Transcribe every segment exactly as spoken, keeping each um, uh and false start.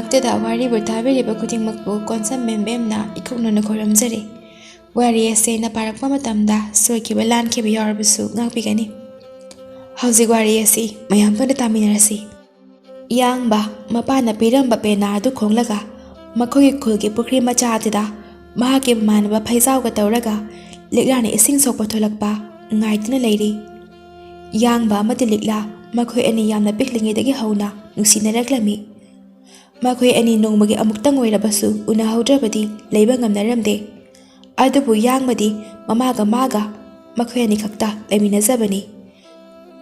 ꯃꯔꯛꯇꯗ ꯋꯥꯔꯤꯕꯨ ꯇꯥꯕꯤꯔꯤꯕ ꯈꯨꯗꯤꯡꯃꯛꯄꯨ ꯀꯣꯟꯁꯝ ꯕꯦꯝꯕꯦꯝꯅ ꯏꯀꯨꯛꯅꯅ ꯈꯣꯏꯔꯝꯖꯔꯤ꯫ ꯋꯥꯔꯤ ꯑꯁꯤ ꯑꯩꯅ ꯄꯥꯔꯛꯄ ꯃꯇꯝꯗ ꯁꯣꯏꯈꯤꯕ ꯂꯥꯟꯈꯤꯕ ꯌꯥꯎꯔꯕꯁꯨ ꯉꯥꯛꯄꯤꯒꯅꯤ꯫ ꯍꯧꯖꯤꯛ ꯋꯥꯔꯤ ꯑꯁꯤ ꯃꯌꯥꯝ ꯄꯨꯟꯅ ꯇꯥꯃꯤꯟꯅꯔꯁꯤ꯫ ꯌꯥꯡꯕ ꯃꯄꯥꯅ ꯄꯤꯔꯝꯕ ꯄꯦꯅꯥ ꯑꯗꯨ ꯈꯣꯡꯂꯒ ꯃꯈꯣꯏꯒꯤ ꯈꯨꯜꯒꯤ ꯄꯨꯈ꯭ꯔꯤ ꯃꯆꯥ ꯑꯗꯨꯗ ꯃꯍꯥꯛꯀꯤ ꯃꯃꯥꯟꯅꯕ ꯐꯩꯖꯥꯎꯒ ꯇꯧꯔꯒ ꯂꯤꯛꯂꯥꯅ ꯏꯁꯤꯡ ꯁꯣꯛꯄ ꯊꯣꯛꯂꯛꯄ ꯉꯥꯏꯗꯨꯅ ꯂꯩꯔꯤ꯫ ꯌꯥꯡꯕ ꯑꯃꯗꯤ ꯂꯤꯛꯂꯥ ꯃꯈꯣꯏ ꯑꯅꯤ ꯌꯥꯝꯅ ꯄꯤꯛꯂꯤꯉꯩꯗꯒꯤ ꯍꯧꯅ ꯅꯨꯡꯁꯤꯅꯔꯛꯂꯝꯃꯤ꯫ ꯃꯈꯣꯏ ꯑꯅꯤ ꯅꯣꯡꯃꯒꯤ ꯑꯃꯨꯛꯇꯪ ꯑꯣꯏꯔꯕꯁꯨ ꯎꯅꯍꯧꯗ꯭ꯔꯕꯗꯤ ꯂꯩꯕ ꯉꯝꯅꯔꯝꯗꯦ꯫ ꯑꯗꯨꯕꯨ ꯌꯥꯡꯕꯗꯤ ꯃꯃꯥꯒ ꯃꯥꯒ ꯃꯈꯣꯏ ꯑꯅꯤ ꯈꯛꯇ ꯂꯩꯃꯤꯟꯅꯖꯕꯅꯤ꯫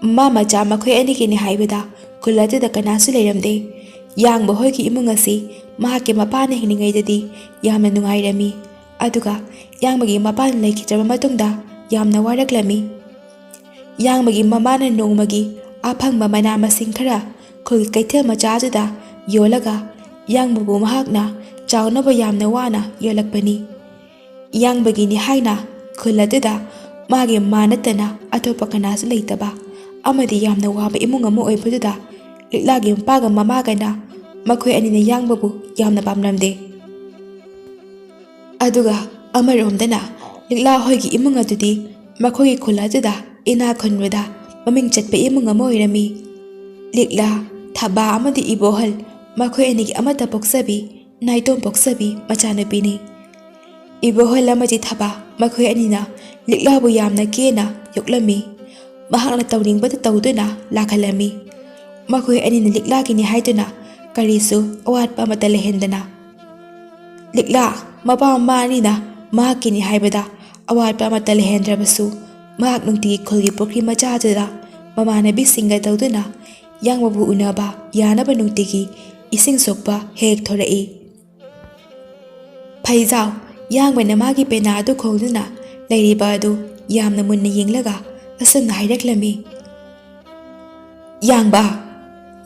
ꯃꯃꯥ ꯃꯆꯥ ꯃꯈꯣꯏ ꯑꯅꯤꯒꯤꯅꯤ ꯍꯥꯏꯕꯗ ꯈꯨꯜ ꯑꯗꯨꯗ ꯀꯅꯥꯁꯨ ꯂꯩꯔꯝꯗꯦ꯫ ꯌꯥꯡꯕ ꯍꯣꯏꯒꯤ ꯏꯃꯨꯡ ꯑꯁꯤ ꯃꯍꯥꯛꯀꯤ ꯃꯄꯥꯅ ꯍꯤꯡꯂꯤꯉꯩꯗꯗꯤ ꯌꯥꯝꯅ ꯅꯨꯡꯉꯥꯏꯔꯝꯃꯤ꯫ ꯑꯗꯨꯒ ꯌꯥꯡꯕꯒꯤ ꯃꯄꯥꯅ ꯂꯩꯈꯤꯗ꯭ꯔꯕ ꯃꯇꯨꯡꯗ ꯌꯥꯝꯅ ꯋꯥꯔꯛꯂꯝꯃꯤ꯫ ꯌꯥꯡꯕꯒꯤ ꯃꯃꯥꯅ ꯅꯣꯡꯃꯒꯤ ꯑꯐꯪꯕ ꯃꯅꯥ ꯃꯁꯤꯡ ꯈꯔ ꯈꯨꯜꯒꯤ ꯀꯩꯊꯦꯜ ꯃꯆꯥ ꯑꯗꯨꯗ ꯌꯣꯜꯂꯒ ꯌꯥꯡꯕꯕꯨ ꯃꯍꯥꯛꯅ ꯆꯥꯎꯅꯕ ꯌꯥꯝꯅ ꯋꯥꯅ ꯌꯣꯜꯂꯛꯄꯅꯤ꯫ ꯌꯥꯡꯕꯒꯤꯅꯤ ꯍꯥꯏꯅ ꯈꯨꯜ ꯑꯗꯨꯗ ꯃꯥꯒꯤ ꯃꯥ ꯅꯠꯇꯅ ꯑꯇꯣꯞꯄ ꯀꯅꯥꯁꯨ ꯂꯩꯇꯕ ꯑꯃꯗꯤ ꯌꯥꯝꯅ ꯋꯥꯕ ꯏꯃꯨꯡ ꯑꯃ ꯑꯣꯏꯕꯗꯨꯗ ꯂꯤꯛꯂꯥꯒꯤ ꯃꯄꯥꯒ ꯃꯃꯥꯒꯅ ꯃꯈꯣꯏ ꯑꯅꯤꯅ ꯌꯥꯡꯕꯕꯨ ꯌꯥꯝꯅ ꯄꯥꯝꯂꯝꯗꯦ꯫ ꯑꯗꯨꯒ ꯑꯃꯔꯣꯝꯗꯅ ꯂꯤꯛꯂꯥ ꯍꯣꯏꯒꯤ ꯏꯃꯨꯡ ꯑꯗꯨꯗꯤ ꯃꯈꯣꯏꯒꯤ ꯈꯨꯜ ꯑꯗꯨꯗ ꯏꯅꯥꯛ ꯈꯨꯟꯕꯗ ꯃꯃꯤꯡ ꯆꯠꯄ ꯏꯃꯨꯡ ꯑꯃ ꯑꯣꯏꯔꯝꯃꯤ꯫ ꯂꯤꯛꯂꯥ, ꯊꯕꯥ ꯑꯃꯗꯤ ꯏꯕꯣꯍꯜ ꯃꯈꯣꯏ ꯑꯅꯤꯒꯤ ꯑꯃꯠꯇ ꯄꯣꯛꯆꯕꯤ ꯅꯥꯏꯇꯣꯝ ꯄꯣꯛꯆꯕꯤ ꯃꯆꯥꯅꯨꯄꯤꯅꯤ꯫ ꯏꯕꯣꯍꯜ ꯑꯃꯗꯤ ꯊꯕꯥ ꯃꯈꯣꯏ ꯑꯅꯤꯅ ꯂꯤꯛꯂꯥꯕꯨ ꯌꯥꯝꯅ ꯀꯦꯅ ꯌꯣꯛꯂꯝꯃꯤ꯫ ꯃꯍꯥꯛꯅ ꯇꯧꯅꯤꯡꯕꯗ ꯇꯧꯗꯨꯅ ꯂꯥꯛꯍꯜꯂꯝꯃꯤ꯫ ꯃꯈꯣꯏ ꯑꯅꯤꯅ ꯂꯤꯛꯂꯥꯒꯤꯅꯤ ꯍꯥꯏꯗꯨꯅ ꯀꯔꯤꯁꯨ ꯑꯋꯥꯠꯄ ꯑꯃꯠꯇ ꯂꯩꯍꯟꯗꯅ꯫ ꯂꯤꯛꯂꯥ ꯃꯄꯥ ꯃꯃꯥ ꯑꯅꯤꯅ ꯃꯍꯥꯛꯀꯤꯅꯤ ꯍꯥꯏꯕꯗ ꯑꯋꯥꯠꯄ ꯑꯃꯠꯇ ꯂꯩꯍꯟꯗ꯭ꯔꯕꯁꯨ ꯃꯍꯥꯛ ꯅꯨꯡꯇꯤꯒꯤ ꯈꯨꯜꯒꯤ ꯄꯨꯈ꯭ꯔꯤ ꯃꯆꯥ ꯑꯗꯨꯗ ꯃꯃꯥꯟꯅꯕꯤꯁꯤꯡꯒ ꯇꯧꯗꯨꯅ ꯌꯥꯡꯕꯕꯨ ꯎꯅꯕ ꯌꯥꯅꯕ ꯅꯨꯡꯇꯤꯒꯤ ꯏꯁꯤꯡ ꯁꯣꯛꯄ ꯍꯦꯛ ꯊꯣꯔꯛꯏ꯫ ꯐꯩꯖꯥꯎ ꯌꯥꯡꯕꯅ ꯃꯥꯒꯤ ꯄꯦꯅꯥ ꯑꯗꯨ ꯈꯣꯡꯗꯨꯅ ꯂꯩꯔꯤꯕ ꯑꯗꯨ ꯌꯥꯝꯅ ꯃꯨꯟꯅ ꯌꯦꯡꯂꯒ ꯑꯁꯨꯝꯅ ꯍꯥꯏꯔꯛꯂꯝꯃꯤ꯫ ꯌꯥꯡꯕ,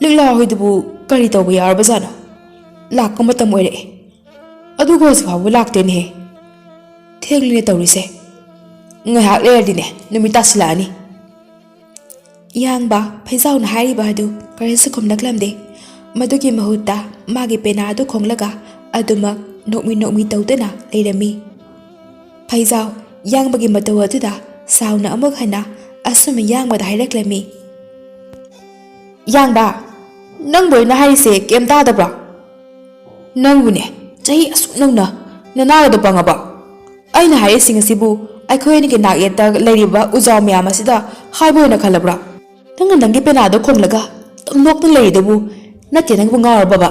ꯂꯤꯛꯂꯥ ꯍꯣꯏꯗꯨꯕꯨ ꯀꯔꯤ ꯇꯧꯕ ꯌꯥꯎꯔꯕꯖꯥꯠꯅꯣ? ꯂꯥꯛꯄ ꯃꯇꯝ ꯑꯣꯏꯔꯛꯑꯦ꯫ ꯑꯗꯨꯒ ꯍꯧꯖꯤꯛ ꯐꯥꯎꯕ ꯂꯥꯛꯇꯦꯅꯦꯍꯦ꯫ ꯊꯦꯡꯂꯤꯅꯦ ꯇꯧꯔꯤꯁꯦ꯫ ꯉꯥꯏꯍꯥꯛ ꯂꯩꯔꯗꯤꯅꯦ ꯅꯨꯃꯤꯠ ꯇꯥꯁꯤꯜꯂꯛꯑꯅꯤ꯫ ꯌꯥꯡꯕ ꯐꯩꯖꯥꯎꯅ ꯍꯥꯏꯔꯤꯕ ꯑꯗꯨ ꯀꯔꯤꯁꯨ ꯈꯨꯝꯂꯛꯂꯝꯗꯦ꯫ ꯃꯗꯨꯒꯤ ꯃꯍꯨꯠꯇ ꯃꯥꯒꯤ ꯄꯦꯅꯥ ꯑꯗꯨ ꯈꯣꯡꯂꯒ ꯑꯗꯨꯃꯛ ꯅꯣꯛꯃꯤ ꯅꯣꯛꯃꯤ ꯇꯧꯗꯨꯅ ꯂꯩꯔꯝꯃꯤ꯫ ꯐꯩꯖꯥꯎ ꯌꯥꯡꯕꯒꯤ ꯃꯇꯧ ꯑꯗꯨꯗ ꯁꯥꯎꯅ ꯑꯃꯨꯛ ꯍꯟꯅ ꯑꯁꯨꯝꯅ ꯌꯥꯡꯕꯗ ꯍꯥꯏꯔꯛꯂꯝꯃꯤ, "ꯌꯥꯡꯕ, ꯅꯪꯕꯨ ꯑꯩꯅ ꯍꯥꯏꯔꯤꯁꯦ ꯀꯩꯝ ꯇꯥꯗꯕ꯭ꯔꯣ? ꯅꯪꯕꯨꯅꯦ, ꯆꯍꯤ ꯑꯁꯨꯛ ꯅꯧꯅ ꯅꯅꯥꯒꯗꯣ ꯄꯪꯉꯕꯣ? ꯑꯩꯅ ꯍꯥꯏꯔꯤꯁꯤꯡ ꯑꯁꯤꯕꯨ ꯑꯩꯈꯣꯏ ꯑꯅꯤꯒꯤ ꯅꯥꯛ ꯌꯦꯠꯇ ꯂꯩꯔꯤꯕ ꯎꯖꯥꯎ ꯃꯌꯥꯝ ꯑꯁꯤꯗ ꯍꯥꯏꯕ ꯑꯣꯏꯅ ꯈꯜꯂꯕ꯭ꯔꯣ? ꯅꯪꯅ ꯅꯪꯒꯤ ꯄꯦꯅꯥꯗꯣ ꯈꯣꯡꯂꯒ ꯑꯗꯨꯝ ꯅꯣꯛꯇꯨꯅ ꯂꯩꯔꯤꯗꯨꯕꯨ ꯅꯠꯇꯦ ꯅꯪꯕꯨ ꯉꯥꯎꯔꯕꯕ?"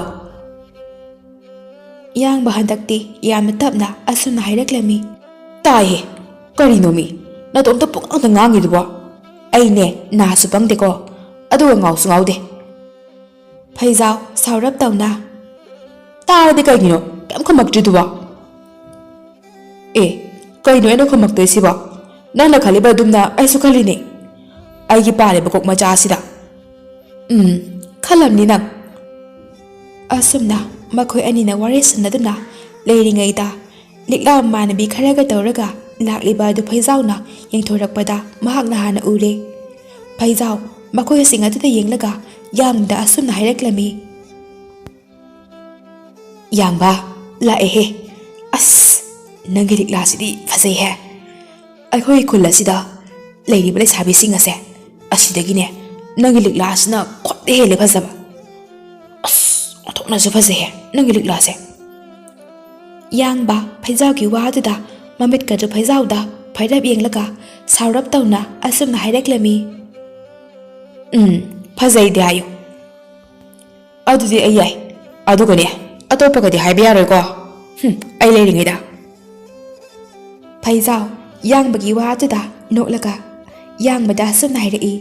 ꯌꯥꯡꯕ ꯍꯟꯗꯛꯇꯤ ꯌꯥꯝꯅ ꯇꯞꯅ ꯑꯁꯨꯝꯅ ꯍꯥꯏꯔꯛꯂꯝꯃꯤ, "ꯇꯥꯏꯍꯦ, ꯀꯔꯤꯅꯣꯃꯤ? ꯅꯇꯣꯝꯇ ꯄꯨꯡꯉꯥꯡꯗ ꯉꯥꯡꯉꯤꯗꯨꯕꯣ? ꯑꯩꯅꯦ ꯅꯥꯁꯨ ꯄꯪꯗꯦꯀꯣ, ꯑꯗꯨꯒ ꯉꯥꯎꯁꯨ ꯉꯥꯎꯗꯦ꯫" ꯐꯩꯖꯥꯎ ꯁꯥꯎꯔꯞ ꯇꯧꯅ, "ꯇꯥꯔꯗꯤ ꯀꯩꯒꯤꯅꯣ ꯀꯩꯝ ꯈꯨꯝꯃꯛꯇ꯭ꯔꯤꯗꯨꯕꯣ?" "ꯑꯦ, ꯀꯩꯅꯣ ꯑꯩꯅ ꯈꯨꯝꯃꯛꯇꯣꯏꯁꯤꯕꯣ? ꯅꯪꯅ ꯈꯜꯂꯤꯕ ꯑꯗꯨꯝꯅ ꯑꯩꯁꯨ ꯈꯜꯂꯤꯅꯦ, ꯑꯩꯒꯤ ꯄꯥꯜꯂꯤꯕ ꯀꯣꯛ ꯃꯆꯥ ꯑꯁꯤꯗ꯫ ꯎꯝ, ꯈꯜꯂꯝꯅꯤ ꯅꯪ꯫" ꯑꯁꯨꯝꯅ ꯃꯈꯣꯏ ꯑꯅꯤꯅ ꯋꯥꯔꯤ ꯁꯥꯟꯅꯗꯨꯅ ꯂꯩꯔꯤꯉꯩꯗ, ꯂꯤꯛꯂꯥ ꯃꯃꯥꯟꯅꯕꯤ ꯈꯔꯒ ꯇꯧꯔꯒ ꯂꯥꯛꯂꯤꯕ ꯑꯗꯨ ꯐꯩꯖꯥꯎꯅ ꯌꯦꯡꯊꯣꯔꯛꯄꯗ ꯃꯍꯥꯛꯅ ꯍꯥꯟꯅ ꯎꯔꯦ꯫ ꯐꯩꯖꯥꯎ ꯃꯈꯣꯏꯁꯤꯡ ꯑꯗꯨꯗ ꯌꯦꯡꯂꯒ ꯌꯥꯡꯕꯗ ꯑꯁꯨꯝꯅ ꯍꯥꯏꯔꯛꯂꯝꯃꯤ, "ꯌꯥꯡꯕ, ꯂꯥꯛꯑꯦꯍꯦ꯫ ꯑꯁ, ꯅꯪꯒꯤ ꯂꯤꯛꯂꯥꯁꯤꯗꯤ ꯐꯖꯩꯍꯦ꯫ ꯑꯩꯈꯣꯏꯒꯤ ꯈꯨꯜ ꯑꯁꯤꯗ ꯂꯩꯔꯤꯕ ꯂꯩꯁꯥꯕꯤꯁꯤꯡ ꯑꯁꯦ, ꯑꯁꯤꯗꯒꯤꯅꯦ ꯅꯪꯒꯤ ꯂꯤꯛꯂꯥꯁꯤꯅ ꯈ꯭ꯋꯥꯏꯗꯩ ꯍꯦꯜꯂꯦ ꯐꯖꯕ꯫ ꯑꯁ, ꯑꯣꯟꯊꯣꯛꯅꯁꯨ ꯐꯖꯩꯍꯦ ꯅꯪꯒꯤ ꯂꯤꯛꯂꯥꯁꯦ꯫" ꯌꯥꯡꯕ ꯐꯩꯖꯥꯎꯒꯤ ꯋꯥꯗꯨꯗ ꯃꯃꯤꯠꯀꯗꯨ ꯐꯩꯖꯥꯎꯗ ꯐꯩꯔꯞ ꯌꯦꯡꯂꯒ ꯁꯥꯎꯔꯞ ꯇꯧꯅ ꯑꯁꯨꯝꯅ ꯍꯥꯏꯔꯛꯂꯝꯃꯤ, "ꯎꯝ, ꯐꯖꯩꯗꯤ ꯍꯥꯏꯌꯨ꯫ ꯑꯗꯨꯗꯤ ꯑꯩ ꯌꯥꯏ꯫ ꯑꯗꯨꯒꯅꯦ, ꯑꯇꯣꯞꯄꯒꯗꯤ ꯍꯥꯏꯕ ꯌꯥꯔꯣꯏꯀꯣ꯫ ꯍꯨꯝ, ꯑꯩ ꯂꯩꯔꯤꯉꯩꯗ꯫" ꯐꯩꯖꯥꯎ ꯌꯥꯡꯕꯒꯤ ꯋꯥꯗꯨꯗ ꯅꯣꯛꯂꯒ ꯌꯥꯡꯕꯗ ꯑꯁꯨꯝꯅ ꯍꯥꯏꯔꯛꯏ,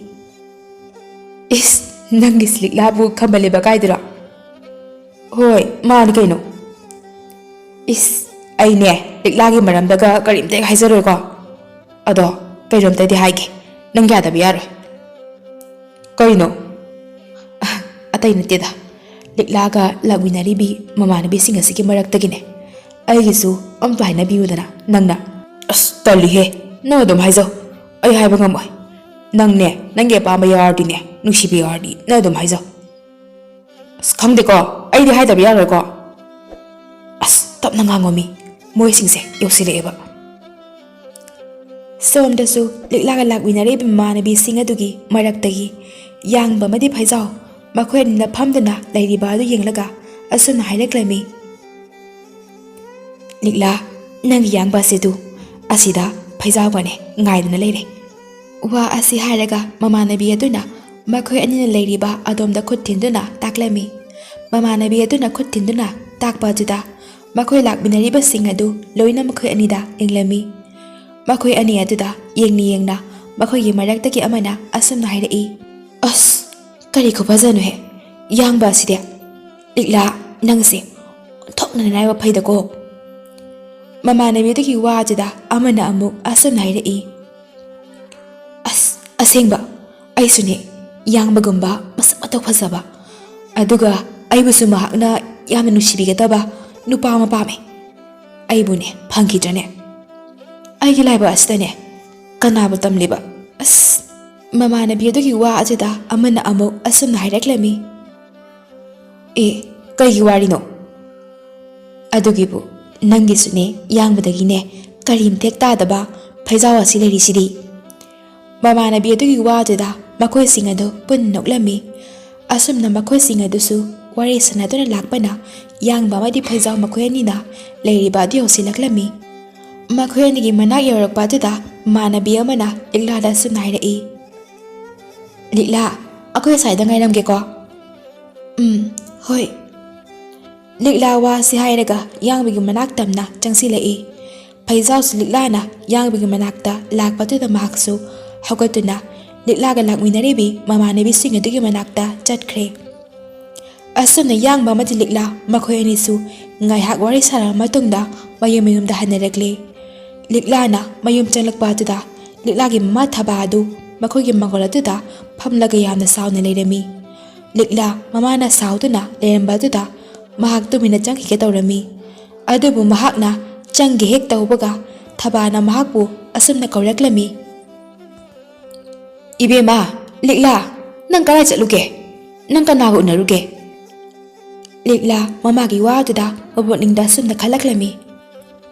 "ꯏꯁ, ꯅꯪꯒꯤ ꯂꯤꯛꯂꯥꯕꯨ ꯈꯝꯕꯜꯂꯤꯕ ꯀꯥꯏꯗꯨꯔꯣ?" "ꯍꯣꯏ, ꯃꯥꯅꯤ ꯀꯩꯅꯣ꯫" "ꯏꯁ, ꯑꯩꯅꯦ ꯂꯤꯛꯂꯥꯒꯤ ꯃꯔꯝꯗꯒ ꯀꯔꯤꯝꯇ ꯍꯦꯛ ꯍꯥꯏꯖꯔꯣꯏꯀꯣ꯫ ꯑꯗꯣ ꯀꯩꯅꯣꯝꯇꯗꯤ ꯍꯥꯏꯒꯦ, ꯅꯪ ꯌꯥꯗꯕ ꯌꯥꯔꯣꯏ꯫" "ꯀꯩꯅꯣ?" "ꯑ, ꯑꯇꯩ ꯅꯠꯇꯦꯗ, ꯂꯤꯛꯂꯥꯒ ꯂꯥꯛꯃꯤꯟꯅꯔꯤꯕꯤ ꯃꯃꯥꯟꯅꯕꯤꯁꯤꯡ ꯑꯁꯤꯒꯤ ꯃꯔꯛꯇꯒꯤꯅꯦ, ꯑꯩꯒꯤꯁꯨ ꯑꯝꯇ ꯍꯥꯏꯅꯕꯤꯌꯨꯗꯅ ꯅꯪꯅ꯫" "ꯑꯁ, ꯇꯜꯂꯤꯍꯦ, ꯅꯪ ꯑꯗꯨꯝ ꯍꯥꯏꯖꯧ, ꯑꯩ ꯍꯥꯏꯕ ꯉꯝꯃꯣꯏ꯫ ꯅꯪꯅꯦ, ꯅꯪꯒꯤ ꯑꯄꯥꯝꯕ ꯌꯥꯎꯔꯗꯤꯅꯦ, ꯅꯨꯡꯁꯤꯕ ꯌꯥꯎꯔꯗꯤ ꯅꯪ ꯑꯗꯨꯝ ꯍꯥꯏꯖꯧ꯫" "ꯑꯁ, ꯈꯪꯗꯦꯀꯣ, ꯑꯩꯗꯤ ꯍꯥꯏꯗꯕ ꯌꯥꯔꯣꯏꯀꯣ꯫ ꯑꯁ, ꯇꯞꯅ ꯉꯥꯡꯉꯣꯃꯤ, ꯃꯣꯏꯁꯤꯡꯁꯦ ꯌꯧꯁꯤꯜꯂꯛꯑꯦꯕ꯫" ꯁꯣꯝꯗꯁꯨ ꯂꯤꯛꯂꯥꯒ ꯂꯥꯛꯃꯤꯟꯅꯔꯤꯕ ꯃꯃꯥꯟꯅꯕꯤꯁꯤꯡ ꯑꯗꯨꯒꯤ ꯃꯔꯛꯇꯒꯤ ꯌꯥꯡꯕ ꯑꯃꯗꯤ ꯐꯩꯖꯥꯎ ꯃꯈꯣꯏ ꯑꯅꯤꯅ ꯐꯝꯗꯨꯅ ꯂꯩꯔꯤꯕ ꯑꯗꯨ ꯌꯦꯡꯂꯒ ꯑꯁꯨꯝꯅ ꯍꯥꯏꯔꯛꯂꯝꯃꯤ, "ꯂꯤꯛꯂꯥ, ꯅꯪꯒꯤ ꯌꯥꯡꯕ ꯑꯁꯤꯗꯨ ꯑꯁꯤꯗ ꯐꯩꯖꯥꯎꯒꯅꯦ ꯉꯥꯏꯗꯨꯅ ꯂꯩꯔꯦ꯫" ꯋꯥ ꯑꯁꯤ ꯍꯥꯏꯔꯒ ꯃꯃꯥꯟꯅꯕꯤ ꯑꯗꯨꯅ ꯃꯈꯣꯏ ꯑꯅꯤꯅ ꯂꯩꯔꯤꯕ ꯑꯗꯣꯝꯗ ꯈꯨꯠ ꯊꯤꯟꯗꯨꯅ ꯇꯥꯛꯂꯝꯃꯤ꯫ ꯃꯃꯥꯟꯅꯕꯤ ꯑꯗꯨꯅ ꯈꯨꯠ ꯊꯤꯟꯗꯨꯅ ꯇꯥꯛꯄ ꯑꯗꯨꯗ ꯃꯈꯣꯏ ꯂꯥꯛꯃꯤꯟꯅꯔꯤꯕꯁꯤꯡ ꯑꯗꯨ ꯂꯣꯏꯅ ꯃꯈꯣꯏ ꯑꯅꯤꯗ ꯌꯦꯡꯂꯝꯃꯤ꯫ ꯃꯈꯣꯏ ꯑꯅꯤ ꯑꯗꯨꯗ ꯌꯦꯡꯅ ꯌꯦꯡꯅ ꯃꯈꯣꯏꯒꯤ ꯃꯔꯛꯇꯒꯤ ꯑꯃꯅ ꯑꯁꯨꯝꯅ ꯍꯥꯏꯔꯛꯏ, "ꯑꯁ, ꯀꯔꯤ ꯈꯨꯐꯖꯅꯣꯍꯦ, ꯌꯥꯡꯕ ꯑꯁꯤꯗꯤ꯫ ꯂꯤꯛꯂꯥ, ꯅꯪꯁꯦ ꯑꯣꯟꯊꯣꯛꯅ ꯅꯔꯥꯏꯕꯛ ꯐꯩꯗꯀꯣ꯫" ꯃꯃꯥꯟꯅꯕꯤ ꯑꯗꯨꯒꯤ ꯋꯥ ꯑꯗꯨꯗ ꯑꯃꯅ ꯑꯃꯨꯛ ꯑꯁꯨꯝꯅ ꯍꯥꯏꯔꯛꯏ, "ꯑꯁ, ꯑꯁꯦꯡꯕ, ꯑꯩꯁꯨꯅꯦ ꯌꯥꯡꯕꯒꯨꯝꯕ ꯃꯁꯛ ꯃꯇꯧ ꯐꯖꯕ, ꯑꯗꯨꯒ ꯑꯩꯕꯨꯁꯨ ꯃꯍꯥꯛꯅ ꯌꯥꯝꯅ ꯅꯨꯡꯁꯤꯕꯤꯒꯗꯕ ꯅꯨꯄꯥ ꯑꯃ ꯄꯥꯝꯃꯦ꯫ ꯑꯩꯕꯨꯅꯦ ꯐꯪꯈꯤꯗ꯭ꯔꯅꯦ? ꯑꯩꯒꯤ ꯂꯥꯏꯕꯛ ꯑꯁꯤꯗꯅꯦ ꯀꯅꯥꯕꯨ ꯇꯝꯂꯤꯕ?" ꯑꯁ! ꯃꯃꯥꯟꯅꯕꯤ ꯑꯗꯨꯒꯤ ꯋꯥ ꯑꯗꯨꯗ ꯑꯃꯅ ꯑꯃꯨꯛ ꯑꯁꯨꯝꯅ ꯍꯥꯏꯔꯛꯂꯝꯃꯤ, "ꯑꯦ, ꯀꯩꯒꯤ ꯋꯥꯔꯤꯅꯣ? ꯑꯗꯨꯒꯤꯕꯨ ꯅꯪꯒꯤꯁꯨꯅꯦ ꯌꯥꯡꯕꯗꯒꯤꯅꯦ ꯀꯔꯤꯝꯇ ꯍꯦꯛ ꯇꯥꯗꯕ ꯐꯩꯖꯥꯎ ꯑꯁꯤ ꯂꯩꯔꯤꯁꯤꯗꯤ꯫" ꯃꯃꯥꯟꯅꯕꯤ ꯑꯗꯨꯒꯤ ꯋꯥ ꯑꯗꯨꯗ ꯃꯈꯣꯏꯁꯤꯡ ꯑꯗꯨ ꯄꯨꯟꯅ ꯅꯣꯛꯂꯝꯃꯤ꯫ ꯑꯁꯨꯝꯅ ꯃꯈꯣꯏꯁꯤꯡ ꯑꯗꯨꯁꯨ ꯋꯥꯔꯤ ꯁꯥꯟꯅꯗꯨꯅ ꯂꯥꯛꯄꯅ ꯌꯥꯡꯕ ꯑꯃꯗꯤ ꯐꯩꯖꯥꯎ ꯃꯈꯣꯏ ꯑꯅꯤꯅ ꯂꯩꯔꯤꯕ ꯑꯗꯨ ꯌꯧꯁꯤꯜꯂꯛꯂꯝꯃꯤ꯫ ꯃꯈꯣꯏ ꯑꯅꯤꯒꯤ ꯃꯅꯥꯛ ꯌꯧꯔꯛꯄ ꯑꯗꯨꯗ ꯃꯃꯥꯟꯅꯕꯤ ꯑꯃꯅ ꯂꯤꯛꯂꯥꯗ ꯑꯁꯨꯝꯅ ꯍꯥꯏꯔꯛꯏ, "ꯂꯤꯛꯂꯥ, ꯑꯩꯈꯣꯏ ꯑꯁ꯭ꯋꯥꯏꯗ ꯉꯥꯏꯔꯝꯒꯦꯀꯣ꯫" "ꯎꯝ, ꯍꯣꯏ꯫" ꯂꯤꯛꯂꯥ ꯋꯥꯁꯤ ꯍꯥꯏꯔꯒ ꯌꯥꯡꯕꯒꯤ ꯃꯅꯥꯛ ꯇꯝꯅ ꯆꯪꯁꯤꯜꯂꯛꯏ꯫ ꯐꯩꯖꯥꯎꯁꯨ ꯂꯤꯛꯂꯥꯅ ꯌꯥꯡꯕꯒꯤ ꯃꯅꯥꯛꯇ ꯂꯥꯛꯄꯗꯨꯗ ꯃꯍꯥꯛꯁꯨ ꯍꯧꯒꯠꯇꯨꯅ ꯂꯤꯛꯂꯥꯒ ꯂꯥꯛꯃꯤꯟꯅꯔꯤꯕꯤ ꯃꯃꯥꯟꯅꯕꯤꯁꯤꯡ ꯑꯗꯨꯒꯤ ꯃꯅꯥꯛꯇ ꯆꯠꯈ꯭ꯔꯦ꯫ ꯑꯁꯨꯝꯅ ꯌꯥꯡꯕ ꯑꯃꯗꯤ ꯂꯤꯛꯂꯥ ꯃꯈꯣꯏ ꯑꯅꯤꯁꯨ ꯉꯥꯏꯍꯥꯛ ꯋꯥꯔꯤ ꯁꯥꯔꯕ ꯃꯇꯨꯡꯗ ꯃꯌꯨꯝ ꯃꯌꯨꯝꯗ ꯍꯟꯅꯔꯛꯂꯦ꯫ ꯂꯤꯛꯂꯥꯅ ꯃꯌꯨꯝ ꯆꯪꯂꯛꯄ ꯑꯗꯨꯗ ꯂꯤꯛꯂꯥꯒꯤ ꯃꯃꯥ ꯊꯕꯥ ꯑꯗꯨ ꯃꯈꯣꯏꯒꯤ ꯃꯥꯡꯒꯣꯜ ꯑꯗꯨꯗ ꯐꯝꯂꯒ ꯌꯥꯝꯅ ꯁꯥꯎꯅ ꯂꯩꯔꯝꯃꯤ꯫ ꯂꯤꯛꯂꯥ ꯃꯃꯥꯅ ꯁꯥꯎꯗꯨꯅ ꯂꯩꯔꯝꯕ ꯑꯗꯨꯗ ꯃꯍꯥꯛ ꯇꯨꯃꯤꯟꯅ ꯆꯪꯈꯤꯒꯦ ꯇꯧꯔꯝꯃꯤ꯫ ꯑꯗꯨꯕꯨ ꯃꯍꯥꯛꯅ ꯆꯪꯒꯦ ꯍꯦꯛ ꯇꯧꯕꯒ ꯊꯕꯥꯅ ꯃꯍꯥꯛꯄꯨ ꯑꯁꯨꯝꯅ ꯀꯧꯔꯛꯂꯝꯃꯤ, "ꯏꯕꯦꯝꯃ, ꯂꯤꯛꯂꯥ, ꯅꯪ ꯀꯗꯥꯏ ꯆꯠꯂꯨꯒꯦ? ꯅꯪ ꯀꯅꯥꯒ ꯎꯅꯔꯨꯒꯦ?" ꯂꯤꯛꯂꯥ ꯃꯃꯥꯒꯤ ꯋꯥꯗꯨꯗ ꯃꯄꯨꯛꯅꯤꯡꯗ ꯑꯁꯨꯝꯅ ꯈꯜꯂꯛꯂꯝꯃꯤ꯫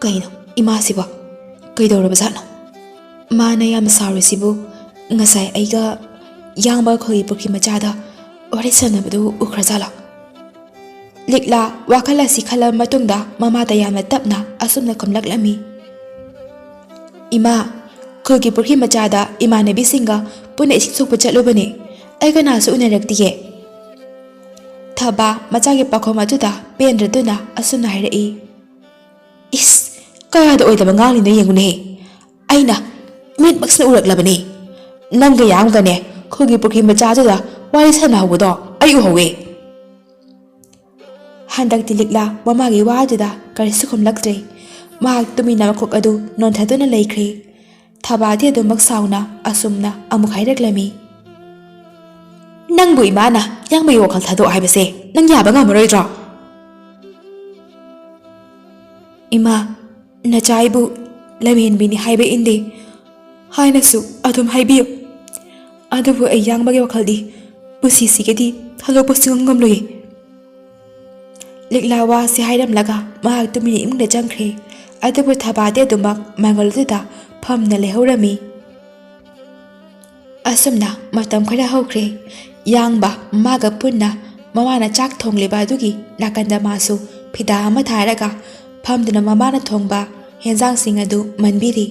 "ꯀꯩꯅꯣ ꯏꯃꯥꯁꯤꯕꯣ? ꯀꯩꯗꯧꯔꯕꯖꯥꯠꯅꯣ? ꯃꯥꯅ ꯌꯥꯝ ꯁꯥꯎꯔꯤꯁꯤꯕꯨ ꯉꯁꯥꯏ ꯑꯩꯒ ꯌꯥꯡꯕ ꯈꯨꯜꯒꯤ ꯄꯨꯈ꯭ꯔꯤ ꯃꯆꯥꯗ ꯋꯥꯔꯤ ꯁꯥꯟꯅꯕꯗꯨ ꯎꯈ꯭ꯔꯖꯥꯠꯂꯣ?" ꯂꯤꯛꯂꯥ ꯋꯥꯈꯜ ꯑꯁꯤ ꯈꯜꯂꯕ ꯃꯇꯨꯡꯗ ꯃꯃꯥꯗ ꯌꯥꯝꯅ ꯇꯞꯅ ꯑꯁꯨꯝꯅ ꯈꯨꯝꯂꯛꯂꯝꯃꯤ꯫ "ꯏꯃꯥ, ꯈꯨꯜꯒꯤ ꯄꯨꯈ꯭ꯔꯤ ꯃꯆꯥꯗ ꯏꯃꯥꯟꯅꯕꯤꯁꯤꯡꯒ ꯄꯨꯟꯅ ꯏꯁꯤꯡ ꯁꯣꯛꯄ ꯆꯠꯂꯨꯕꯅꯦ꯫ ꯑꯩ ꯀꯅꯥꯁꯨ ꯎꯅꯔꯛꯇꯤꯌꯦ꯫" ꯊꯕꯥ ꯃꯆꯥꯒꯤ ꯄꯥꯎꯈꯨꯝ ꯑꯗꯨꯗ ꯄꯦꯟꯗ꯭ꯔꯗꯨꯅ ꯑꯁꯨꯝꯅ ꯍꯥꯏꯔꯛꯏ꯫ "ꯏꯁ, ꯀꯌꯥꯗ ꯑꯣꯏꯗꯕ ꯉꯥꯡꯂꯤꯅꯣ ꯌꯦꯡꯉꯨꯅꯦ꯫ ꯑꯩꯅ ꯃꯤꯠꯃꯛꯁꯤꯅ ꯎꯔꯛꯂꯕꯅꯤ꯫ ꯅꯪꯒ ꯌꯥꯝꯒꯅꯦ ꯈꯨꯜꯒꯤ ꯄꯨꯈ꯭ꯔꯤ ꯃꯆꯥꯗꯨꯗ ꯋꯥꯔꯤ ꯁꯥꯟꯅꯍꯧꯕꯗꯣ ꯑꯩ ꯎꯍꯧꯋꯦ꯫" ꯍꯟꯗꯛꯇꯤ ꯂꯤꯛꯂꯥ ꯃꯃꯥꯒꯤ ꯋꯥꯗꯨꯗ ꯀꯔꯤꯁꯨ ꯈꯨꯝꯂꯛꯇ꯭ꯔꯦ꯫ ꯃꯍꯥꯛ ꯇꯨꯃꯤꯟꯅ ꯃꯈꯣꯛ ꯑꯗꯨ ꯅꯣꯟꯊꯗꯨꯅ ꯂꯩꯈ꯭ꯔꯦ꯫ ꯊꯕꯥꯗꯤ ꯑꯗꯨꯃꯛ ꯁꯥꯎꯅ ꯑꯁꯨꯝꯅ ꯑꯃꯨꯛ ꯍꯥꯏꯔꯛꯂꯝꯃꯤ꯫ "ꯅꯪꯕꯨ ꯏꯃꯥꯅ ꯌꯥꯡꯕꯒꯤ ꯋꯥꯈꯜ ꯊꯥꯗꯣꯛ ꯍꯥꯏꯕꯁꯦ ꯅꯪ ꯌꯥꯕ ꯉꯝꯃꯔꯣꯏꯗ꯭ꯔꯣ?" "ꯏꯃꯥ, ꯅꯆꯥ ꯑꯩꯕꯨ ꯂꯝꯍꯦꯟꯕꯤꯅꯤ ꯍꯥꯏꯕ ꯏꯟꯗꯦ ꯍꯥꯏꯅꯁꯨ ꯑꯗꯨꯝ ꯍꯥꯏꯕꯤꯌꯨ꯫ ꯑꯗꯨꯕꯨ ꯑꯩ ꯌꯥꯡꯕꯒꯤ ꯋꯥꯈꯜꯗꯤ ꯄꯨꯟꯁꯤꯁꯤꯒꯤꯗꯤ ꯊꯥꯗꯣꯛꯄ ꯁꯨꯡꯉꯝ ꯉꯝꯂꯣꯏꯌꯦ꯫" ꯂꯤꯛꯂꯥ ꯋꯥꯁꯤ ꯍꯥꯏꯔꯝꯂꯒ ꯃꯍꯥꯛ ꯇꯨꯃꯤꯟꯅ ꯏꯃꯨꯡꯗ ꯆꯪꯈ꯭ꯔꯦ꯫ ꯑꯗꯨꯕꯨ ꯊꯕꯥꯗꯤ ꯑꯗꯨꯃꯛ ꯃꯪꯒꯣꯜꯗꯨꯗ ꯐꯝꯅ ꯂꯩꯍꯧꯔꯝꯃꯤ꯫ ꯑꯁꯨꯝꯅ ꯃꯇꯝ ꯈꯔ ꯍꯧꯈ꯭ꯔꯦ꯫ ꯌꯥꯡꯕ ꯃꯃꯥꯒ ꯄꯨꯟꯅ ꯃꯃꯥꯅ ꯆꯥꯛ ꯊꯣꯡꯂꯤꯕ ꯑꯗꯨꯒꯤ ꯅꯥꯀꯟꯗ ꯃꯥꯁꯨ ꯐꯤꯗꯥ ꯑꯃ ꯊꯥꯔꯒ ꯐꯝꯗꯨꯅ ꯃꯃꯥꯅ ꯊꯣꯡꯕ ꯍꯦꯟꯖꯥꯡꯁꯤꯡ ꯑꯗꯨ ꯃꯟꯕꯤꯔꯤ꯫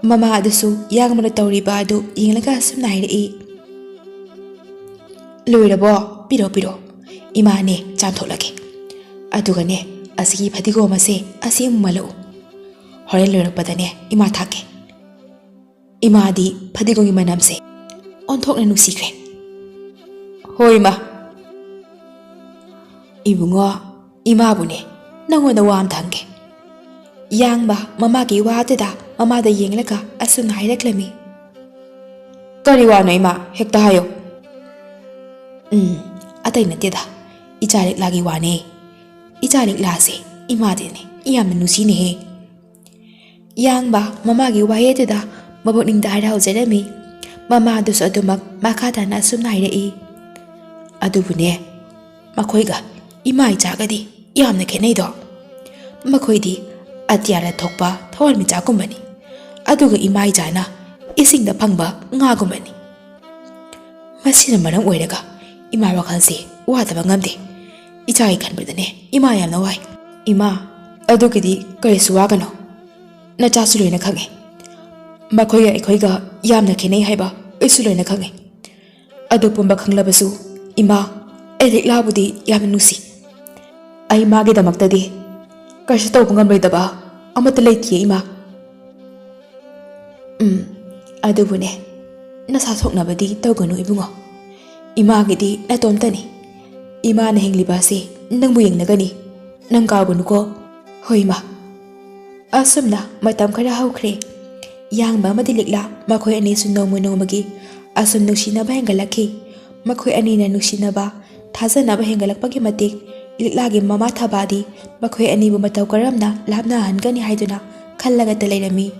ꯃꯃꯥ ꯑꯗꯨꯁꯨ ꯌꯥꯡꯕꯅ ꯇꯧꯔꯤꯕ ꯑꯗꯨ ꯌꯦꯡꯂꯒ ꯑꯁꯨꯝꯅ ꯍꯥꯏꯔꯛꯏ꯫ "ꯂꯣꯏꯔꯕꯣ? ꯄꯤꯔꯣ, ꯄꯤꯔꯣ꯫ ꯏꯃꯥꯅꯦ ꯆꯥꯝꯊꯣꯛꯂꯒꯦ꯫ ꯑꯗꯨꯒꯅꯦ, ꯑꯁꯤꯒꯤ ꯐꯗꯤꯒꯣꯝ ꯑꯁꯦ ꯑꯁꯤ ꯑꯃꯨꯛ ꯃꯜꯂꯛꯎ꯫ ꯍꯣꯔꯦꯟ ꯂꯣꯏꯔꯛꯄꯗꯅꯦ ꯏꯃꯥ ꯊꯥꯛꯀꯦ꯫ ꯏꯃꯥꯗꯤ ꯐꯗꯤꯒꯣꯝꯒꯤ ꯃꯅꯝꯁꯦ ꯑꯣꯟꯊꯣꯛꯅ ꯅꯨꯡꯁꯤꯈ꯭ꯔꯦ꯫" "ꯍꯣꯏ, ꯏꯃꯥ꯫" "ꯏꯕꯨꯡꯉꯣ, ꯏꯃꯥꯕꯨꯅꯦ ꯅꯪꯉꯣꯟꯗ ꯋꯥ ꯑꯝꯇ ꯍꯪꯒꯦ꯫" ꯌꯥꯡꯕ ꯃꯃꯥꯒꯤ ꯋꯥꯗꯨꯗ ꯃꯃꯥꯗ ꯌꯦꯡꯂꯒ ꯑꯁꯨꯝꯅ ꯍꯥꯏꯔꯛꯂꯝꯃꯤ꯫ "ꯀꯔꯤ ꯋꯥꯅꯣ ꯏꯃꯥ? ꯍꯦꯛꯇ ꯍꯥꯏꯌꯣ꯫" "ꯎꯝ, ꯑꯇꯩ ꯅꯠꯇꯦꯗ, ꯏꯆꯥ ꯂꯤꯛꯂꯥꯒꯤ ꯋꯥꯅꯦ꯫ ꯏꯆꯥ ꯂꯤꯛꯂꯥꯁꯦ ꯏꯃꯥꯗꯤꯅꯦ ꯌꯥꯝꯅ ꯅꯨꯡꯁꯤꯅꯦꯍꯦ꯫" ꯌꯥꯡꯕ ꯃꯃꯥꯒꯤ ꯋꯥꯍꯩ ꯑꯗꯨꯗ ꯃꯄꯨꯛꯅꯤꯡꯗ ꯍꯔꯥꯎꯖꯔꯝꯃꯤ꯫ ꯃꯃꯥ ꯑꯗꯨꯁꯨ ꯑꯗꯨꯃꯛ ꯃꯈꯥ ꯇꯥꯅ ꯑꯁꯨꯝꯅ ꯍꯥꯏꯔꯛꯏ꯫ "ꯑꯗꯨꯕꯨꯅꯦ, ꯃꯈꯣꯏꯒ ꯏꯃꯥ ꯏꯆꯥꯒꯗꯤ ꯌꯥꯝꯅ ꯈꯦꯠꯅꯩꯗꯣ꯫ ꯃꯈꯣꯏꯗꯤ ꯑꯇꯤꯌꯥꯗ ꯊꯣꯛꯄ ꯊꯋꯥꯟꯃꯤꯆꯥꯛꯀꯨꯝꯕꯅꯤ, ꯑꯗꯨꯒ ꯏꯃꯥ ꯏꯆꯥꯅ ꯏꯁꯤꯡꯗ ꯐꯪꯕ ꯉꯥꯒꯨꯝꯕꯅꯤ꯫ ꯃꯁꯤꯅ ꯃꯔꯝ ꯑꯣꯏꯔꯒ ꯏꯃꯥ ꯋꯥꯈꯜꯁꯦ ꯋꯥꯗꯕ ꯉꯝꯗꯦ꯫ ꯏꯆꯥꯒꯤ ꯈꯟꯕꯗꯅꯦ ꯏꯃꯥ ꯌꯥꯝꯅ ꯋꯥꯏ꯫ ꯏꯃꯥ, ꯑꯗꯨꯒꯤꯗꯤ ꯀꯔꯤꯁꯨ ꯋꯥꯒꯅꯣ꯫ ꯅꯆꯥꯁꯨ ꯂꯣꯏꯅ ꯈꯪꯉꯦ꯫ ꯃꯈꯣꯏꯒ ꯑꯩꯈꯣꯏꯒ ꯌꯥꯝꯅ ꯈꯦꯠꯅꯩ ꯍꯥꯏꯕ ꯑꯩꯁꯨ ꯂꯣꯏꯅ ꯈꯪꯉꯦ꯫ ꯑꯗꯨ ꯄꯨꯝꯕ ꯈꯪꯂꯕꯁꯨ, ꯏꯃꯥ, ꯑꯩ ꯂꯤꯛꯂꯥꯕꯨꯗꯤ ꯌꯥꯝꯅ ꯅꯨꯡꯁꯤ꯫ ꯑꯩ ꯃꯥꯒꯤꯗꯃꯛꯇꯗꯤ ꯀꯔꯤꯁꯨ ꯇꯧꯕ ꯉꯝꯂꯣꯏꯗꯕ ꯑꯃꯠꯇ ꯂꯩꯇꯦ, ꯏꯃꯥ꯫ ꯎꯝ, ꯑꯗꯨꯕꯨꯅꯦ, ꯅꯁꯥ ꯁꯣꯛꯅꯕꯗꯤ ꯇꯧꯒꯅꯨ, ꯏꯕꯨꯡꯉꯣ꯫ ꯏꯃꯥꯒꯤꯗꯤ ꯅꯇꯣꯝꯇꯅꯤ꯫ ꯏꯃꯥꯅ ꯍꯤꯡꯂꯤꯕ ꯑꯁꯤ ꯅꯪꯕꯨ ꯌꯦꯡꯂꯒꯅꯤ꯫ ꯅꯪ ꯀꯥꯎꯒꯅꯨꯀꯣ꯫ ꯍꯣꯏ, ꯏꯃꯥ꯫ ꯑꯁꯨꯝꯅ ꯃꯇꯝ ꯈꯔ ꯍꯧꯈ꯭ꯔꯦ꯫ ꯌꯥꯡꯕ ꯑꯃꯗꯤ ꯂꯤꯛꯂꯥ ꯃꯈꯣꯏ ꯑꯅꯤꯁꯨ ꯅꯣꯡꯃ ꯅꯣꯡꯃꯒꯤ ꯑꯁꯨꯝ ꯅꯨꯡꯁꯤꯅꯕ ꯍꯦꯟꯒꯠꯂꯛꯈꯤ꯫ ꯃꯈꯣꯏ ꯑꯅꯤꯅ ꯅꯨꯡꯁꯤꯅꯕ, ꯊꯥꯖꯅꯕ ꯍꯦꯟꯒꯠꯂꯛꯄꯒꯤ ꯃꯇꯤꯛ, ꯂꯤꯛꯂꯥꯒꯤ ꯃꯃꯥ ꯊꯕꯥꯗꯤ ꯃꯈꯣꯏ ꯑꯅꯤꯕꯨ ꯃꯇꯧ ꯀꯔꯝꯅ ꯂꯥꯞꯅꯍꯟꯒꯅꯤ ꯍꯥꯏꯗꯨꯅ ꯈꯜꯂꯒꯇ ꯂꯩꯔꯝꯃꯤ꯫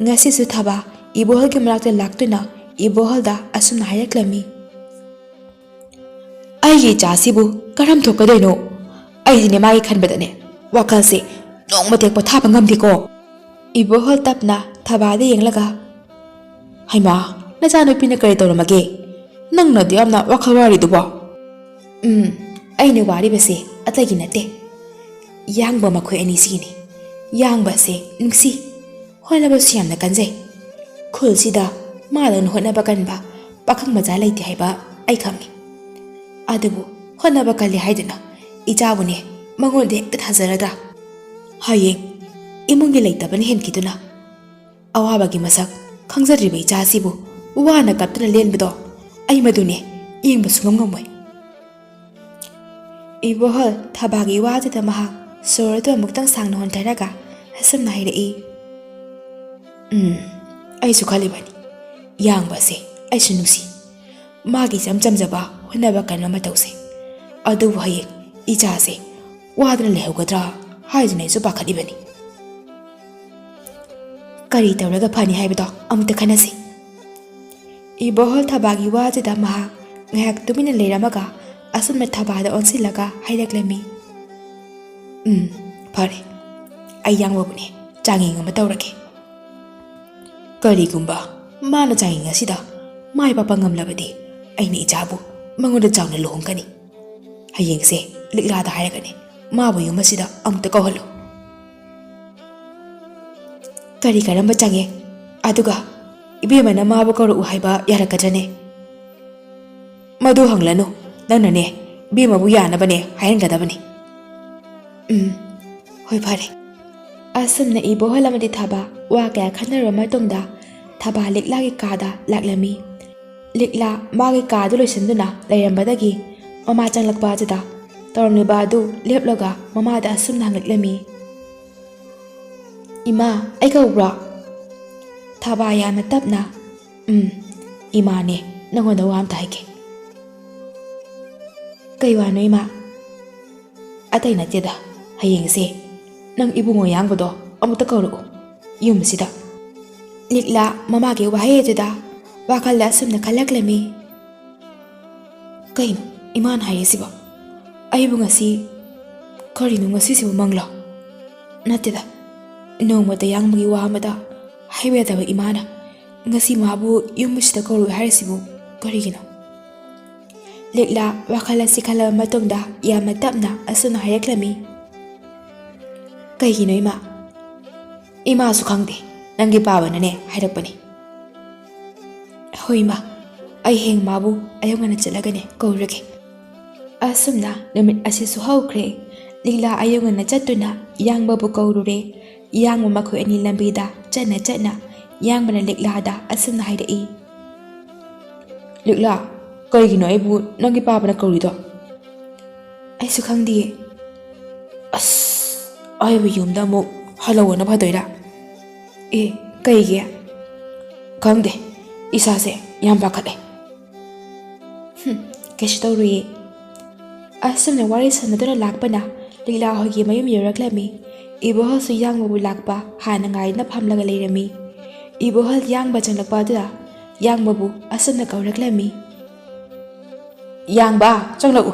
ꯉꯁꯤꯁꯨ ꯊꯕꯥ ꯏꯕꯣꯍꯜꯒꯤ ꯃꯅꯥꯛꯇ ꯂꯥꯛꯇꯨꯅ ꯏꯕꯣꯍꯜꯗ ꯑꯁꯨꯝꯅ ꯍꯥꯏꯔꯛꯂꯝꯃꯤ, "ꯑꯩꯒꯤ ꯏꯆꯥꯁꯤꯕꯨ ꯀꯔꯝ ꯊꯣꯛꯀꯗꯣꯏꯅꯣ? ꯑꯩꯗꯤꯅꯦ, ꯃꯥꯒꯤ ꯈꯟꯕꯗꯅꯦ ꯋꯥꯈꯜꯁꯦ ꯅꯣꯡꯃꯇ ꯄꯣꯊꯥꯕ ꯉꯝꯗꯦꯀꯣ"꯫ ꯏꯕꯣꯍꯜ ꯇꯞꯅ ꯊꯕꯥꯗ ꯌꯦꯡꯂꯒ, "ꯍꯩꯃꯥ, ꯅꯆꯥꯅꯨꯄꯤꯅ ꯀꯔꯤ ꯇꯧꯔꯝꯃꯒꯦ? ꯅꯪꯅ ꯑꯗꯨ ꯌꯥꯝꯅ ꯋꯥꯈꯜ ꯋꯥꯔꯤꯗꯨꯕꯣ?" "ꯎꯝ, ꯑꯩꯅ ꯋꯥꯔꯤꯕꯁꯦ ꯑꯇꯩꯒꯤ ꯅꯠꯇꯦ꯫ ꯌꯥꯡꯕ ꯃꯈꯣꯏ ꯑꯅꯤꯁꯤꯒꯤꯅꯤ꯫ ꯌꯥꯡꯕ ꯑꯁꯦ ꯅꯨꯡꯁꯤ, ꯍꯣꯠꯅꯕꯁꯨ ꯌꯥꯝꯅ ꯀꯟꯖꯩ꯫ ꯈꯨꯜꯁꯤꯗ ꯃꯥꯗꯧꯅ ꯍꯣꯠꯅꯕ ꯀꯟꯕ ꯄꯥꯈꯪ ꯃꯆꯥ ꯂꯩꯇꯦ ꯍꯥꯏꯕ ꯑꯩ ꯈꯪꯉꯤ꯫ ꯑꯗꯨꯕꯨ ꯍꯣꯠꯅꯕ ꯀꯜꯂꯤ ꯍꯥꯏꯗꯨꯅ ꯏꯆꯥꯕꯨꯅꯦ ꯃꯉꯣꯟꯗ ꯍꯦꯛꯇ ꯊꯥꯖꯔꯒ ꯍꯌꯦꯡ ꯏꯃꯨꯡꯒꯤ ꯂꯩꯇꯕꯅ ꯍꯦꯟꯈꯤꯗꯨꯅ ꯑꯋꯥꯕꯒꯤ ꯃꯁꯛ ꯈꯪꯖꯗ꯭ꯔꯤꯕ ꯏꯆꯥꯁꯤꯕꯨ ꯋꯥꯅ ꯀꯞꯇꯨꯅ ꯂꯦꯟꯕꯗꯣ ꯑꯩ ꯃꯗꯨꯅꯦ ꯌꯦꯡꯕ ꯁꯨꯡꯉꯝ ꯉꯝꯃꯣꯏ"꯫ ꯏꯕꯣꯍꯜ ꯊꯕꯥꯒꯤ ꯋꯥꯗꯨꯗ ꯃꯍꯥꯛ ꯁꯣꯔ ꯑꯗꯨ ꯑꯃꯨꯛꯇꯪ ꯁꯥꯡꯅ ꯍꯣꯟꯊꯔꯒ ꯑꯁꯨꯝꯅ ꯍꯥꯏꯔꯛꯏ, "ꯎꯝ, ꯑꯩꯁꯨ ꯈꯜꯂꯤꯕꯅꯤ꯫ ꯌꯥꯡꯕꯁꯦ ꯑꯩꯁꯨ ꯅꯨꯡꯁꯤ꯫ ꯃꯥꯒꯤ ꯏꯆꯝ ꯆꯝꯖꯕ ꯍꯣꯠꯅꯕ ꯀꯟꯕ ꯃꯇꯧꯁꯦ꯫ ꯑꯗꯨꯕꯨ ꯍꯌꯦꯡ ꯏꯆꯥꯁꯦ ꯋꯥꯗꯨꯅ ꯂꯩꯍꯧꯒꯗ꯭ꯔꯥ ꯍꯥꯏꯗꯨꯅ ꯑꯩꯁꯨ ꯄꯥꯈꯠꯂꯤꯕꯅꯤ"꯫ "ꯀꯔꯤ ꯇꯧꯔꯒ ꯐꯅꯤ ꯍꯥꯏꯕꯗꯣ ꯑꯃꯨꯛꯇ ꯈꯟꯅꯁꯤ"꯫ ꯏꯕꯣꯍꯜ ꯊꯕꯥꯒꯤ ꯋꯥꯁꯤꯗ ꯃꯍꯥꯛ ꯉꯥꯏꯍꯥꯛ ꯇꯨꯃꯤꯟꯅ ꯂꯩꯔꯝꯃꯒ ꯑꯁꯨꯝꯅ ꯊꯕꯥꯗ ꯑꯣꯟꯁꯤꯜꯂꯒ ꯍꯥꯏꯔꯛꯂꯝꯃꯤ꯫ "ꯎꯝ, ꯐꯔꯦ, ꯑꯩ ꯌꯥꯡꯕꯕꯨꯅꯦ ꯆꯥꯡꯌꯦꯡ ꯑꯃ ꯇꯧꯔꯒꯦ꯫ ꯀꯔꯤꯒꯨꯝꯕ ꯃꯥꯅ ꯆꯥꯡꯌꯦꯡ ꯑꯁꯤꯗ ꯃꯥꯏ ꯄꯥꯛꯄ ꯉꯝꯂꯕꯗꯤ ꯑꯩꯅ ꯏꯆꯥꯕꯨ ꯃꯉꯣꯟꯗ ꯆꯥꯎꯅ ꯂꯨꯍꯣꯡꯒꯅꯤ꯫ ꯍꯌꯦꯡꯁꯦ ꯂꯤꯛꯂꯥꯗ ꯍꯥꯏꯔꯒꯅꯦ ꯃꯥꯕꯨ ꯌꯨꯝ ꯑꯁꯤꯗ ꯑꯃꯨꯛꯇ ꯀꯧꯍꯜꯂꯨ꯫ ꯀꯔꯤ ꯀꯔꯝꯕ ꯆꯥꯡꯌꯦꯡ? ꯑꯗꯨꯒ ꯏꯕꯦꯝꯃꯅ ꯃꯥꯕꯨ ꯀꯧꯔꯛꯎ ꯍꯥꯏꯕ ꯌꯥꯔꯛꯀꯗ꯭ꯔꯅꯦ?" "ꯃꯗꯨ ꯍꯪꯂꯅꯨ, ꯅꯪꯅꯅꯦ ꯏꯕꯦꯝꯃꯕꯨ ꯌꯥꯅꯕꯅꯦ ꯍꯥꯏꯍꯟꯒꯗꯕꯅꯤ꯫" "ꯎꯝ, ꯍꯣꯏ, ꯐꯔꯦ꯫" ꯑꯁꯨꯝꯅ ꯏꯕꯣꯍꯜ ꯑꯃꯗꯤ ꯊꯥꯕ ꯋꯥ ꯀꯌꯥ ꯈꯟꯅꯔꯕ ꯃꯇꯨꯡꯗ ꯊꯥꯕ ꯂꯤꯛꯂꯥꯒꯤ ꯀꯥꯗ ꯂꯥꯛꯂꯝꯃꯤ꯫ ꯂꯤꯛꯂꯥ ꯃꯥꯒꯤ ꯀꯥꯗꯨ ꯂꯣꯏꯁꯤꯟꯗꯨꯅ ꯂꯩꯔꯝꯕꯗꯒꯤ ꯃꯃꯥ ꯆꯪꯂꯛꯄ ꯑꯗꯨꯗ ꯇꯧꯔꯝꯂꯤꯕ ꯑꯗꯨ ꯂꯦꯞꯂꯒ ꯃꯃꯥꯗ ꯑꯁꯨꯝꯅ ꯍꯪꯂꯛꯂꯝꯃꯤ꯫ "ꯏꯃꯥ, ꯑꯩ ꯀꯧꯕ꯭ꯔꯣ?" ꯊꯥꯕ ꯌꯥꯝꯅ ꯇꯞꯅ, "ꯎꯝ, ꯏꯃꯥꯅꯦ, ꯅꯪꯉꯣꯟꯗ ꯋꯥ ꯑꯝꯇ ꯍꯥꯏꯒꯦ꯫" "ꯀꯩ ꯋꯥꯅꯣ, ꯏꯃꯥ?" "ꯑꯇꯩ ꯅꯠꯇꯦꯗ, ꯍꯌꯦꯡꯁꯦ ꯅꯪ ꯏꯕꯨꯡꯉꯣ ꯌꯥꯡꯕꯗꯣ ꯑꯃꯨꯛꯇ ꯀꯧꯔꯛꯎ ꯌꯨꯝꯁꯤꯗ꯫" ꯂꯤꯛꯂꯥ ꯃꯃꯥꯒꯤ ꯋꯥꯍꯩ ꯑꯗꯨꯗ ꯋꯥꯈꯜꯗ ꯑꯁꯨꯝꯅ ꯈꯜꯂꯛꯂꯝꯃꯤ꯫ "ꯀꯩꯅꯣ ꯏꯃꯥꯅ ꯍꯥꯏꯔꯤꯁꯤꯕꯣ? ꯑꯩꯕꯨ ꯉꯁꯤ, ꯀꯔꯤꯅꯣ ꯉꯁꯤꯁꯤꯕꯨ ꯃꯪꯂꯣ? ꯅꯠꯇꯦꯗ, ꯅꯣꯡꯃꯇ ꯌꯥꯡꯕꯒꯤ ꯋꯥ ꯑꯃꯗ ꯍꯥꯏꯕ ꯌꯥꯗꯕ ꯏꯃꯥꯅ ꯉꯁꯤ ꯃꯥꯕꯨ ꯌꯨꯝ ꯑꯁꯤꯗ ꯀꯧꯔꯨꯏ ꯍꯥꯏꯔꯤꯁꯤꯕꯨ ꯀꯔꯤꯒꯤꯅꯣ?" ꯂꯤꯛꯂꯥ ꯋꯥꯈꯜ ꯑꯁꯤ ꯈꯜꯂꯕ ꯃꯇꯨꯡꯗ ꯌꯥꯝꯅ ꯇꯞꯅ ꯑꯁꯨꯝꯅ ꯍꯥꯏꯔꯛꯂꯝꯃꯤ꯫ "ꯀꯩꯒꯤꯅꯣ ꯏꯃꯥ?" "ꯏꯃꯥꯁꯨ ꯈꯪꯗꯦ, ꯅꯪꯒꯤ ꯄꯥꯕꯅꯅꯦ ꯍꯥꯏꯔꯛꯄꯅꯤ꯫" "ꯍꯣꯏ ꯏꯃꯥ, ꯑꯩ ꯍꯌꯦꯡ ꯃꯥꯕꯨ ꯑꯌꯨꯛ ꯉꯟꯅ ꯆꯠꯂꯒꯅꯦ ꯀꯧꯔꯒꯦ꯫" ꯑꯁꯨꯝꯅ ꯅꯨꯃꯤꯠ ꯑꯁꯤꯁꯨ ꯍꯧꯈ꯭ꯔꯦ꯫ ꯂꯤꯛꯂꯥ ꯑꯌꯨꯛ ꯉꯟꯅ ꯆꯠꯇꯨꯅ ꯌꯥꯡꯕꯕꯨ ꯀꯧꯔꯨꯔꯦ꯫ ꯌꯥꯡꯕ ꯃꯈꯣꯏ ꯑꯅꯤ ꯂꯝꯕꯤꯗ ꯆꯠꯅ ꯆꯠꯅ ꯌꯥꯡꯕꯅ ꯂꯤꯛꯂꯥꯗ ꯑꯁꯨꯝꯅ ꯍꯥꯏꯔꯛꯏ꯫ "ꯂꯤꯛꯂꯥ, ꯀꯔꯤꯒꯤꯅꯣ ꯑꯩꯕꯨ ꯅꯪꯒꯤ ꯄꯥꯕꯅ ꯀꯧꯔꯤꯗꯣ?" "ꯑꯩꯁꯨ ꯈꯪꯗꯤꯌꯦ꯫" "ꯑꯁ, ꯑꯩꯕꯨ ꯌꯨꯝꯗ ꯑꯃꯨꯛ ꯍꯜꯂꯧꯕꯅ ꯐꯗꯣꯏꯔꯥ?" "ꯑꯦ, ꯀꯩꯒꯤ?" "ꯈꯪꯗꯦ, ꯏꯁꯥꯁꯦ ꯌꯥꯝ ꯄꯥꯈꯠꯂꯦ꯫" "ꯍꯨꯝ, ꯀꯩꯁꯨ ꯇꯧꯔꯣꯏꯌꯦ꯫" ꯑꯁꯨꯝꯅ ꯋꯥꯔꯤ ꯁꯥꯟꯅꯗꯨꯅ ꯂꯥꯛꯄꯅ ꯂꯤꯛꯂꯥ ꯍꯣꯏꯒꯤ ꯃꯌꯨꯝ ꯌꯧꯔꯛꯂꯝꯃꯤ꯫ ꯏꯕꯣꯍꯜꯁꯨ ꯌꯥꯡꯕꯕꯨ ꯂꯥꯛꯄ ꯍꯥꯟꯅ ꯉꯥꯏꯗꯨꯅ ꯐꯝꯂꯒ ꯂꯩꯔꯝꯃꯤ꯫ ꯏꯕꯣꯍꯜ ꯌꯥꯡꯕ ꯆꯪꯂꯛꯄ ꯑꯗꯨꯗ ꯌꯥꯡꯕꯕꯨ ꯑꯁꯨꯝꯅ ꯀꯧꯔꯛꯂꯝꯃꯤ꯫ ꯌꯥꯡꯕ, ꯆꯪꯂꯛꯎ꯫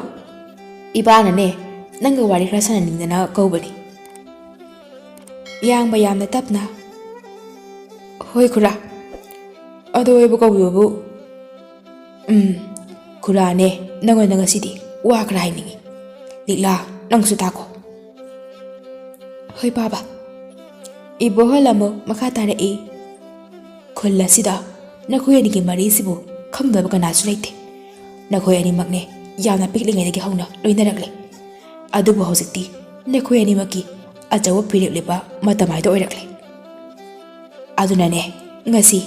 ꯏꯄꯥꯅꯅꯦ, ꯅꯪꯒ ꯋꯥꯔꯤ ꯈꯔ ꯁꯥꯟꯅꯅꯤꯡꯗꯅ ꯀꯧꯕꯅꯤ꯫ ꯌꯥꯡꯕ ꯌꯥꯝꯅ ꯇꯞꯅ, "ꯍꯣꯏ ꯈꯨꯔꯥ, ꯑꯗꯣ ꯑꯩꯕꯨ ꯀꯧꯕꯤꯕꯕꯨ?" "ꯎꯝ, ꯈꯨꯔꯥꯅꯦ, ꯅꯪꯉꯣꯟꯗ ꯉꯁꯤꯗꯤ ꯋꯥ ꯈꯔ ꯍꯥꯏꯅꯤꯡꯉꯤ꯫ ꯂꯤꯛꯂꯥ, ꯅꯪꯁꯨ ꯇꯥꯈꯣ꯫" "ꯍꯣꯏ ꯄꯥꯕ꯫" ꯏꯕꯣꯍꯜ ꯑꯃꯨꯛ ꯃꯈꯥ ꯇꯥꯔꯛꯏ, "ꯈꯨꯜ ꯑꯁꯤꯗ ꯅꯈꯣꯏ ꯑꯅꯤꯒꯤ ꯃꯔꯤꯁꯤꯕꯨ ꯈꯪꯗꯕ ꯀꯅꯥꯁꯨ ꯂꯩꯇꯦ꯫ ꯅꯈꯣꯏ ꯑꯅꯤꯃꯛꯅꯦ ꯌꯥꯝꯅ ꯄꯤꯛꯂꯤꯉꯩꯗꯒꯤ ꯍꯧꯅ ꯂꯣꯏꯅꯔꯛꯂꯦ꯫ ꯑꯗꯨꯕꯨ ꯍꯧꯖꯤꯛꯇꯤ ꯅꯈꯣꯏ ꯑꯅꯤꯃꯛꯀꯤ ꯑꯆꯧꯕ ꯐꯤꯔꯦꯞ ꯂꯦꯞꯄ ꯃꯇꯝ ꯍꯥꯏꯗꯣ ꯑꯣꯏꯔꯛꯂꯦ꯫ ꯑꯗꯨꯅꯅꯦ, ꯉꯁꯤ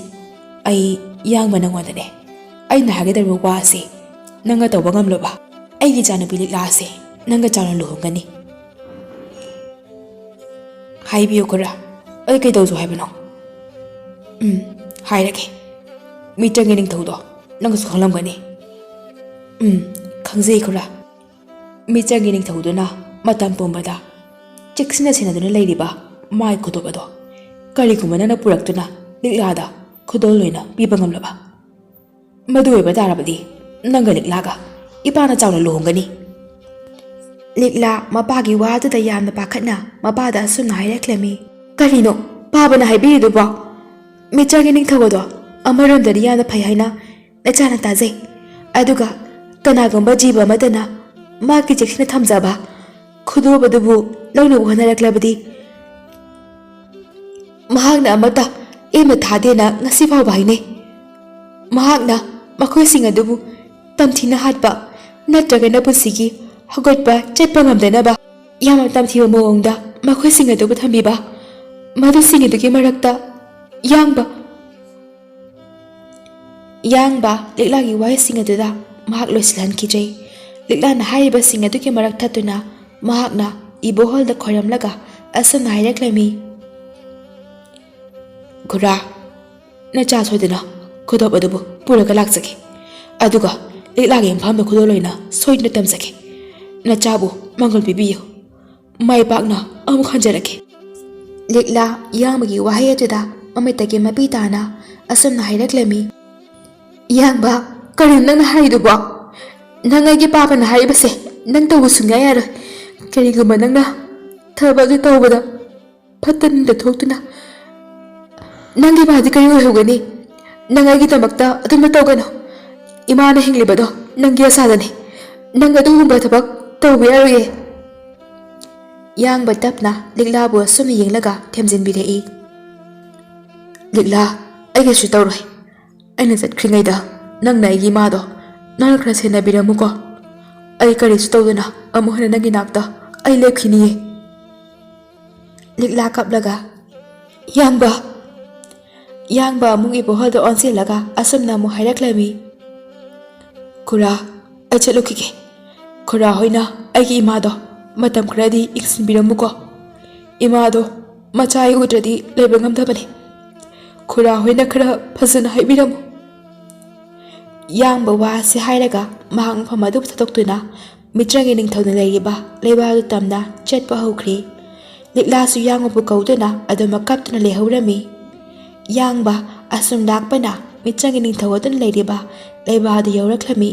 ꯑꯩ ꯌꯥꯡꯕ ꯅꯪꯉꯣꯟꯗꯅꯦ ꯑꯩꯅ ꯍꯥꯏꯒꯗꯧꯔꯤꯕ ꯋꯥ ꯑꯁꯤ ꯅꯪꯅ ꯇꯧꯕ ꯉꯝꯂꯕ ꯑꯩꯒꯤ ꯏꯆꯥꯅꯨꯄꯤ ꯂꯤꯛꯂꯥ ꯑꯁꯤ ꯅꯪꯒ ꯆꯥꯎꯅ ꯂꯨꯍꯣꯡꯒꯅꯤ꯫" "ꯍꯥꯏꯕꯤꯌꯨ ꯈꯨꯔꯥ, ꯑꯩ ꯀꯩꯗꯧꯁꯨ ꯍꯥꯏꯕꯅꯣ?" "ꯎꯝ, ꯍꯥꯏꯔꯒꯦ꯫ ꯃꯤꯇ꯭ꯔꯪꯒꯤ ꯅꯤꯡꯊꯧꯗꯣ ꯅꯪꯁꯨ ꯈꯪꯂꯝꯒꯅꯤ꯫" "ꯎꯝ, ꯈꯪꯖꯩ ꯈꯨꯔꯥ꯫ ꯃꯤꯆꯪꯒꯤ ꯅꯤꯡꯊꯧꯗꯨꯅ ꯃꯇꯝ ꯄꯨꯝꯕꯗ ꯆꯦꯛꯁꯤꯟꯅ ꯁꯦꯟꯅꯗꯨꯅ ꯂꯩꯔꯤꯕ ꯃꯥꯒꯤ ꯈꯨꯗꯣꯞ ꯑꯗꯣ ꯀꯔꯤꯒꯨꯝꯕ ꯅꯪꯅ ꯄꯨꯔꯛꯇꯨꯅ ꯂꯤꯛꯂꯥꯗ ꯈꯨꯗꯣꯜ ꯑꯣꯏꯅ ꯄꯤꯕ ꯉꯝꯂꯕ, ꯃꯗꯨ ꯑꯣꯏꯕ ꯇꯥꯔꯕꯗꯤ ꯅꯪꯒ ꯂꯤꯛꯂꯥꯒ ꯏꯄꯥꯅ ꯆꯥꯎꯅ ꯂꯨꯍꯣꯡꯒꯅꯤ꯫" ꯂꯤꯛꯂꯥ ꯃꯄꯥꯒꯤ ꯋꯥꯗꯨꯗ ꯌꯥꯝꯅ ꯄꯥꯈꯠꯅ ꯃꯄꯥꯗ ꯑꯁꯨꯝꯅ ꯍꯥꯏꯔꯛꯂꯝꯃꯤ, "ꯀꯔꯤꯅꯣ ꯄꯥꯕꯅ ꯍꯥꯏꯕꯤꯔꯤꯗꯨꯕꯣ? ꯃꯤꯆꯪꯒꯤ ꯅꯤꯡꯊꯧ ꯑꯗꯣ ꯑꯃꯔꯣꯝꯗꯗꯤ ꯌꯥꯝꯅ ꯐꯩ ꯍꯥꯏꯅ ꯅꯆꯥꯅ ꯇꯥꯖꯩ꯫ ꯑꯗꯨꯒ ꯀꯅꯥꯒꯨꯝꯕ ꯖꯤꯕ ꯑꯃꯠꯇꯅ ꯃꯥꯒꯤ ꯆꯦꯛꯁꯤꯟꯅ ꯊꯝꯖꯕ ꯈꯨꯗꯣꯞ ꯑꯗꯨꯕꯨ ꯂꯧꯅꯕ ꯍꯣꯠꯅꯔꯛꯂꯕꯗꯤ ꯃꯍꯥꯛꯅ ꯑꯃꯠꯇ ꯏꯃ ꯊꯥꯗꯦꯅ ꯉꯁꯤ ꯐꯥꯎꯕ ꯍꯥꯏꯅꯩ꯫ ꯃꯍꯥꯛꯅ ꯃꯈꯣꯏꯁꯤꯡ ꯑꯗꯨꯕꯨ ꯇꯝꯊꯤꯅ ꯍꯥꯠꯄ ꯅꯠꯇ꯭ꯔꯒꯅ ꯄꯨꯟꯁꯤꯒꯤ ꯍꯧꯒꯠꯄ ꯆꯠꯄ ꯉꯝꯗꯅꯕ ꯌꯥꯝꯅ ꯇꯝꯊꯤꯕ ꯃꯑꯣꯡꯗ ꯃꯈꯣꯏꯁꯤꯡ ꯑꯗꯨꯕꯨ ꯊꯝꯕꯤꯕ, ꯃꯗꯨꯁꯤꯡ ꯑꯗꯨꯒꯤ ꯃꯔꯛꯇ ꯌꯥꯡꯕ ꯌꯥꯡꯕ ꯂꯤꯛꯂꯥꯒꯤ ꯋꯥꯍꯩꯁꯤꯡ ꯑꯗꯨꯗ ꯃꯍꯥꯛ ꯂꯣꯏꯁꯤꯜꯍꯟꯈꯤꯗ꯭ꯔꯦ꯫ ꯂꯤꯛꯂꯥꯅ ꯍꯥꯏꯔꯤꯕꯁꯤꯡ ꯑꯗꯨꯒꯤ ꯃꯔꯛ ꯊꯠꯇꯨꯅ ꯃꯍꯥꯛꯅ ꯏꯕꯣꯍꯜꯗ ꯈꯣꯏꯔꯝꯂꯒ ꯑꯁꯨꯝꯅ ꯍꯥꯏꯔꯛꯂꯝꯃꯤ, "ꯈꯨꯔꯥ, ꯅꯆꯥ ꯁꯣꯏꯗꯅ ꯈꯨꯗꯣꯞ ꯑꯗꯨꯕꯨ ꯄꯨꯔꯒ ꯂꯥꯛꯆꯒꯦ꯫ ꯑꯗꯨꯒ ꯂꯤꯛꯂꯥꯒꯤ ꯌꯨꯝꯐꯝꯗ ꯈꯨꯗꯣꯜ ꯑꯣꯏꯅ ꯁꯣꯏꯗꯅ ꯇꯝꯖꯒꯦ꯫ ꯅꯆꯥꯕꯨ ꯃꯪꯒꯣꯜ ꯄꯤꯕꯤꯌꯨ꯫ ꯃꯥꯏ ꯄꯥꯛꯅ ꯑꯃꯨꯛ ꯍꯟꯖꯔꯛꯀꯦ꯫" ꯂꯤꯛꯂꯥ ꯌꯥꯡꯕꯒꯤ ꯋꯥꯍꯩ ꯑꯗꯨꯗ ꯃꯃꯤꯠꯇꯒꯤ ꯃꯄꯤ ꯇꯥꯅ ꯑꯁꯨꯝꯅ ꯍꯥꯏꯔꯛꯂꯝꯃꯤ, "ꯌꯥꯡꯕ, ꯀꯔꯤꯅꯣ ꯅꯪꯅ ꯍꯥꯏꯔꯤꯗꯨꯕꯣ? ꯅꯪ ꯑꯩꯒꯤ ꯄꯥꯄꯅ ꯍꯥꯏꯔꯤꯕꯁꯦ ꯅꯪ ꯇꯧꯕ ꯁꯨꯡꯌꯥ ꯌꯥꯔꯣꯏ꯫ ꯀꯔꯤꯒꯨꯝꯕ ꯅꯪꯅ ꯊꯕꯛ ꯑꯗꯨ ꯇꯧꯕꯗ ꯐꯠꯇꯅꯤꯡꯗ ꯊꯣꯛꯇꯨꯅ ꯅꯪꯒꯤ ꯏꯃꯥꯗꯤ ꯀꯔꯤ ꯑꯣꯏꯍꯧꯒꯅꯤ? ꯅꯪ ꯑꯩꯒꯤꯗꯃꯛꯇ ꯑꯗꯨꯝꯅ ꯇꯧꯒꯅꯨ꯫ ꯏꯃꯥꯅ ꯍꯤꯡꯂꯤꯕꯗꯣ ꯅꯪꯒꯤ ꯑꯁꯥꯗꯅꯤ꯫ ꯅꯪ ꯑꯗꯨꯒꯨꯝꯕ ꯊꯕꯛ ꯇꯧꯕ ꯌꯥꯔꯣꯏꯌꯦ꯫ ꯌꯥꯡꯕ ꯇꯞꯅ ꯂꯤꯛꯂꯥꯕꯨ ꯑꯁꯨꯝꯅ ꯌꯦꯡꯂꯒ ꯊꯦꯝꯖꯤꯟꯕꯤꯔꯛꯏ꯫ ꯂꯤꯛꯂꯥ, ꯑꯩ ꯀꯩꯁꯨ ꯇꯧꯔꯣꯏ꯫ ꯑꯩꯅ ꯆꯠꯈ꯭ꯔꯤꯉꯩꯗ ꯅꯪꯅ ꯑꯩꯒꯤ ꯏꯃꯥꯗꯣ ꯅꯪꯅ ꯈꯔ ꯁꯦꯟꯅꯕꯤꯔꯝꯃꯨꯀꯣ꯫ ꯑꯩ ꯀꯔꯤꯁꯨ ꯇꯧꯗꯅ ꯑꯃꯨꯛ ꯍꯟꯅ ꯅꯪꯒꯤ ꯅꯥꯛꯇ ꯑꯩ ꯂꯦꯞꯈꯤꯅꯤꯌꯦ꯫ ꯂꯤꯛꯂꯥ ꯀꯞꯂꯒ, "ꯌꯥꯡꯕ!" ꯌꯥꯡꯕ ꯑꯃꯨꯛ ꯏꯕꯣꯍꯜꯗ ꯑꯣꯟꯁꯤꯜꯂꯒ ꯑꯁꯨꯝꯅ ꯑꯃꯨꯛ ꯍꯥꯏꯔꯛꯂꯝꯃꯤ, "ꯈꯨꯔꯥ, ꯑꯩ ꯆꯠꯂꯨꯈꯤꯒꯦ꯫ ꯈꯨꯔꯥ ꯍꯣꯏꯅ ꯑꯩꯒꯤ ꯏꯃꯥꯗꯣ ꯃꯇꯝ ꯈꯔꯗꯤ ꯌꯦꯡꯁꯤꯟꯕꯤꯔꯝꯃꯨꯀꯣ꯫ ꯏꯃꯥꯗꯣ ꯃꯆꯥ ꯑꯩ ꯎꯗ꯭ꯔꯗꯤ ꯂꯩꯕ ꯉꯝꯗꯕꯅꯤ꯫ ꯈꯨꯔꯥ ꯍꯣꯏꯅ ꯈꯔ ꯐꯖꯅ ꯍꯥꯏꯕꯤꯔꯝꯃꯨ꯫" ꯌꯥꯡꯕ ꯋꯥ ꯑꯁꯤ ꯍꯥꯏꯔꯒ ꯃꯍꯥꯛ ꯃꯐꯝ ꯑꯗꯨ ꯊꯥꯗꯣꯛꯇꯨꯅ ꯃꯤꯇ꯭ꯔꯪꯒꯤ ꯅꯤꯡꯊꯧꯅ ꯂꯩꯔꯤꯕ ꯂꯩꯕꯥꯛ ꯑꯗꯨ ꯇꯝꯅ ꯆꯠꯄ ꯍꯧꯈ꯭ꯔꯤ꯫ ꯂꯤꯛꯂꯥꯁꯨ ꯌꯥꯡꯕꯕꯨ ꯀꯧꯗꯨꯅ ꯑꯗꯨꯃꯛ ꯀꯞꯇꯨꯅ ꯂꯩꯍꯧꯔꯝꯃꯤ꯫ ꯌꯥꯡꯕ ꯑꯁꯨꯝ ꯂꯥꯛꯄꯅ ꯃꯤꯇ꯭ꯔꯪꯒꯤ ꯅꯤꯡꯊꯧ ꯑꯗꯨꯅ ꯂꯩꯔꯤꯕ ꯂꯩꯕꯥꯛ ꯑꯗꯨ ꯌꯧꯔꯛꯂꯝꯃꯤ꯫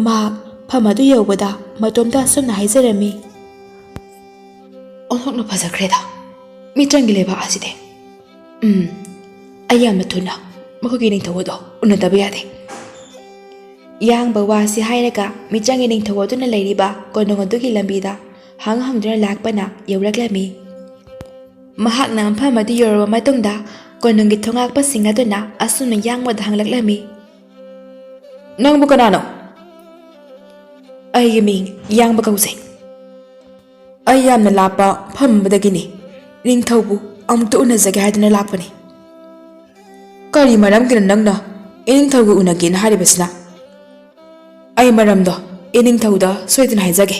ꯃꯍꯥꯛ ꯃꯐꯝ ꯑꯗꯨ ꯌꯧꯕꯗ ꯃꯇꯣꯝꯇ ꯑꯁꯨꯝꯅ ꯍꯥꯏꯖꯔꯝꯃꯤ, "ꯑꯣꯟꯊꯣꯛꯅ ꯐꯖꯈ꯭ꯔꯦꯗ ꯃꯤꯇ꯭ꯔꯪꯒꯤ ꯂꯩꯕꯥꯛ ꯑꯁꯤꯗꯤ꯫ ꯎꯝ, ꯑꯩ ꯌꯥꯝꯅ ꯊꯨꯅ ꯃꯈꯣꯏꯒꯤ ꯅꯤꯡꯊꯧ ꯑꯗꯣ ꯎꯅꯗꯕ ꯌꯥꯗꯦ꯫" ꯌꯥꯡꯕ ꯋꯥꯁꯤ ꯍꯥꯏꯔꯒ ꯃꯤꯆꯪꯒꯤ ꯅꯤꯡꯊꯧ ꯑꯗꯨꯅ ꯂꯩꯔꯤꯕ ꯀꯣꯅꯨꯡ ꯑꯗꯨꯒꯤ ꯂꯝꯕꯤꯗ ꯍꯪ ꯍꯪꯗꯨꯅ ꯂꯥꯛꯄꯅ ꯌꯧꯔꯛꯂꯝꯃꯤ꯫ ꯃꯍꯥꯛꯅ ꯃꯐꯝ ꯑꯗꯨ ꯌꯧꯔꯕ ꯃꯇꯨꯡꯗ ꯀꯣꯅꯨꯡꯒꯤ ꯊꯣꯉꯥꯛꯄꯁꯤꯡ ꯑꯗꯨꯅ ꯑꯁꯨꯝꯅ ꯌꯥꯡꯕꯗ ꯍꯪꯂꯛꯂꯝꯃꯤ, "ꯅꯪꯕꯨ ꯀꯅꯥꯅꯣ?" "ꯑꯩꯒꯤ ꯃꯤꯡ ꯌꯥꯡꯕ ꯀꯧꯖꯩ꯫ ꯑꯩ ꯌꯥꯝꯅ ꯂꯥꯞꯄ ꯃꯐꯝ ꯑꯃꯗꯒꯤꯅꯤ꯫ ꯅꯤꯡꯊꯧꯕꯨ ꯑꯃꯨꯛꯇ ꯎꯅꯖꯒꯦ ꯍꯥꯏꯗꯨꯅ ꯂꯥꯛꯄꯅꯤ꯫" "ꯀꯔꯤ ꯃꯔꯝꯒꯤꯅꯣ ꯅꯪꯅ ꯏꯅꯤꯡꯊꯧꯒ ꯎꯅꯒꯦꯅ ꯍꯥꯏꯔꯤꯕꯁꯤꯅ?" "ꯑꯩ ꯃꯔꯝꯗꯣ ꯏꯅꯤꯡꯊꯧꯗ ꯁꯣꯏꯗꯅ ꯍꯥꯏꯖꯒꯦ꯫"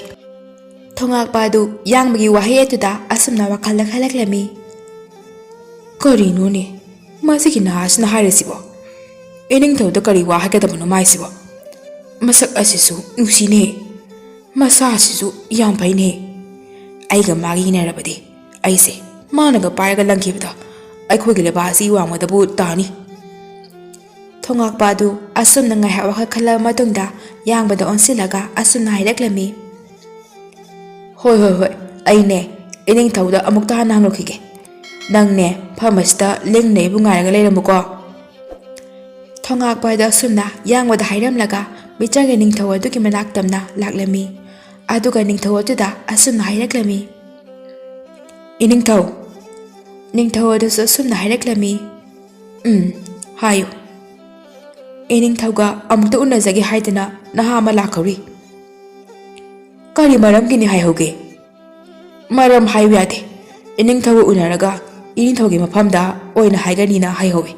ꯊꯣꯉꯥꯛꯄ ꯑꯗꯨ ꯌꯥꯡꯕꯒꯤ ꯋꯥꯍꯩ ꯑꯗꯨꯗ ꯑꯁꯨꯝꯅ ꯋꯥꯈꯜꯗ ꯈꯜꯂꯛꯂꯝꯃꯤ, "ꯀꯔꯤꯅꯣꯅꯦ, ꯃꯁꯤꯒꯤ ꯅꯍꯥꯁꯤꯅ ꯍꯥꯏꯔꯤꯁꯤꯕꯣ? ꯏꯅꯤꯡꯊꯧꯗ ꯀꯔꯤ ꯋꯥ ꯍꯥꯏꯒꯗꯕꯅꯣ ꯃꯥꯏꯁꯤꯕꯣ? ꯃꯁꯛ ꯑꯁꯤꯁꯨ ꯅꯨꯡꯁꯤꯅꯦ, ꯃꯁꯥ ꯑꯁꯤꯁꯨ ꯌꯥꯝ ꯐꯩꯅꯦ꯫ ꯑꯩꯒ ꯃꯥꯒ ꯌꯦꯡꯅꯔꯕꯗꯤ ꯑꯩꯁꯦ ꯃꯥꯅꯒ ꯄꯥꯏꯔꯒ ꯂꯪꯈꯤꯕꯗꯣ ꯑꯩꯈꯣꯏꯒꯤ ꯂꯩꯕꯥꯛ ꯑꯁꯤ ꯋꯥꯡꯃꯗꯕꯨ ꯇꯥꯅꯤ꯫" ꯊꯣꯉꯥꯛꯄ ꯑꯗꯨ ꯑꯁꯨꯝꯅ ꯉꯥꯏꯍꯥꯛ ꯋꯥꯈꯜ ꯈꯜꯂꯕ ꯃꯇꯨꯡꯗ ꯌꯥꯡꯕꯗ ꯑꯣꯟꯁꯤꯜꯂꯒ ꯑꯁꯨꯝꯅ ꯍꯥꯏꯔꯛꯂꯝꯃꯤ꯫ "ꯍꯣꯏ, ꯍꯣꯏ, ꯍꯣꯏ, ꯑꯩꯅꯦ ꯏꯅꯤꯡꯊꯧꯗ ꯑꯃꯨꯛꯇ ꯍꯥꯟꯅ ꯍꯪꯂꯨꯈꯤꯒꯦ꯫ ꯅꯪꯅꯦ ꯐꯝ ꯑꯁꯤꯗ ꯂꯦꯡꯗꯅ ꯑꯩꯕꯨ ꯉꯥꯏꯔꯒ ꯂꯩꯔꯝꯃꯨꯀꯣ꯫" ꯊꯣꯉꯥꯛꯄ ꯑꯗꯨ ꯑꯁꯨꯝꯅ ꯌꯥꯡꯕꯗ ꯍꯥꯏꯔꯝꯂꯒ ꯃꯤꯆꯪꯒꯤ ꯅꯤꯡꯊꯧ ꯑꯗꯨꯒꯤ ꯃꯅꯥꯛ ꯇꯝꯅ ꯂꯥꯛꯂꯝꯃꯤ꯫ ꯑꯗꯨꯒ ꯅꯤꯡꯊꯧ ꯑꯗꯨꯗ ꯑꯁꯨꯝꯅ ꯍꯥꯏꯔꯛꯂꯝꯃꯤ꯫ "ꯏꯅꯤꯡꯊꯧ꯫" ꯅꯤꯡꯊꯧ ꯑꯗꯨꯁꯨ ꯑꯁꯨꯝꯅ ꯍꯥꯏꯔꯛꯂꯝꯃꯤ꯫ "ꯎꯝ, ꯍꯥꯏꯌꯨ꯫" "ꯏꯅꯤꯡꯊꯧꯒ ꯑꯃꯨꯛꯇ ꯎꯅꯖꯒꯦ ꯍꯥꯏꯗꯅ ꯅꯍꯥ ꯑꯃ ꯂꯥꯛꯍꯧꯔꯤ꯫" "ꯀꯔꯤ ꯃꯔꯝꯒꯤꯅꯤ ꯍꯥꯏꯍꯧꯒꯦ?" "ꯃꯔꯝ ꯍꯥꯏꯌꯨ ꯌꯥꯗꯦ꯫ ꯏꯅꯤꯡꯊꯧꯒ ꯎꯅꯔꯒ ꯏꯅꯤꯡꯊꯧꯒꯤ ꯃꯐꯝꯗ ꯑꯣꯏꯅ ꯍꯥꯏꯒꯅꯤꯅ ꯍꯥꯏꯍꯧꯋꯤ꯫"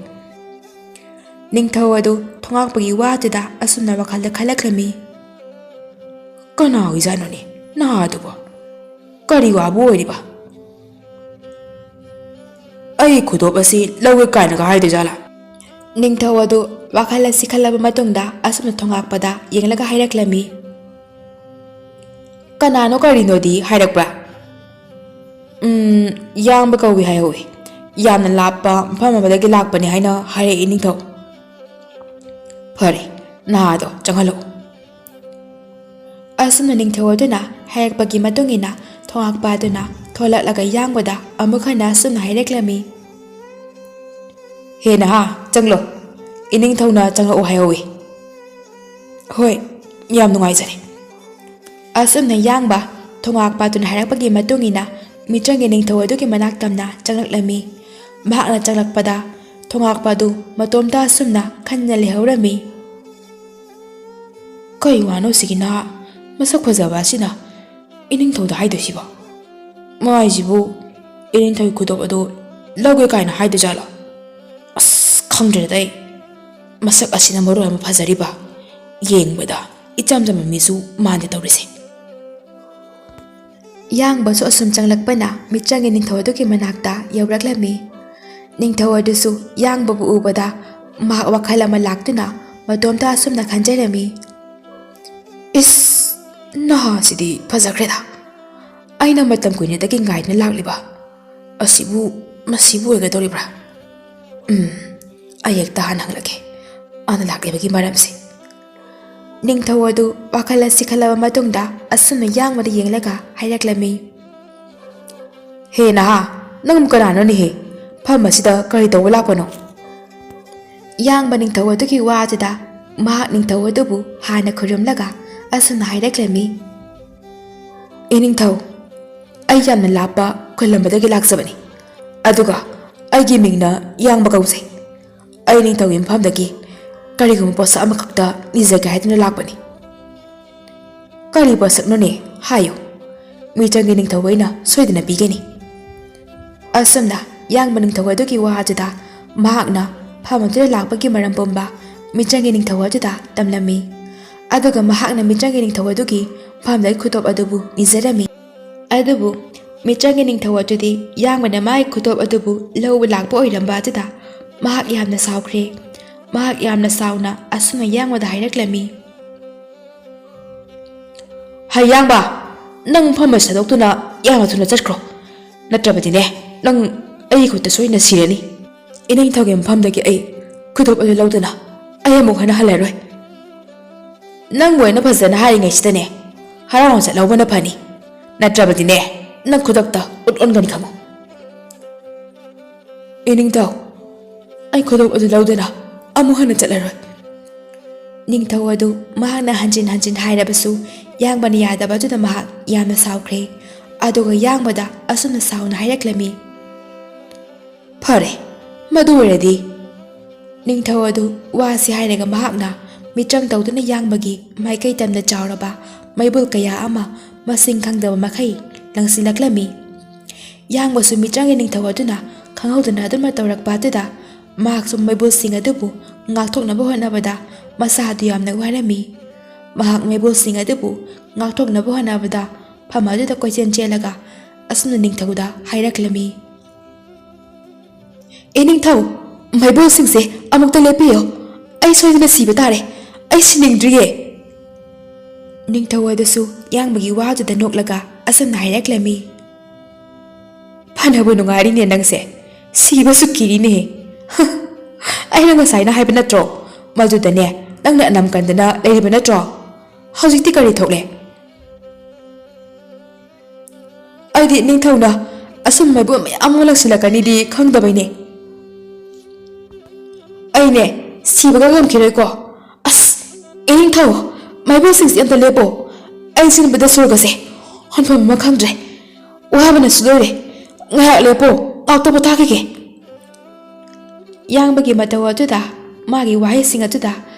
ꯅꯤꯡꯊꯧ ꯑꯗꯨ ꯊꯣꯉꯥꯛꯄꯒꯤ ꯋꯥꯗꯨꯗ ꯑꯁꯨꯝꯅ ꯋꯥꯈꯜꯗ ꯈꯜꯂꯛꯂꯝꯃꯤ꯫ "ꯀꯅꯥ ꯑꯣꯏꯖꯥꯠꯅꯣꯅꯦ ꯅꯍꯥꯗꯨꯕꯣ? ꯀꯔꯤ ꯋꯥꯕꯨ ꯑꯣꯏꯔꯤꯕ? ꯑꯩ ꯈꯨꯗꯣꯞ ꯑꯁꯤ ꯂꯧꯒꯦ ꯀꯥꯏꯅꯒ ꯍꯥꯏꯗꯣꯏꯖꯥꯠꯂꯥ?" ꯅꯤꯡꯊꯧ ꯑꯗꯨ ꯋꯥꯈꯜ ꯑꯁꯤ ꯈꯜꯂꯕ ꯃꯇꯨꯡꯗ ꯑꯁꯨꯝꯅ ꯊꯣꯉꯥꯛꯄꯗ ꯌꯦꯡꯂꯒ ꯍꯥꯏꯔꯛꯂꯝꯃꯤ꯫ "ꯀꯅꯥꯅꯣ ꯀꯔꯤꯅꯣꯗꯤ ꯍꯥꯏꯔꯛꯄ꯭ꯔꯥ?" "ꯎꯝ, ꯌꯥꯡꯕ ꯀꯧꯏ ꯍꯥꯏꯍꯧꯋꯤ꯫ ꯌꯥꯝꯅ ꯂꯥꯞꯄ ꯃꯐꯝ ꯑꯃꯗꯒꯤ ꯂꯥꯛꯄꯅꯤ ꯍꯥꯏꯅ ꯍꯥꯏꯔꯛꯏ ꯅꯤꯡꯊꯧ꯫" "ꯐꯔꯦ, ꯅꯍꯥꯗꯣ ꯆꯪꯍꯜꯂꯛꯎ꯫" ꯑꯁꯨꯝꯅ ꯅꯤꯡꯊꯧ ꯑꯗꯨꯅ ꯍꯥꯏꯔꯛꯄꯒꯤ ꯃꯇꯨꯡ ꯏꯟꯅ ꯊꯣꯉꯥꯛꯄ ꯑꯗꯨꯅ ꯊꯣꯂꯛꯂꯒ ꯌꯥꯡꯕꯗ ꯑꯃꯨꯛ ꯍꯟꯅ ꯑꯁꯨꯝꯅ ꯍꯥꯏꯔꯛꯂꯝꯃꯤ꯫ "ꯍꯦ ꯅꯍꯥ, ꯆꯪꯂꯣ꯫ ꯏꯅꯤꯡꯊꯧꯅ ꯆꯪꯂꯛꯎ ꯍꯥꯏꯍꯧꯋꯤ꯫" "ꯍꯣꯏ, ꯌꯥꯝ ꯅꯨꯡꯉꯥꯏꯖꯔꯦ꯫" ꯑꯁꯨꯝꯅ ꯌꯥꯡꯕ ꯊꯣꯉꯥꯛꯄ ꯑꯗꯨꯅ ꯍꯥꯏꯔꯛꯄꯒꯤ ꯃꯇꯨꯡ ꯏꯟꯅ ꯃꯤꯆꯪꯒꯤ ꯅꯤꯡꯊꯧ ꯑꯗꯨꯒꯤ ꯃꯅꯥꯛ ꯇꯝꯅ ꯆꯪꯂꯛꯂꯝꯃꯤ꯫ ꯃꯍꯥꯛꯅ ꯆꯪꯂꯛꯄꯗ ꯊꯣꯉꯥꯛꯄ ꯑꯗꯨ ꯃꯇꯣꯝꯇ ꯑꯁꯨꯝꯅ ꯈꯟꯅ ꯂꯩꯍꯧꯔꯝꯃꯤ꯫ "ꯀꯩ ꯋꯥꯅꯣ ꯁꯤꯒꯤ ꯅꯍꯥ? ꯃꯁꯛ ꯐꯖꯕ ꯑꯁꯤꯅ ꯏꯅꯤꯡꯊꯧꯗ ꯍꯥꯏꯗꯣꯏꯁꯤꯕꯣ? ꯃꯥꯏꯁꯤꯕꯨ ꯏꯅꯤꯡꯊꯧꯒꯤ ꯈꯨꯗꯣꯞ ꯑꯗꯨ ꯂꯧꯒꯦ ꯀꯥꯏꯅ ꯍꯥꯏꯗꯣꯏꯖꯥꯠꯂꯣ? ꯑꯁ, ꯈꯪꯗ꯭ꯔꯦꯗ ꯑꯩ꯫ ꯃꯁꯛ ꯑꯁꯤꯅ ꯃꯔꯣꯜ ꯑꯃ ꯐꯖꯔꯤꯕ, ꯌꯦꯡꯕꯗ ꯏꯆꯝ ꯆꯝꯕ ꯃꯤꯁꯨ ꯃꯥꯟꯗꯦ ꯇꯧꯔꯤꯁꯦ꯫" ꯌꯥꯡꯕꯁꯨ ꯑꯁꯨꯝ ꯆꯪꯂꯛꯄꯅ ꯃꯤꯆꯪꯒꯤ ꯅꯤꯡꯊꯧ ꯑꯗꯨꯒꯤ ꯃꯅꯥꯛꯇ ꯌꯧꯔꯛꯂꯝꯃꯤ꯫ ꯅꯤꯡꯊꯧ ꯑꯗꯨꯁꯨ ꯌꯥꯡꯕꯕꯨ ꯎꯕꯗ ꯃꯍꯥꯛ ꯋꯥꯈꯜ ꯑꯃ ꯂꯥꯛꯇꯨꯅ ꯃꯇꯣꯝꯇ ꯑꯁꯨꯝꯅ ꯈꯟꯖꯔꯝꯃꯤ꯫ "ꯏꯁ, ꯅꯍꯥꯁꯤꯗꯤ ꯐꯖꯈ꯭ꯔꯦꯗ꯫ ꯑꯩꯅ ꯃꯇꯝ ꯀꯨꯏꯅꯗꯒꯤ ꯉꯥꯏꯗꯨꯅ ꯂꯥꯛꯂꯤꯕ ꯑꯁꯤꯕꯨ, ꯃꯁꯤꯕꯨ ꯑꯣꯏꯒꯗꯧꯔꯤꯕ꯭ꯔꯥ? ꯎꯝ, ꯑꯩ ꯍꯦꯛꯇ ꯍꯥꯟꯅ ꯍꯪꯂꯛꯀꯦ꯫ ꯃꯥꯅ ꯂꯥꯛꯂꯤꯕꯒꯤ ꯃꯔꯝꯁꯦ꯫ ꯅꯤꯡꯊꯧ ꯑꯗꯨ ꯋꯥꯈꯜ ꯑꯁꯤ ꯈꯜꯂꯕ ꯃꯇꯨꯡꯗ ꯑꯁꯨꯝꯅ ꯌꯥꯡꯕꯗ ꯌꯦꯡꯂꯒ ꯍꯥꯏꯔꯛꯂꯝꯃꯤ, "ꯍꯦ ꯅꯍꯥ, ꯅꯪꯕꯨ ꯀꯅꯥꯅꯣꯅꯦꯍꯦ? ꯐꯝ ꯑꯁꯤꯗ ꯀꯔꯤ ꯇꯧꯕ ꯂꯥꯛꯄꯅꯣ?" ꯌꯥꯡꯕ ꯅꯤꯡꯊꯧ ꯑꯗꯨꯒꯤ ꯋꯥ ꯑꯗꯨꯗ ꯃꯍꯥꯛ ꯅꯤꯡꯊꯧ ꯑꯗꯨꯕꯨ ꯍꯥꯟꯅ ꯈꯨꯔꯨꯝꯂꯒ ꯑꯁꯨꯝꯅ ꯍꯥꯏꯔꯛꯂꯝꯃꯤ, "ꯏꯅꯤꯡꯊꯧ, ꯑꯩ ꯌꯥꯝꯅ ꯂꯥꯞꯄ ꯈꯨꯜ ꯑꯃꯗꯒꯤ ꯂꯥꯛꯆꯕꯅꯤ, ꯑꯗꯨꯒ ꯑꯩꯒꯤ ꯃꯤꯡꯅ ꯌꯥꯡꯕ ꯀꯧꯖꯩ꯫ ꯑꯩ ꯅꯤꯡꯊꯧꯒꯤ ꯃꯐꯝꯗꯒꯤ ꯀꯔꯤꯒꯨꯝꯕ ꯄꯣꯠꯁꯛ ꯑꯃꯈꯛꯇ ꯅꯤꯖꯒꯦ ꯍꯥꯏꯗꯨꯅ ꯂꯥꯛꯄꯅꯤ꯫" "ꯀꯔꯤ ꯄꯣꯠꯁꯛꯅꯣꯅꯦ? ꯍꯥꯏꯌꯨ, ꯃꯤꯆꯪꯒꯤ ꯅꯤꯡꯊꯧ ꯑꯩꯅ ꯁꯣꯏꯗꯅ ꯄꯤꯒꯅꯤ꯫" ꯑꯁꯨꯝꯅ ꯌꯥꯡꯕ ꯅꯤꯡꯊꯧ ꯑꯗꯨꯒꯤ ꯋꯥ ꯑꯗꯨꯗ ꯃꯍꯥꯛꯅ ꯐꯝ ꯑꯗꯨꯗ ꯂꯥꯛꯄꯒꯤ ꯃꯔꯝ ꯄꯨꯝꯕ ꯃꯤꯆꯪꯒꯤ ꯅꯤꯡꯊꯧ ꯑꯗꯨꯗ ꯇꯝꯂꯝꯃꯤ꯫ ꯑꯗꯨꯒ ꯃꯍꯥꯛꯅ ꯃꯤꯆꯪꯒꯤ ꯅꯤꯡꯊꯧ ꯑꯗꯨꯒꯤ ꯐꯝꯗꯒꯤ ꯈꯨꯗꯣꯞ ꯑꯗꯨꯕꯨ ꯅꯤꯖꯔꯝꯃꯤ꯫ ꯑꯗꯨꯕꯨ ꯃꯤꯆꯪꯒꯤ ꯅꯤꯡꯊꯧ ꯑꯗꯨꯗꯤ ꯌꯥꯡꯕꯅ ꯃꯥꯒꯤ ꯈꯨꯗꯣꯞ ꯑꯗꯨꯕꯨ ꯂꯧꯕ ꯂꯥꯛꯄ ꯑꯣꯏꯔꯝꯕ ꯑꯗꯨꯗ ꯃꯍꯥꯛ ꯌꯥꯝꯅ ꯁꯥꯎꯈ꯭ꯔꯦ꯫ ꯃꯍꯥꯛ ꯌꯥꯝꯅ ꯁꯥꯎꯅ ꯑꯁꯨꯝꯅ ꯌꯥꯡꯕꯗ ꯍꯥꯏꯔꯛꯂꯝꯃꯤ, "ꯍꯩ ꯌꯥꯡꯕ, ꯅꯪ ꯐꯝ ꯑꯁꯤ ꯊꯥꯗꯣꯛꯇꯨꯅ ꯌꯥꯝꯅ ꯊꯨꯅ ꯆꯠꯈ꯭ꯔꯣ, ꯅꯠꯇ꯭ꯔꯕꯗꯤꯅꯦ, ꯅꯪ ꯑꯩꯒꯤ ꯈꯨꯠꯇ ꯁꯣꯏꯅ ꯁꯤꯔꯅꯤ꯫ ꯏꯅꯤꯡꯊꯧꯒꯤ ꯃꯐꯝꯗꯒꯤ ꯑꯩ ꯈꯨꯗꯣꯞ ꯑꯗꯨ ꯂꯧꯗꯨꯅ ꯑꯩ ꯑꯃꯨꯛ ꯍꯟꯅ ꯍꯜꯂꯔꯣꯏ꯫ ꯅꯪꯕꯨ ꯑꯩꯅ ꯐꯖꯅ ꯍꯥꯏꯔꯤꯉꯩꯁꯤꯗꯅꯦ, ꯍꯔꯥꯎꯅ ꯆꯠꯍꯧꯕꯅ ꯐꯅꯤ, ꯅꯠꯇ꯭ꯔꯕꯗꯤꯅꯦ, ꯅꯪ ꯈꯨꯗꯛꯇ ꯎꯠ ꯑꯣꯟꯒꯅꯤ ꯈꯪꯉꯨ꯫ ꯏꯅꯤꯡꯊꯧ, ꯑꯩ ꯈꯨꯗꯣꯞ ꯑꯗꯨ ꯂꯧꯗꯨꯅ ꯑꯃꯨꯛ ꯍꯟꯅ ꯆꯠꯂꯔꯣꯏ꯫" ꯅꯤꯡꯊꯧ ꯑꯗꯨ ꯃꯍꯥꯛꯅ ꯍꯟꯖꯤꯟ ꯍꯟꯖꯤꯟ ꯍꯥꯏꯔꯕꯁꯨ ꯌꯥꯡꯕꯅ ꯌꯥꯗꯕ ꯑꯗꯨꯗ ꯃꯍꯥꯛ ꯌꯥꯝꯅ ꯁꯥꯎꯈ꯭ꯔꯦ꯫ ꯑꯗꯨꯒ ꯌꯥꯡꯕꯗ ꯑꯁꯨꯝꯅ ꯁꯥꯎꯅ ꯍꯥꯏꯔꯛꯂꯝꯃꯤ, "ꯐꯔꯦ, ꯃꯗꯨ ꯑꯣꯏꯔꯗꯤ꯫" ꯅꯤꯡꯊꯧ ꯑꯗꯨ ꯋꯥꯁꯤ ꯍꯥꯏꯔꯒ ꯃꯍꯥꯛꯅ ꯃꯤꯆꯪ ꯇꯧꯗꯨꯅ ꯌꯥꯡꯕꯒꯤ ꯃꯥꯏꯀꯩ ꯇꯝꯅ ꯆꯥꯎꯔꯕ ꯃꯩꯕꯨꯜ ꯀꯌꯥ ꯑꯃ ꯃꯁꯤꯡ ꯈꯪꯗꯕ ꯃꯈꯩ ꯂꯪꯁꯤꯜꯂꯛꯂꯝꯃꯤ꯫ ꯌꯥꯡꯕꯁꯨ ꯃꯤꯆꯪꯒꯤ ꯅꯤꯡꯊꯧ ꯑꯗꯨꯅ ꯈꯪꯍꯧꯗꯅ ꯑꯗꯨꯝꯅ ꯇꯧꯔꯛꯄ ꯑꯗꯨꯗ ꯃꯍꯥꯛꯁꯨ ꯃꯩꯕꯨꯜꯁꯤꯡ ꯑꯗꯨꯕꯨ ꯉꯥꯛꯊꯣꯛꯅꯕ ꯍꯣꯠꯅꯕꯗ ꯃꯁꯥꯗꯨ ꯌꯥꯝꯅ ꯋꯥꯔꯝꯃꯤ꯫ ꯃꯍꯥꯛ ꯃꯩꯕꯨꯜꯁꯤꯡ ꯑꯗꯨꯕꯨ ꯉꯥꯛꯊꯣꯛꯅꯕ ꯍꯣꯠꯅꯕꯗ ꯐꯝ ꯑꯗꯨꯗ ꯀꯣꯏꯆꯦꯟ ꯆꯦꯜꯂꯒ ꯑꯁꯨꯝꯅ ꯅꯤꯡꯊꯧꯗ ꯍꯥꯏꯔꯛꯂꯝꯃꯤ, "ꯏꯅꯤꯡꯊꯧ, ꯃꯩꯕꯨꯜꯁꯤꯡꯁꯦ ꯑꯃꯨꯛꯇ ꯂꯦꯞꯄꯤꯌꯨ꯫ ꯑꯩ ꯁꯣꯏꯗꯅ ꯁꯤꯕ ꯇꯥꯔꯦ꯫ ꯑꯩ ꯁꯤꯅꯤꯡꯗ꯭ꯔꯤꯌꯦ꯫" ꯅꯤꯡꯊꯧ ꯑꯗꯨꯁꯨ ꯌꯥꯡꯕꯒꯤ ꯋꯥꯗꯨꯗ ꯅꯣꯛꯂꯒ ꯑꯁꯨꯝꯅ ꯍꯥꯏꯔꯛꯂꯝꯃꯤ, "ꯐꯅꯕꯨ ꯅꯨꯡꯉꯥꯏꯔꯤꯅꯦ ꯅꯪꯁꯦ, ꯁꯤꯕꯁꯨ ꯀꯤꯔꯤꯅꯦ꯫ ꯑꯩꯅ ꯉꯁꯥꯏꯅ ꯍꯥꯏꯕ ꯅꯠꯇ꯭ꯔꯣ, ꯃꯗꯨꯗꯅꯦ ꯅꯪꯅ ꯑꯅꯝ ꯀꯟꯗꯅ ꯂꯩꯔꯤꯕ ꯅꯠꯇ꯭ꯔꯣ? ꯍꯧꯖꯤꯛꯇꯤ ꯀꯔꯤ ꯊꯣꯛꯂꯦ? ꯑꯩꯗꯤ ꯅꯤꯡꯊꯧꯅ ꯑꯁꯨꯝ ꯃꯩꯕꯨ ꯃꯌꯥꯝ ꯑꯃ ꯂꯪꯁꯤꯜꯂꯛꯀꯅꯤꯗꯤ ꯈꯪꯗꯕꯩꯅꯦ꯫ ꯑꯩꯅꯦ ꯁꯤꯕꯒ ꯉꯝꯈꯤꯔꯣꯏꯀꯣ꯫ ꯑꯁ, ꯏꯅꯤꯡꯊꯧ, ꯃꯩꯕꯨꯁꯤꯡꯁꯤ ꯑꯝꯇ ꯂꯦꯞꯄꯣ꯫ ꯑꯩ ꯆꯤꯟꯕꯗ ꯁꯣꯔꯒꯁꯦ ꯍꯣꯟꯐꯝ ꯑꯃ ꯈꯪꯗ꯭ꯔꯦ꯫ ꯋꯥꯕꯅꯁꯨ ꯂꯣꯏꯔꯦ꯫ ꯉꯥꯏꯍꯥꯛ ꯂꯦꯞꯄꯣ, ꯉꯥꯛꯇ ꯄꯣꯊꯥꯈꯤꯒꯦ꯫ ꯌꯥꯡꯕꯒꯤ ꯃꯇꯧ ꯑꯗꯨꯗ, ꯃꯥꯒꯤ ꯋꯥꯍꯩꯁꯤꯡ ꯑꯗꯨꯗ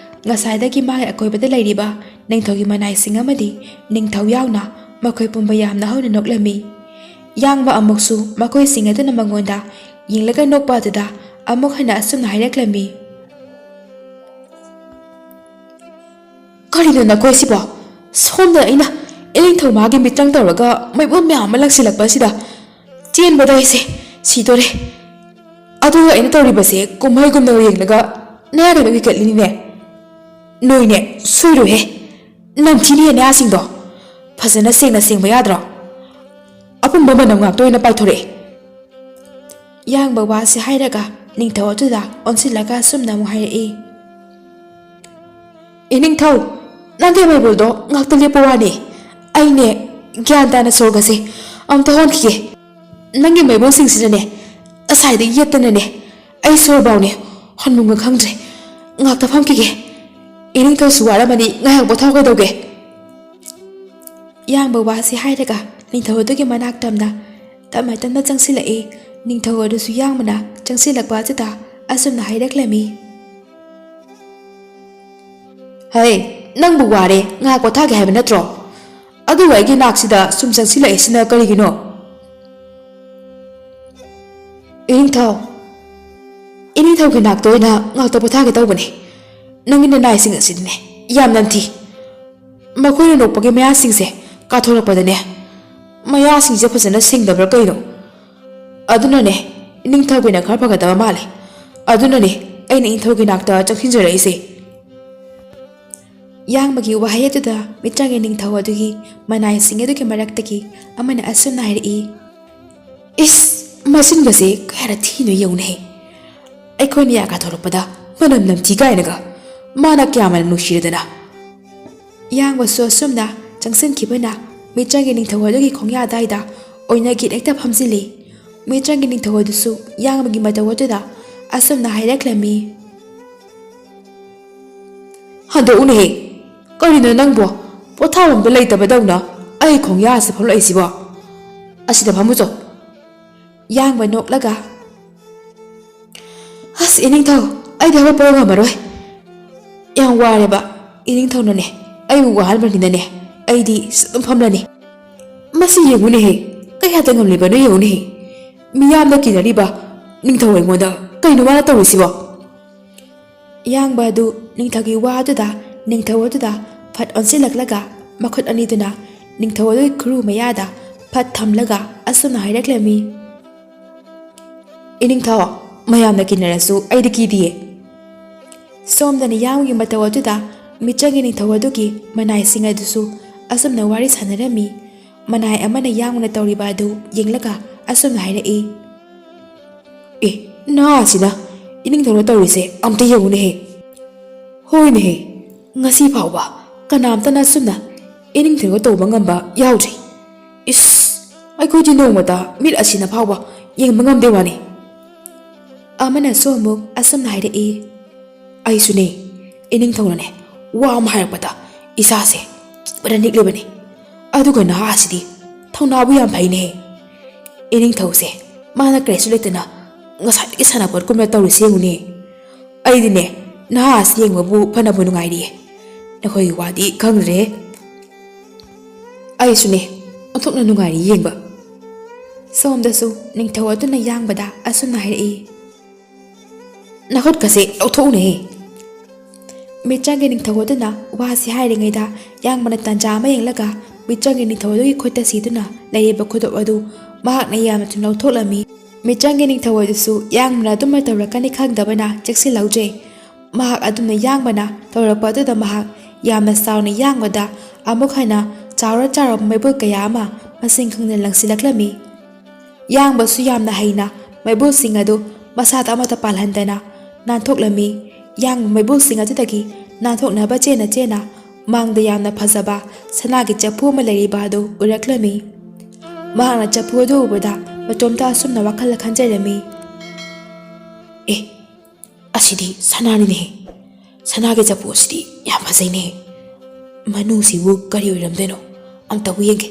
ꯉꯁꯥꯏꯗꯒꯤ ꯃꯥꯒꯤ ꯑꯀꯣꯏꯕꯗ ꯂꯩꯔꯤꯕ ꯅꯤꯡꯊꯧꯒꯤ ꯃꯅꯥꯏꯁꯤꯡ ꯑꯃꯗꯤ ꯅꯤꯡꯊꯧ ꯌꯥꯎꯅ ꯃꯈꯣꯏ ꯄꯨꯝꯕ ꯌꯥꯝꯅ ꯍꯧꯅ ꯅꯣꯛꯂꯝꯃꯤ꯫ ꯌꯥꯡꯕ ꯑꯃꯨꯛꯁꯨ ꯃꯈꯣꯏꯁꯤꯡ ꯑꯗꯨꯅ ꯃꯉꯣꯟꯗ ꯌꯦꯡꯂꯒ ꯅꯣꯛꯄ ꯑꯗꯨꯗ ꯑꯃꯨꯛ ꯍꯟꯅ ꯑꯁꯨꯝꯅ ꯍꯥꯏꯔꯛꯂꯝꯃꯤ꯫ ꯀꯔꯤꯅꯣ ꯅꯈꯣꯏꯁꯤꯕꯣ? ꯁꯣꯝꯗ ꯑꯩꯅ ꯏꯅꯤꯡꯊꯧ ꯃꯥꯒꯤ ꯃꯤꯇ꯭ꯔꯪ ꯇꯧꯔꯒ ꯃꯩꯕꯨ ꯃꯌꯥꯝ ꯑꯃ ꯂꯪꯁꯤꯜꯂꯛꯄ ꯑꯁꯤꯗ ꯆꯦꯟꯕꯗ ꯑꯩꯁꯦ ꯁꯤꯗꯣꯔꯦ꯫ ꯑꯗꯨꯒ ꯑꯩꯅ ꯇꯧꯔꯤꯕꯁꯦ ꯀꯨꯝꯍꯩꯒꯨꯝꯅ ꯌꯦꯡꯂꯒ ꯅꯌꯥꯒꯗ ꯋꯤꯀꯦꯠꯂꯤꯅꯤꯅꯦ꯫ ꯅꯣꯏꯅꯦ ꯁꯣꯏꯔꯣꯏꯍꯦ꯫ ꯅꯝꯊꯤꯅꯤꯍꯦ ꯅꯌꯥꯁꯤꯡꯗꯣ꯫ ꯐꯖꯅ ꯁꯦꯡꯅ ꯁꯦꯡꯕ ꯌꯥꯗ꯭ꯔꯣ? ꯑꯄꯨꯝꯕ ꯃꯅꯝ ꯉꯥꯛꯇ ꯑꯣꯏꯅ ꯄꯥꯏꯊꯣꯔꯛꯑꯦ꯫ ꯌꯥꯡꯕ ꯋꯥꯁꯤ ꯍꯥꯏꯔꯒ ꯅꯤꯡꯊꯧ ꯑꯗꯨꯗ ꯑꯣꯟꯁꯤꯜꯂꯒ ꯑꯁꯨꯝꯅ ꯑꯃꯨꯛ ꯍꯥꯏꯔꯛꯏ꯫ ꯏꯅꯤꯡꯊꯧ, ꯅꯪꯒꯤ ꯃꯩꯕꯨꯜꯗꯣ ꯉꯥꯛꯇ ꯂꯦꯞꯄ ꯋꯥꯅꯤ꯫ ꯑꯩꯅꯦ ꯒ꯭ꯌꯥꯟ ꯇꯥꯅ ꯁꯣꯔꯒꯁꯦ ꯑꯝꯇ ꯍꯣꯟꯈꯤꯒꯦ꯫ ꯅꯪꯒꯤ ꯃꯩꯕꯨꯜꯁꯤꯡꯁꯤꯅꯅꯦ ꯉꯁꯥꯏꯗꯒꯤ ꯌꯦꯠꯇꯅꯅꯦ ꯑꯩ ꯁꯣꯔꯐꯥꯎꯅꯦ ꯍꯣꯟꯐꯝꯒ ꯈꯪꯗ꯭ꯔꯦ꯫ ꯉꯥꯛꯇ ꯐꯝꯈꯤꯒꯦ꯫ ꯏꯅꯤꯡꯊꯧꯁꯨ ꯋꯥꯔꯝꯃꯅꯤ, ꯉꯥꯏꯍꯥꯛ ꯄꯣꯊꯥꯎ ꯀꯩꯗꯧꯒꯦ? ꯌꯥꯡꯕ ꯋꯥꯁꯤ ꯍꯥꯏꯔꯒ ꯅꯤꯡꯊꯧ ꯑꯗꯨꯒꯤ ꯃꯅꯥꯛ ꯇꯝꯅ ꯇꯞꯅ ꯇꯞꯅ ꯆꯪꯁꯤꯜꯂꯛꯏ꯫ ꯅꯤꯡꯊꯧ ꯑꯗꯨꯁꯨ ꯌꯥꯡꯕꯅ ꯆꯪꯁꯤꯜꯂꯛꯄ ꯑꯗꯨꯗ ꯑꯁꯨꯝꯅ ꯍꯥꯏꯔꯛꯂꯝꯃꯤ꯫ ꯍꯩ, ꯅꯪꯕꯨ ꯋꯥꯔꯦ, ꯉꯥꯏꯍꯥꯛ ꯄꯣꯊꯥꯒꯦ ꯍꯥꯏꯕ ꯅꯠꯇ꯭ꯔꯣ? ꯑꯗꯨꯒ ꯑꯩꯒꯤ ꯅꯥꯛꯁꯤꯗ ꯁꯨꯝ ꯆꯪꯁꯤꯜꯂꯛꯏꯁꯤꯅ ꯀꯔꯤꯒꯤꯅꯣ? ꯏꯅꯤꯡꯊꯧ, ꯏꯅꯤꯡꯊꯧꯒꯤ ꯅꯥꯛꯇ ꯑꯣꯏꯅ ꯉꯥꯛꯇ ꯄꯣꯊꯥꯒꯦ ꯇꯧꯕꯅꯦ꯫ ꯅꯪꯒꯤ ꯅꯅꯥꯏꯁꯤꯡ ꯑꯁꯤꯗꯤꯅꯦ ꯌꯥꯝ ꯅꯝꯊꯤ꯫ ꯃꯈꯣꯏꯅ ꯅꯣꯛꯄꯒꯤ ꯃꯌꯥꯁꯤꯡꯁꯦ ꯀꯥꯊꯣꯔꯛꯄꯗꯅꯦ ꯃꯌꯥꯁꯤꯡꯁꯦ ꯐꯖꯅ ꯁꯦꯡꯗꯕ꯭ꯔꯥ ꯀꯩꯅꯣ? ꯑꯗꯨꯅꯅꯦ ꯏꯅꯤꯡꯊꯧꯒꯤꯅ ꯈꯔ ꯐꯒꯗꯕ ꯃꯥꯜꯂꯦ꯫ ꯑꯗꯨꯅꯅꯦ ꯑꯩꯅ ꯏꯅꯤꯡꯊꯧꯒꯤ ꯅꯥꯛꯇ ꯆꯪꯁꯤꯟꯖꯔꯛꯏꯁꯦ꯫ ꯌꯥꯡꯕꯒꯤ ꯋꯥꯍꯩ ꯑꯗꯨꯗ ꯃꯤꯇ꯭ꯔꯪꯒꯤ ꯅꯤꯡꯊꯧ ꯑꯗꯨꯒꯤ ꯃꯅꯥꯏꯁꯤꯡ ꯑꯗꯨꯒꯤ ꯃꯔꯛꯇꯒꯤ ꯑꯃꯅ ꯑꯁꯨꯝꯅ ꯍꯥꯏꯔꯛꯏ꯫ ꯏꯁ, ꯃꯆꯤꯟꯒꯁꯦ ꯀꯌꯥꯗ ꯊꯤꯅꯣ ꯌꯦꯡꯉꯨꯅꯦꯍꯦ꯫ ꯑꯩꯈꯣꯏꯅ ꯌꯥ ꯀꯥꯊꯣꯔꯛꯄꯗ ꯃꯅꯝ ꯅꯝꯊꯤ ꯀꯥꯏꯅꯒ꯫ ꯃꯥꯅ ꯀꯌꯥꯝ ꯅꯨꯡꯁꯤꯔꯗꯅ꯫ ꯌꯥꯡꯕꯁꯨ ꯑꯁꯨꯝꯅ ꯆꯪꯁꯤꯟꯈꯤꯕꯅ ꯃꯤꯆꯪꯒꯤ ꯅꯤꯡꯊꯧ ꯑꯗꯨꯒꯤ ꯈꯣꯡꯌꯥ ꯑꯗꯥꯏꯗ ꯑꯣꯏꯅ ꯒꯤꯠ ꯍꯦꯛꯇ ꯐꯝꯖꯤꯜꯂꯤ꯫ ꯃꯤꯆꯪꯒꯤ ꯅꯤꯡꯊꯧ ꯑꯗꯨꯁꯨ ꯌꯥꯡꯕꯒꯤ ꯃꯇꯧ ꯑꯗꯨꯗ ꯑꯁꯨꯝꯅ ꯍꯥꯏꯔꯛꯂꯝꯃꯤ꯫ "ꯍꯟꯗꯣꯛꯎꯅꯦꯍꯦ, ꯀꯔꯤꯅꯣ ꯅꯪꯕꯣ? ꯄꯣꯊꯥꯐꯝꯗꯣ ꯂꯩꯇꯕꯗꯧꯅ ꯑꯩ ꯈꯣꯡꯌꯥꯁꯦ ꯐꯝꯂꯛꯏꯁꯤꯕꯣ? ꯑꯁꯤꯗ ꯐꯝꯃꯨꯆꯣ꯫" ꯌꯥꯡꯕ ꯅꯣꯛꯂꯒ, "ꯑꯁ, ꯏꯅꯤꯡꯊꯧ, ꯑꯩꯗꯤ ꯍꯧꯒꯠꯄ ꯉꯝꯃꯔꯣꯏ꯫ ꯌꯥꯝ ꯋꯥꯔꯦꯕ꯫ ꯏꯅꯤꯡꯊꯧꯅꯅꯦ, ꯑꯩꯕꯨ ꯋꯥꯍꯟꯕꯅꯤꯅꯅꯦ, ꯑꯩꯗꯤ ꯑꯗꯨꯝ ꯐꯝꯂꯅꯤ꯫ ꯃꯁꯤ ꯌꯦꯡꯉꯨꯅꯦꯍꯦ, ꯀꯌꯥꯗ ꯉꯝꯂꯤꯕꯅꯣ ꯌꯦꯡꯉꯨꯅꯦꯍꯦ꯫ ꯃꯤꯌꯥꯝꯅ ꯀꯤꯅꯔꯤꯕ ꯅꯤꯡꯊꯧ ꯑꯩꯉꯣꯟꯗ ꯀꯩꯅꯣ ꯃꯥꯅ ꯇꯧꯔꯤꯁꯤꯕꯣ?" ꯌꯥꯡꯕ ꯑꯗꯨ ꯅꯤꯡꯊꯧꯒꯤ ꯋꯥ ꯑꯗꯨꯗ, ꯅꯤꯡꯊꯧ ꯑꯗꯨꯗ ꯐꯠ ꯑꯣꯟꯁꯤꯜꯂꯛꯂꯒ ꯃꯈꯨꯠ ꯑꯅꯤꯗꯨꯅ ꯅꯤꯡꯊꯧ ꯑꯗꯨꯒꯤ ꯈꯨꯔꯨ ꯃꯌꯥꯗ ꯐꯠ ꯊꯝꯂꯒ ꯑꯁꯨꯝꯅ ꯍꯥꯏꯔꯛꯂꯝꯃꯤ꯫ "ꯏꯅꯤꯡꯊꯧ, ꯃꯌꯥꯝꯅ ꯀꯤꯅꯔꯁꯨ ꯑꯩꯗꯤ ꯀꯤꯗꯤꯌꯦ꯫" ꯁꯣꯝꯗꯅ ꯌꯥꯡꯕꯒꯤ ꯃꯇꯧ ꯑꯗꯨꯗ ꯃꯤꯆꯪꯒꯤ ꯅꯤꯡꯊꯧ ꯑꯗꯨꯒꯤ ꯃꯅꯥꯏꯁꯤꯡ ꯑꯗꯨꯁꯨ ꯑꯁꯨꯝꯅ ꯋꯥꯔꯤ ꯁꯥꯟꯅꯔꯝꯃꯤ꯫ ꯃꯅꯥꯏ ꯑꯃꯅ ꯌꯥꯡꯕꯅ ꯇꯧꯔꯤꯕ ꯑꯗꯨ ꯌꯦꯡꯂꯒ ꯑꯁꯨꯝꯅ ꯍꯥꯏꯔꯛꯏ꯫ "ꯑꯦ, ꯅꯍꯥꯁꯤꯅ ꯏꯅꯤꯡꯊꯧꯅ ꯇꯧꯔꯤꯁꯦ ꯑꯝꯇ ꯌꯦꯡꯉꯨꯅꯦꯍꯦ꯫ ꯍꯣꯏꯅꯦꯍꯦ, ꯉꯁꯤ ꯐꯥꯎꯕ ꯀꯅꯥꯝꯇꯅ ꯑꯁꯨꯝꯅ ꯏꯅꯤꯡꯊꯧꯅ ꯇꯧꯕ ꯉꯝꯕ ꯌꯥꯎꯗ꯭ꯔꯤ꯫ ꯏꯁ, ꯑꯩꯈꯣꯏꯗꯤ ꯅꯣꯡꯃꯇ ꯃꯤꯠ ꯑꯁꯤꯅ ꯐꯥꯎꯕ ꯌꯦꯡꯕ ꯉꯝꯗꯦ ꯋꯥꯅꯤ꯫" ꯑꯃꯅꯁꯨ ꯑꯃꯨꯛ ꯑꯁꯨꯝꯅ ꯍꯥꯏꯔꯛꯏ꯫ "ꯑꯩꯁꯨꯅꯦ, ꯏꯅꯤꯡꯊꯧꯅꯅꯦ ꯋꯥ ꯑꯃ ꯍꯥꯏꯔꯛꯄꯗ ꯏꯁꯥꯁꯦ ꯀꯤꯕꯅ ꯅꯤꯛꯂꯤꯕꯅꯤ꯫ ꯑꯗꯨꯒ ꯅꯍꯥꯁꯤꯗꯤ ꯊꯧꯅꯥꯕꯨ ꯌꯥꯝ ꯐꯩꯅꯦ꯫ ꯏꯅꯤꯡꯊꯧꯁꯦ ꯃꯥꯅ ꯀꯔꯤꯁꯨ ꯂꯩꯇꯅ ꯉꯁꯥꯏꯗꯒꯤ ꯁꯥꯟꯅꯄꯣꯠꯀꯨꯝꯅ ꯇꯧꯔꯤꯁꯦ ꯌꯦꯡꯉꯨꯅꯦ꯫ ꯑꯩꯗꯤꯅꯦ ꯅꯍꯥꯁꯤ ꯌꯦꯡꯕꯕꯨ ꯐꯅꯕꯨ ꯅꯨꯡꯉꯥꯏꯔꯤꯌꯦ꯫ ꯅꯈꯣꯏꯒꯤ ꯋꯥꯗꯤ ꯈꯪꯗ꯭ꯔꯦ꯫ ꯑꯩꯁꯨꯅꯦ ꯑꯣꯟꯊꯣꯛꯅ ꯅꯨꯡꯉꯥꯏꯔꯤ ꯌꯦꯡꯕ꯫" ꯁꯣꯝꯗꯁꯨ ꯅꯤꯡꯊꯧ ꯑꯗꯨꯅ ꯌꯥꯡꯕꯗ ꯑꯁꯨꯝꯅ ꯍꯥꯏꯔꯛꯏ꯫ "ꯅꯈꯨꯠꯀꯁꯦ ꯂꯧꯊꯣꯛꯎꯅꯦꯍꯦ꯫" ꯃꯤꯆꯪꯒꯤ ꯅꯤꯡꯊꯧ ꯑꯗꯨꯅ ꯋꯥꯁꯤ ꯍꯥꯏꯔꯤꯉꯩꯗ ꯌꯥꯡꯕꯅ ꯇꯥꯟꯖꯥ ꯑꯃ ꯌꯦꯡꯂꯒ ꯃꯤꯆꯪꯒꯤ ꯅꯤꯡꯊꯧ ꯑꯗꯨꯒꯤ ꯈꯨꯠꯇ ꯁꯤꯗꯨꯅ ꯂꯩꯔꯤꯕ ꯈꯨꯗꯣꯞ ꯑꯗꯨ ꯃꯍꯥꯛꯅ ꯌꯥꯝꯅ ꯊꯨꯅ ꯂꯧꯊꯣꯛꯂꯝꯃꯤ꯫ ꯃꯤꯆꯪꯒꯤ ꯅꯤꯡꯊꯧ ꯑꯗꯨꯁꯨ ꯌꯥꯡꯕꯅ ꯑꯗꯨꯝꯅ ꯇꯧꯔꯛꯀꯅꯤ ꯈꯪꯗꯕꯅ ꯆꯦꯛꯁꯤꯜꯍꯧꯗ꯭ꯔꯦ꯫ ꯃꯍꯥꯛ ꯑꯗꯨꯝꯅ ꯌꯥꯡꯕꯅ ꯇꯧꯔꯛꯄ ꯑꯗꯨꯗ ꯃꯍꯥꯛ ꯌꯥꯝꯅ ꯆꯥꯎꯅ ꯌꯥꯡꯕꯗ ꯑꯃꯨꯛ ꯍꯟꯅ ꯆꯥꯎꯔ ꯆꯥꯎꯔꯕ ꯃꯩꯕꯨꯜ ꯀꯌꯥ ꯑꯃ ꯃꯁꯤꯡ ꯈꯪꯗꯅ ꯂꯪꯁꯤꯜꯂꯛꯂꯝꯃꯤ꯫ ꯌꯥꯡꯕꯁꯨ ꯌꯥꯝꯅ ꯍꯩꯅ ꯃꯩꯕꯨꯜꯁꯤꯡ ꯑꯗꯨ ꯃꯁꯥꯗ ꯑꯃꯠꯇ ꯄꯥꯜꯍꯟꯗꯅ ꯅꯥꯟꯊꯣꯛꯂꯝꯃꯤ꯫ ꯌꯥꯡꯕ ꯃꯩꯕꯨꯜꯁꯤꯡ ꯑꯗꯨꯗꯒꯤ ꯅꯥꯟꯊꯣꯛꯅꯕ ꯆꯦꯟꯅ ꯆꯦꯟꯅ ꯃꯥꯡꯗ ꯌꯥꯝꯅ ꯐꯖꯕ ꯁꯅꯥꯒꯤ ꯆꯐꯨ ꯑꯃ ꯂꯩꯔꯤꯕ ꯑꯗꯨ ꯎꯔꯛꯂꯝꯃꯤ꯫ ꯃꯍꯥꯛꯅ ꯆꯐꯨ ꯑꯗꯨ ꯎꯕꯗ ꯃꯇꯣꯝꯇ ꯑꯁꯨꯝꯅ ꯋꯥꯈꯜ ꯈꯟꯖꯔꯝꯃꯤ, "ꯑꯦ, ꯑꯁꯤꯗꯤ ꯁꯅꯥꯅꯤꯅꯦ꯫ ꯁꯅꯥꯒꯤ ꯆꯐꯨ ꯑꯁꯤꯗꯤ ꯌꯥꯝ ꯐꯖꯩꯅꯦ꯫ ꯃꯅꯨꯡꯁꯤꯕꯨ ꯀꯔꯤ ꯑꯣꯏꯔꯝꯗꯣꯏꯅꯣ? ꯑꯝꯇꯕꯨ ꯌꯦꯡꯒꯦ꯫"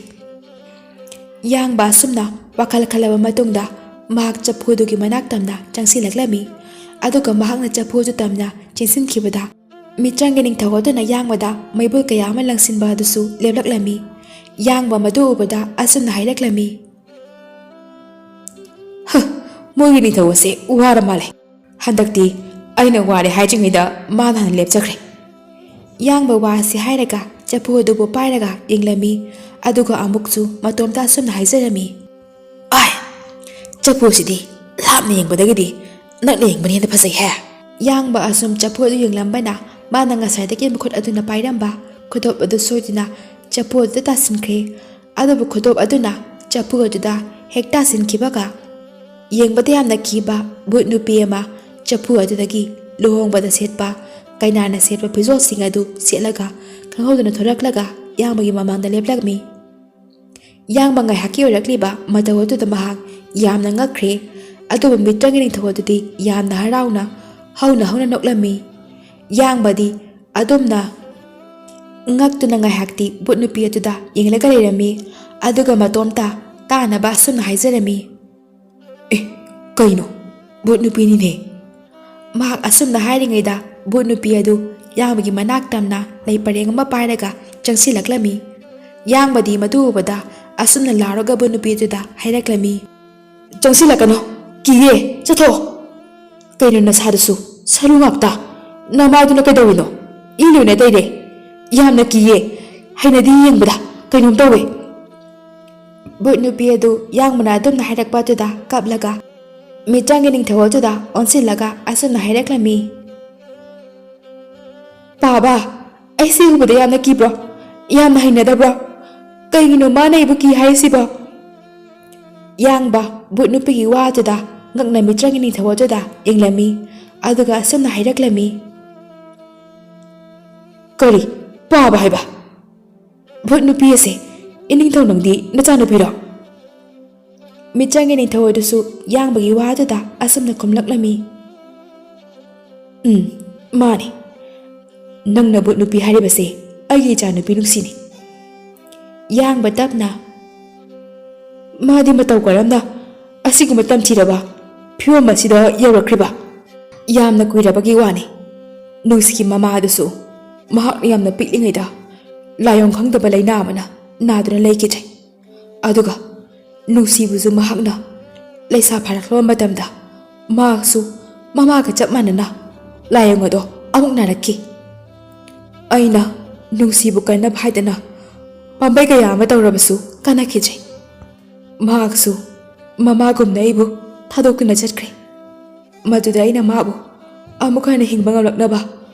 ꯌꯥꯡꯕ ꯑꯁꯨꯝꯅ ꯋꯥꯈꯜ ꯈꯜꯂꯕ ꯃꯇꯨꯡꯗ ꯃꯍꯥꯛ ꯆꯐꯨ ꯑꯗꯨꯒꯤ ꯃꯅꯥꯛ ꯇꯝꯅ ꯆꯪꯁꯤꯜꯂꯛꯂꯝꯃꯤ꯫ ꯑꯗꯨꯒ ꯃꯍꯥꯛꯅ ꯆꯐꯨ ꯑꯗꯨ ꯇꯝꯅ ꯆꯦꯟꯁꯤꯟꯈꯤꯕꯗ ꯃꯤꯇ꯭ꯔꯪꯒꯤ ꯅꯤꯡꯊꯧ ꯑꯗꯨꯅ ꯌꯥꯡꯕꯗ ꯃꯩꯕꯨꯜ ꯀꯌꯥ ꯑꯃ ꯂꯪꯁꯤꯟꯕ ꯑꯗꯨꯁꯨ ꯂꯦꯞꯂꯛꯂꯝꯃꯤ꯫ ꯌꯥꯡꯕ ꯃꯗꯨ ꯎꯕꯗ ꯑꯁꯨꯝꯅ ꯍꯥꯏꯔꯛꯂꯝꯃꯤ, "ꯍ, ꯃꯣꯏꯒꯤ ꯅꯤꯡꯊꯧ ꯑꯁꯦ ꯋꯥꯔ ꯃꯥꯜꯂꯦ꯫ ꯍꯟꯗꯛꯇꯤ ꯑꯩꯅ ꯋꯥꯔꯦ ꯍꯥꯏꯗ꯭ꯔꯤꯉꯩꯗ ꯃꯥꯅ ꯍꯥꯟꯅ ꯂꯦꯞꯆꯈ꯭ꯔꯦ꯫" ꯌꯥꯡꯕ ꯋꯥ ꯑꯁꯤ ꯍꯥꯏꯔꯒ ꯆꯐꯨ ꯑꯗꯨꯕꯨ ꯄꯥꯏꯔꯒ ꯌꯦꯡꯂꯝꯃꯤ꯫ ꯑꯗꯨꯒ ꯑꯃꯨꯛꯁꯨ ꯃꯇꯣꯝꯇ ꯑꯁꯨꯝꯅ ꯍꯥꯏꯖꯔꯝꯃꯤ, "ꯑꯥꯏ, ꯆꯐꯨ ꯑꯁꯤꯗꯤ ꯂꯥꯞꯅ ꯌꯦꯡꯕꯗꯒꯤꯗꯤ ꯅꯛꯅ ꯌꯦꯡꯕꯅ ꯍꯦꯟꯅ ꯐꯖꯩꯍꯦ꯫" ꯌꯥꯡꯕ ꯑꯁꯨꯝ ꯆꯐꯨ ꯑꯗꯨ ꯌꯦꯡꯂꯝꯕꯅ ꯃꯥꯅ ꯉꯁꯥꯏꯗꯒꯤ ꯃꯈꯨꯠ ꯑꯗꯨꯅ ꯄꯥꯏꯔꯝꯕ ꯈꯨꯗꯣꯞ ꯑꯗꯨ ꯁꯣꯏꯗꯨꯅ ꯆꯐꯨ ꯑꯗꯨꯗ ꯇꯥꯁꯤꯟꯈ꯭ꯔꯦ꯫ ꯑꯗꯨꯕꯨ ꯈꯨꯗꯣꯞ ꯑꯗꯨꯅ ꯆꯐꯨ ꯑꯗꯨꯗ ꯍꯦꯛ ꯇꯥꯁꯤꯟꯈꯤꯕꯒ ꯌꯦꯡꯕꯗ ꯌꯥꯝꯅ ꯀꯤꯕ ꯚꯨꯠ ꯅꯨꯄꯤ ꯑꯃ ꯆꯐꯨ ꯑꯗꯨꯗꯒꯤ ꯂꯨꯍꯣꯡꯕꯗ ꯁꯦꯠꯄ ꯀꯩꯅꯥꯅ ꯁꯦꯠꯄ ꯐꯤꯖꯣꯜꯁꯤꯡ ꯑꯗꯨ ꯁꯦꯠꯂꯒ ꯈꯪꯍꯧꯗꯅ ꯊꯣꯔꯛꯂꯒ ꯌꯥꯡꯕꯒꯤ ꯃꯃꯥꯡꯗ ꯂꯦꯞꯂꯝꯃꯤ꯫ ꯌꯥꯡꯕ ꯉꯥꯏꯍꯥꯛꯀꯤ ꯑꯣꯏꯔꯛꯂꯤꯕ ꯃꯇꯧ ꯑꯗꯨꯗ ꯃꯍꯥꯛ ꯌꯥꯝꯅ ꯉꯛꯈ꯭ꯔꯦ꯫ ꯑꯗꯨꯕꯨ ꯃꯤꯇ꯭ꯔꯪꯒꯤ ꯅꯤꯡꯊꯧ ꯑꯗꯨꯗꯤ ꯌꯥꯝꯅ ꯍꯔꯥꯎꯅ ꯍꯧꯅ ꯍꯧꯅ ꯅꯣꯛꯂꯝꯃꯤ꯫ ꯌꯥꯡꯕꯗꯤ ꯑꯗꯨꯝꯅ ꯉꯛꯇꯨꯅ ꯉꯥꯏꯍꯥꯛꯇꯤ ꯚꯨꯠ ꯅꯨꯄꯤ ꯑꯗꯨꯗ ꯌꯦꯡꯂꯒ ꯂꯩꯔꯝꯃꯤ꯫ ꯑꯗꯨꯒ ꯃꯇꯣꯝꯇ ꯇꯥꯅꯕ ꯑꯁꯨꯝꯅ ꯍꯥꯏꯖꯔꯝꯃꯤ, "ꯑꯦ, ꯀꯩꯅꯣ? ꯚꯨꯠ ꯅꯨꯄꯤꯅꯤꯅꯦ!" ꯃꯍꯥꯛ ꯑꯁꯨꯝꯅ ꯍꯥꯏꯔꯤꯉꯩꯗ ꯚꯨꯠ ꯅꯨꯄꯤ ꯑꯗꯨ ꯌꯥꯡꯕꯒꯤ ꯃꯅꯥꯛ ꯇꯝꯅ ꯂꯩ ꯄꯔꯦꯡ ꯑꯃ ꯄꯥꯏꯔꯒ ꯆꯪꯁꯤꯜꯂꯛꯂꯝꯃꯤ꯫ ꯌꯥꯡꯕꯗꯤ ꯃꯗꯨ ꯎꯕꯗ ꯑꯁꯨꯝꯅ ꯂꯥꯎꯔꯒ ꯚꯨꯠ ꯅꯨꯄꯤ ꯑꯗꯨꯗ ꯍꯥꯏꯔꯛꯂꯝꯃꯤ, "ꯆꯪꯁꯤꯜꯂꯛꯀꯅꯨ, ꯀꯤꯌꯦ, ꯆꯠꯊꯣꯛꯑꯣ꯫ ꯀꯩꯅꯣ ꯅꯁꯥꯗꯨꯁꯨ ꯁꯔꯨ ꯉꯥꯛꯇ? ꯅꯃꯥꯏꯗꯨꯅ ꯀꯩꯗꯧꯔꯤꯅꯣ? ꯏ ꯂꯣꯏꯅ ꯇꯩꯔꯦ꯫ ꯌꯥꯝꯅ ꯀꯤꯌꯦ, ꯍꯩꯅꯗꯤ ꯌꯦꯡꯕꯗ ꯀꯩꯅꯣꯝ ꯇꯧꯋꯦ꯫" ꯚꯨꯠ ꯅꯨꯄꯤ ꯑꯗꯨ ꯌꯥꯡꯕꯅ ꯑꯗꯨꯝꯅ ꯍꯥꯏꯔꯛꯄ ꯑꯗꯨꯗ ꯀꯞꯂꯒ ꯃꯤꯇ꯭ꯔꯪꯒꯤ ꯅꯤꯡꯊꯧ ꯑꯗꯨꯗ ꯑꯣꯟꯁꯤꯜꯂꯒ ꯑꯁꯨꯝꯅ ꯍꯥꯏꯔꯛꯂꯝꯃꯤ, "ꯄꯥꯕ, ꯑꯩ ꯁꯤ ꯎꯕꯗ ꯌꯥꯝꯅ ꯀꯤꯕ꯭ꯔꯣ? ꯌꯥꯝꯅ ꯍꯩꯅꯗꯕ꯭ꯔꯣ? ꯀꯩꯒꯤꯅꯣ ꯃꯥꯅ ꯑꯩꯕꯨ ꯀꯤ ꯍꯥꯏꯔꯤꯁꯤꯕꯣ?" ꯌꯥꯡꯕ ꯚꯨꯠ ꯅꯨꯄꯤꯒꯤ ꯋꯥ ꯑꯗꯨꯗ ꯉꯛꯅ ꯃꯤꯇ꯭ꯔꯪꯒꯤ ꯅꯤꯡꯊꯧ ꯑꯗꯨꯗ ꯌꯦꯡꯂꯝꯃꯤ꯫ ꯑꯗꯨꯒ ꯑꯁꯨꯝꯅ ꯍꯥꯏꯔꯛꯂꯝꯃꯤ꯫ ꯀꯔꯤ? ꯄꯥꯕ ꯍꯥꯏꯕ? ꯚꯨꯠ ꯅꯨꯄꯤ ꯑꯁꯦ ꯏꯅꯤꯡꯊꯧ ꯅꯪꯗꯤ ꯅꯆꯥꯅꯨꯄꯤꯔꯣ? ꯃꯤꯇ꯭ꯔꯪꯒꯤ ꯅꯤꯡꯊꯧ ꯑꯗꯨꯁꯨ ꯌꯥꯡꯕꯒꯤ ꯋꯥꯗꯨꯗ ꯑꯁꯨꯝꯅ ꯈꯨꯝꯂꯛꯂꯝꯃꯤ꯫ ꯎꯝ, ꯃꯥꯅꯤ꯫ ꯅꯪꯅ ꯚꯨꯠ ꯅꯨꯄꯤ ꯍꯥꯏꯔꯤꯕꯁꯦ ꯑꯩꯒꯤ ꯏꯆꯥꯅꯨꯄꯤ ꯅꯨꯡꯁꯤꯅꯤ꯫ ꯌꯥꯡꯕ ꯇꯞꯅ, ꯃꯥꯗꯤ ꯃꯇꯧ ꯀꯔꯝꯅ ꯑꯁꯤꯒꯨꯝꯕ ꯇꯝꯊꯤꯔꯕ ꯐꯤꯕꯝ ꯑꯁꯤꯗ ꯌꯧꯔꯛꯈ꯭ꯔꯤꯕ? ꯌꯥꯝꯅ ꯀꯨꯏꯔꯕꯒꯤ ꯋꯥꯅꯤ꯫ ꯅꯨꯡꯁꯤꯒꯤ ꯃꯃꯥ ꯑꯗꯨꯁꯨ ꯃꯍꯥꯛ ꯌꯥꯝꯅ ꯄꯤꯛꯂꯤꯉꯩꯗ ꯂꯥꯏꯑꯣꯡ ꯈꯪꯗꯕ ꯂꯥꯏꯅꯥ ꯑꯃꯅ ꯅꯥꯗꯨꯅ ꯂꯩꯈꯤꯗ꯭ꯔꯦ꯫ ꯑꯗꯨꯒ ꯅꯨꯡꯁꯤꯕꯨꯁꯨ ꯃꯍꯥꯛꯅ ꯂꯩꯁꯥ ꯐꯥꯔꯛꯂꯕ ꯃꯇꯝꯗ ꯃꯍꯥꯛꯁꯨ ꯃꯃꯥꯒ ꯆꯞ ꯃꯥꯟꯅꯅ ꯂꯥꯏꯑꯣꯡ ꯑꯗꯣ ꯑꯃꯨꯛ ꯅꯥꯔꯛꯈꯤ꯫ ꯑꯩꯅ ꯅꯨꯡꯁꯤꯕꯨ ꯀꯟꯅꯕ ꯍꯥꯏꯗꯅ ꯄꯥꯝꯕꯩ ꯀꯌꯥ ꯑꯃ ꯇꯧꯔꯕꯁꯨ ꯀꯥꯟꯅꯈꯤꯗ꯭ꯔꯦ꯫ ꯃꯍꯥꯛꯁꯨ ꯃꯃꯥꯒꯨꯝꯅ ꯑꯩꯕꯨ ꯊꯥꯗꯣꯛꯇꯨꯅ ꯆꯠꯈ꯭ꯔꯦ꯫ ꯃꯗꯨꯗ ꯑꯩꯅ ꯃꯥꯕꯨ ꯑꯃꯨꯛ ꯍꯟꯅ ꯍꯤꯡꯕ ꯉꯝꯂꯛꯅꯕ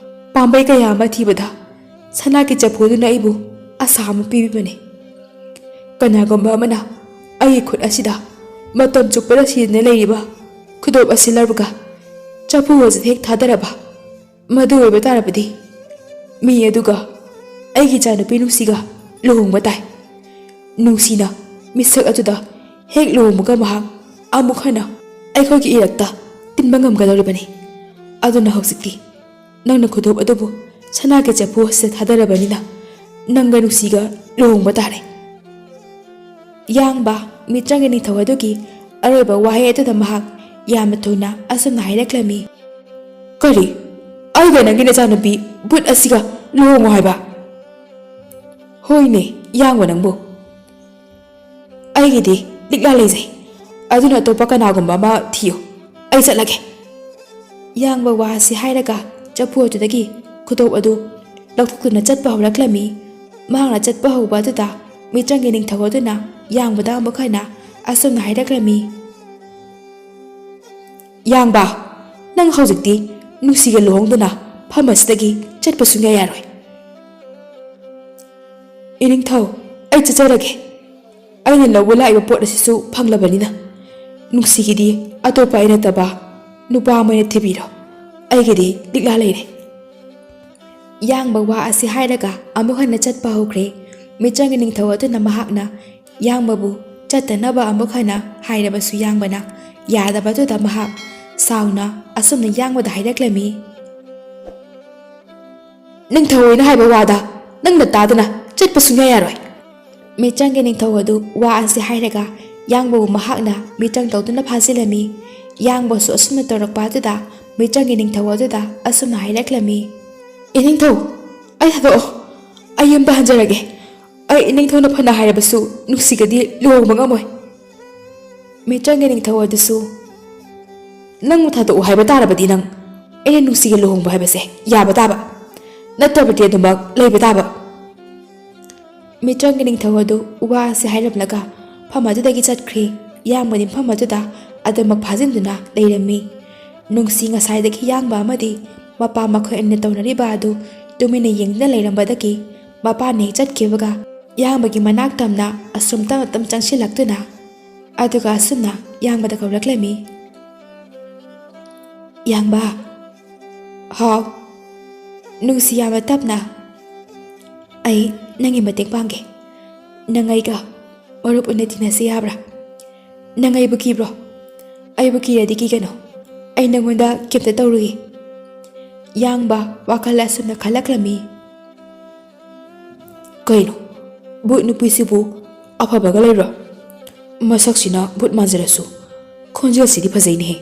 ꯄꯥꯝꯕꯩ ꯀꯌꯥ ꯑꯃ ꯊꯤꯕꯗ ꯁꯅꯥꯒꯤ ꯆꯐꯨꯗꯨꯅ ꯑꯩꯕꯨ ꯑꯁꯥ ꯑꯃ ꯄꯤꯕꯤꯕꯅꯤ꯫ ꯀꯅꯥꯒꯨꯝꯕ ꯑꯃꯅ ꯑꯩꯒꯤ ꯈꯨꯠ ꯑꯁꯤꯗ ꯃꯇꯝ ꯆꯨꯞꯄꯗ ꯁꯤꯗꯨꯅ ꯂꯩꯔꯤꯕ ꯈꯨꯗꯣꯞ ꯑꯁꯤ ꯂꯧꯔꯒ ꯆꯐꯨ ꯑꯁꯤꯗ ꯍꯦꯛ ꯊꯥꯗꯔꯕ, ꯃꯗꯨ ꯑꯣꯏꯕ ꯇꯥꯔꯕꯗꯤ ꯃꯤ ꯑꯗꯨꯒ ꯑꯩꯒꯤ ꯏꯆꯥꯅꯨꯄꯤ ꯅꯨꯡꯁꯤꯒ ꯂꯨꯍꯣꯡꯕ ꯇꯥꯏ꯫ ꯅꯨꯡꯁꯤꯅ ꯃꯤꯁꯛ ꯑꯗꯨꯗ ꯍꯦꯛ ꯂꯨꯍꯣꯡꯕꯒ ꯃꯍꯥꯛ ꯑꯃꯨꯛ ꯍꯟꯅ ꯑꯩꯈꯣꯏꯒꯤ ꯏꯔꯛꯇ ꯇꯤꯟꯕ ꯉꯝꯒꯗꯧꯔꯤꯕꯅꯤ꯫ ꯑꯗꯨꯅ ꯍꯧꯖꯤꯛꯇꯤ ꯅꯪꯅ ꯈꯨꯗꯣꯞ ꯑꯗꯨꯕꯨ ꯁꯅꯥꯒꯤ ꯆꯐꯨ ꯑꯁꯤꯗ ꯊꯥꯗꯔꯕꯅꯤꯅ ꯅꯪꯒ ꯅꯨꯡꯁꯤꯒ ꯂꯨꯍꯣꯡꯕ ꯇꯥꯔꯦ꯫ ꯌꯥꯡꯕ ꯃꯤꯇ꯭ꯔꯪꯒꯤ ꯅꯤꯡꯊꯧ ꯑꯗꯨꯒꯤ ꯑꯔꯣꯏꯕ ꯋꯥꯍꯩ ꯑꯗꯨꯗ ꯃꯍꯥꯛ ꯌꯥꯝꯅ ꯊꯨꯅ ꯑꯁꯨꯝꯅ ꯍꯥꯏꯔꯛꯂꯝꯃꯤ꯫ ꯀꯔꯤ? ꯑꯩꯒ ꯅꯪꯒꯤ ꯅꯆꯥꯅꯨꯄꯤ ꯚꯨꯠ ꯑꯁꯤꯒ ꯂꯨꯍꯣꯡꯉꯣ ꯍꯥꯏꯕ? ꯍꯣꯏꯅꯦ, ꯌꯥꯡꯕ ꯅꯪꯕꯨ꯫ ꯑꯩꯒꯤꯗꯤ ꯂꯤꯛꯂꯥ ꯂꯩꯖꯩ, ꯑꯗꯨꯅ ꯑꯇꯣꯞꯄ ꯀꯅꯥꯒꯨꯝꯕ ꯑꯃ ꯊꯤꯌꯨ꯫ ꯑꯩ ꯆꯠꯂꯒꯦ꯫ ꯌꯥꯡꯕ ꯋꯥ ꯑꯁꯤ ꯍꯥꯏꯔꯒ ꯆꯐꯨ ꯑꯗꯨꯗꯒꯤ ꯈꯨꯗꯣꯞ ꯑꯗꯨ ꯂꯧꯊꯣꯛꯇꯨꯅ ꯆꯠꯄ ꯍꯧꯔꯛꯂꯝꯃꯤ꯫ ꯃꯍꯥꯛꯅ ꯆꯠꯄ ꯍꯧꯕ ꯑꯗꯨꯗ ꯃꯤꯇ꯭ꯔꯪꯒꯤ ꯅꯤꯡꯊꯧ ꯑꯗꯨꯅ ꯌꯥꯡꯕꯗ ꯑꯃꯨꯛ ꯍꯟꯅ ꯑꯁꯨꯝꯅ ꯍꯥꯏꯔꯛꯂꯝꯃꯤ꯫ ꯌꯥꯡꯕ, ꯅꯪ ꯍꯧꯖꯤꯛꯇꯤ ꯅꯨꯡꯁꯤꯒ ꯂꯨꯍꯣꯡꯗꯨꯅ ꯐꯝ ꯑꯁꯤꯗꯒꯤ ꯆꯠꯄ ꯁꯨꯡꯌꯥ ꯌꯥꯔꯣꯏ꯫ ꯏꯅꯤꯡꯊꯧ, ꯑꯩ ꯆꯠꯆꯔꯒꯦ꯫ ꯑꯩꯅ ꯂꯧꯕ ꯂꯥꯛꯏꯕ ꯄꯣꯠ ꯑꯁꯤꯁꯨ ꯐꯪꯂꯕꯅꯤꯅ ꯅꯨꯡꯁꯤꯒꯤꯗꯤ ꯑꯇꯣꯞꯄ ꯑꯩ ꯅꯠꯇꯕ ꯅꯨꯄꯥ ꯑꯃ ꯑꯣꯏꯅ ꯊꯤꯕꯤꯔꯣ꯫ ꯑꯩꯒꯤꯗꯤ ꯂꯤꯛꯂꯥ ꯂꯩꯔꯦ꯫ ꯌꯥꯡꯕ ꯋꯥ ꯑꯁꯤ ꯍꯥꯏꯔꯒ ꯑꯃꯨꯛ ꯍꯟꯅ ꯆꯠꯄ ꯍꯧꯈ꯭ꯔꯦ꯫ ꯃꯤꯆꯪꯒꯤ ꯅꯤꯡꯊꯧ ꯑꯗꯨꯅ ꯃꯍꯥꯛꯅ ꯌꯥꯡꯕꯕꯨ ꯆꯠꯇꯅꯕ ꯑꯃꯨꯛ ꯍꯟꯅ ꯍꯥꯏꯔꯕꯁꯨ ꯌꯥꯡꯕꯅ ꯌꯥꯗꯕꯗꯨꯗ ꯃꯍꯥꯛ ꯁꯥꯎꯅ ꯑꯁꯨꯝꯅ ꯌꯥꯡꯕꯗ ꯍꯥꯏꯔꯛꯂꯝꯃꯤ, "ꯅꯤꯡꯊꯧ ꯑꯣꯏꯅ ꯍꯥꯏꯕ ꯋꯥꯗ ꯅꯪꯅ ꯇꯥꯗꯅ ꯆꯠꯄ ꯁꯨꯡꯌꯥ ꯌꯥꯔꯣꯏ꯫" ꯃꯤꯆꯪꯒꯤ ꯅꯤꯡꯊꯧ ꯑꯗꯨ ꯋꯥ ꯑꯁꯤ ꯍꯥꯏꯔꯒ ꯌꯥꯡꯕꯕꯨ ꯃꯍꯥꯛꯅ ꯃꯤꯆꯪ ꯇꯧꯗꯨꯅ ꯐꯥꯖꯤꯜꯂꯝꯃꯤ꯫ ꯌꯥꯡꯕꯁꯨ ꯑꯁꯨꯝꯅ ꯇꯧꯔꯛꯄ ꯑꯗꯨꯗ ꯃꯤꯆꯪꯒꯤ ꯅꯤꯡꯊꯧ ꯑꯗꯨꯗ ꯑꯁꯨꯝꯅ ꯍꯥꯏꯔꯛꯂꯝꯃꯤ, "ꯏꯅꯤꯡꯊꯧ, ꯑꯩ ꯊꯥꯗꯣꯛꯑꯣ꯫ ꯑꯩ ꯌꯨꯝꯗ ꯍꯟꯖꯔꯒꯦ꯫ ꯑꯩ ꯏꯅꯤꯡꯊꯧꯅ ꯐꯅ ꯍꯥꯏꯔꯕꯁꯨ ꯅꯨꯡꯁꯤꯒꯗꯤ ꯂꯨꯍꯣꯡꯕ ꯉꯝꯃꯣꯏ꯫" ꯃꯤꯆꯪꯒꯤ ꯅꯤꯡꯊꯧ ꯑꯗꯨꯁꯨ, "ꯅꯪꯕꯨ ꯊꯥꯗꯣꯛꯎ ꯍꯥꯏꯕ ꯇꯥꯔꯕꯗꯤ ꯅꯪ ꯑꯩꯅ ꯅꯨꯡꯁꯤꯒ ꯂꯨꯍꯣꯡꯕ ꯍꯥꯏꯕꯁꯦ ꯌꯥꯕ ꯇꯥꯕ, ꯅꯠꯇ꯭ꯔꯕꯗꯤ ꯑꯗꯨꯃꯛ ꯂꯩꯕ ꯇꯥꯕ꯫" ꯃꯤꯆꯪꯒꯤ ꯅꯤꯡꯊꯧ ꯑꯗꯨ ꯋꯥ ꯑꯁꯤ ꯍꯥꯏꯔꯝꯂꯒ ꯐꯝ ꯑꯗꯨꯗꯒꯤ ꯆꯠꯈ꯭ꯔꯦ꯫ ꯌꯥꯡꯕꯗꯤ ꯐꯝ ꯑꯗꯨꯗ ꯑꯗꯨꯃꯛ ꯐꯥꯖꯤꯟꯗꯨꯅ ꯂꯩꯔꯝꯃꯤ꯫ ꯅꯨꯡꯁꯤ ꯉꯁꯥꯏꯗꯒꯤ ꯌꯥꯡꯕ ꯑꯃꯗꯤ ꯃꯄꯥ ꯃꯈꯣꯏ ꯑꯅꯤꯅ ꯇꯧꯅꯔꯤꯕ ꯑꯗꯨ ꯇꯨꯃꯤꯟꯅ ꯌꯦꯡꯗꯨꯅ ꯂꯩꯔꯝꯕꯗꯒꯤ ꯃꯄꯥꯅ ꯍꯦꯛ ꯆꯠꯈꯤꯕꯒ ꯌꯥꯡꯕꯒꯤ ꯃꯅꯥꯛ ꯇꯝꯅ ꯑꯁꯨꯝ ꯇꯞꯅ ꯇꯞꯅ ꯆꯪꯁꯤꯜꯂꯛꯇꯨꯅ ꯑꯗꯨꯒ ꯑꯁꯨꯝꯅ ꯌꯥꯡꯕꯗ ꯀꯧꯔꯛꯂꯝꯃꯤ, "ꯌꯥꯡꯕ꯫" "ꯍꯥꯎ꯫" ꯅꯨꯡꯁꯤ ꯌꯥꯝꯅ ꯇꯞꯅ, "ꯑꯩ ꯅꯪꯒꯤ ꯃꯇꯦꯡ ꯄꯥꯡꯒꯦ꯫ ꯅꯪ ꯑꯩꯒ ꯃꯔꯨꯞ ꯑꯣꯏꯅ ꯇꯤꯟꯅꯁꯤ ꯌꯥꯕ꯭ꯔꯥ? ꯅꯪ ꯑꯩꯕꯨ ꯀꯤꯕ꯭ꯔꯣ?" "ꯑꯩꯕꯨ ꯀꯤꯔꯗꯤ ꯀꯤꯒꯅꯨ꯫ ꯑꯩ ꯅꯪꯉꯣꯟꯗ ꯀꯩꯝꯇ ꯇꯧꯔꯨꯏ꯫" ꯌꯥꯡꯕ ꯋꯥꯈꯜ ꯑꯁꯨꯝꯅ ꯈꯜꯂꯛꯂꯝꯃꯤ꯫ "ꯀꯩꯅꯣ, ꯚꯨꯠ ꯅꯨꯄꯤꯁꯤꯕꯨ ꯑꯐꯕꯒ ꯂꯩꯕ꯭ꯔꯣ? ꯃꯁꯛꯁꯤꯅ ꯚꯨꯠ ꯃꯥꯟꯖꯔꯁꯨ ꯈꯣꯟꯖꯦꯜꯁꯤꯗꯤ ꯐꯖꯩꯅꯦꯍꯦ꯫"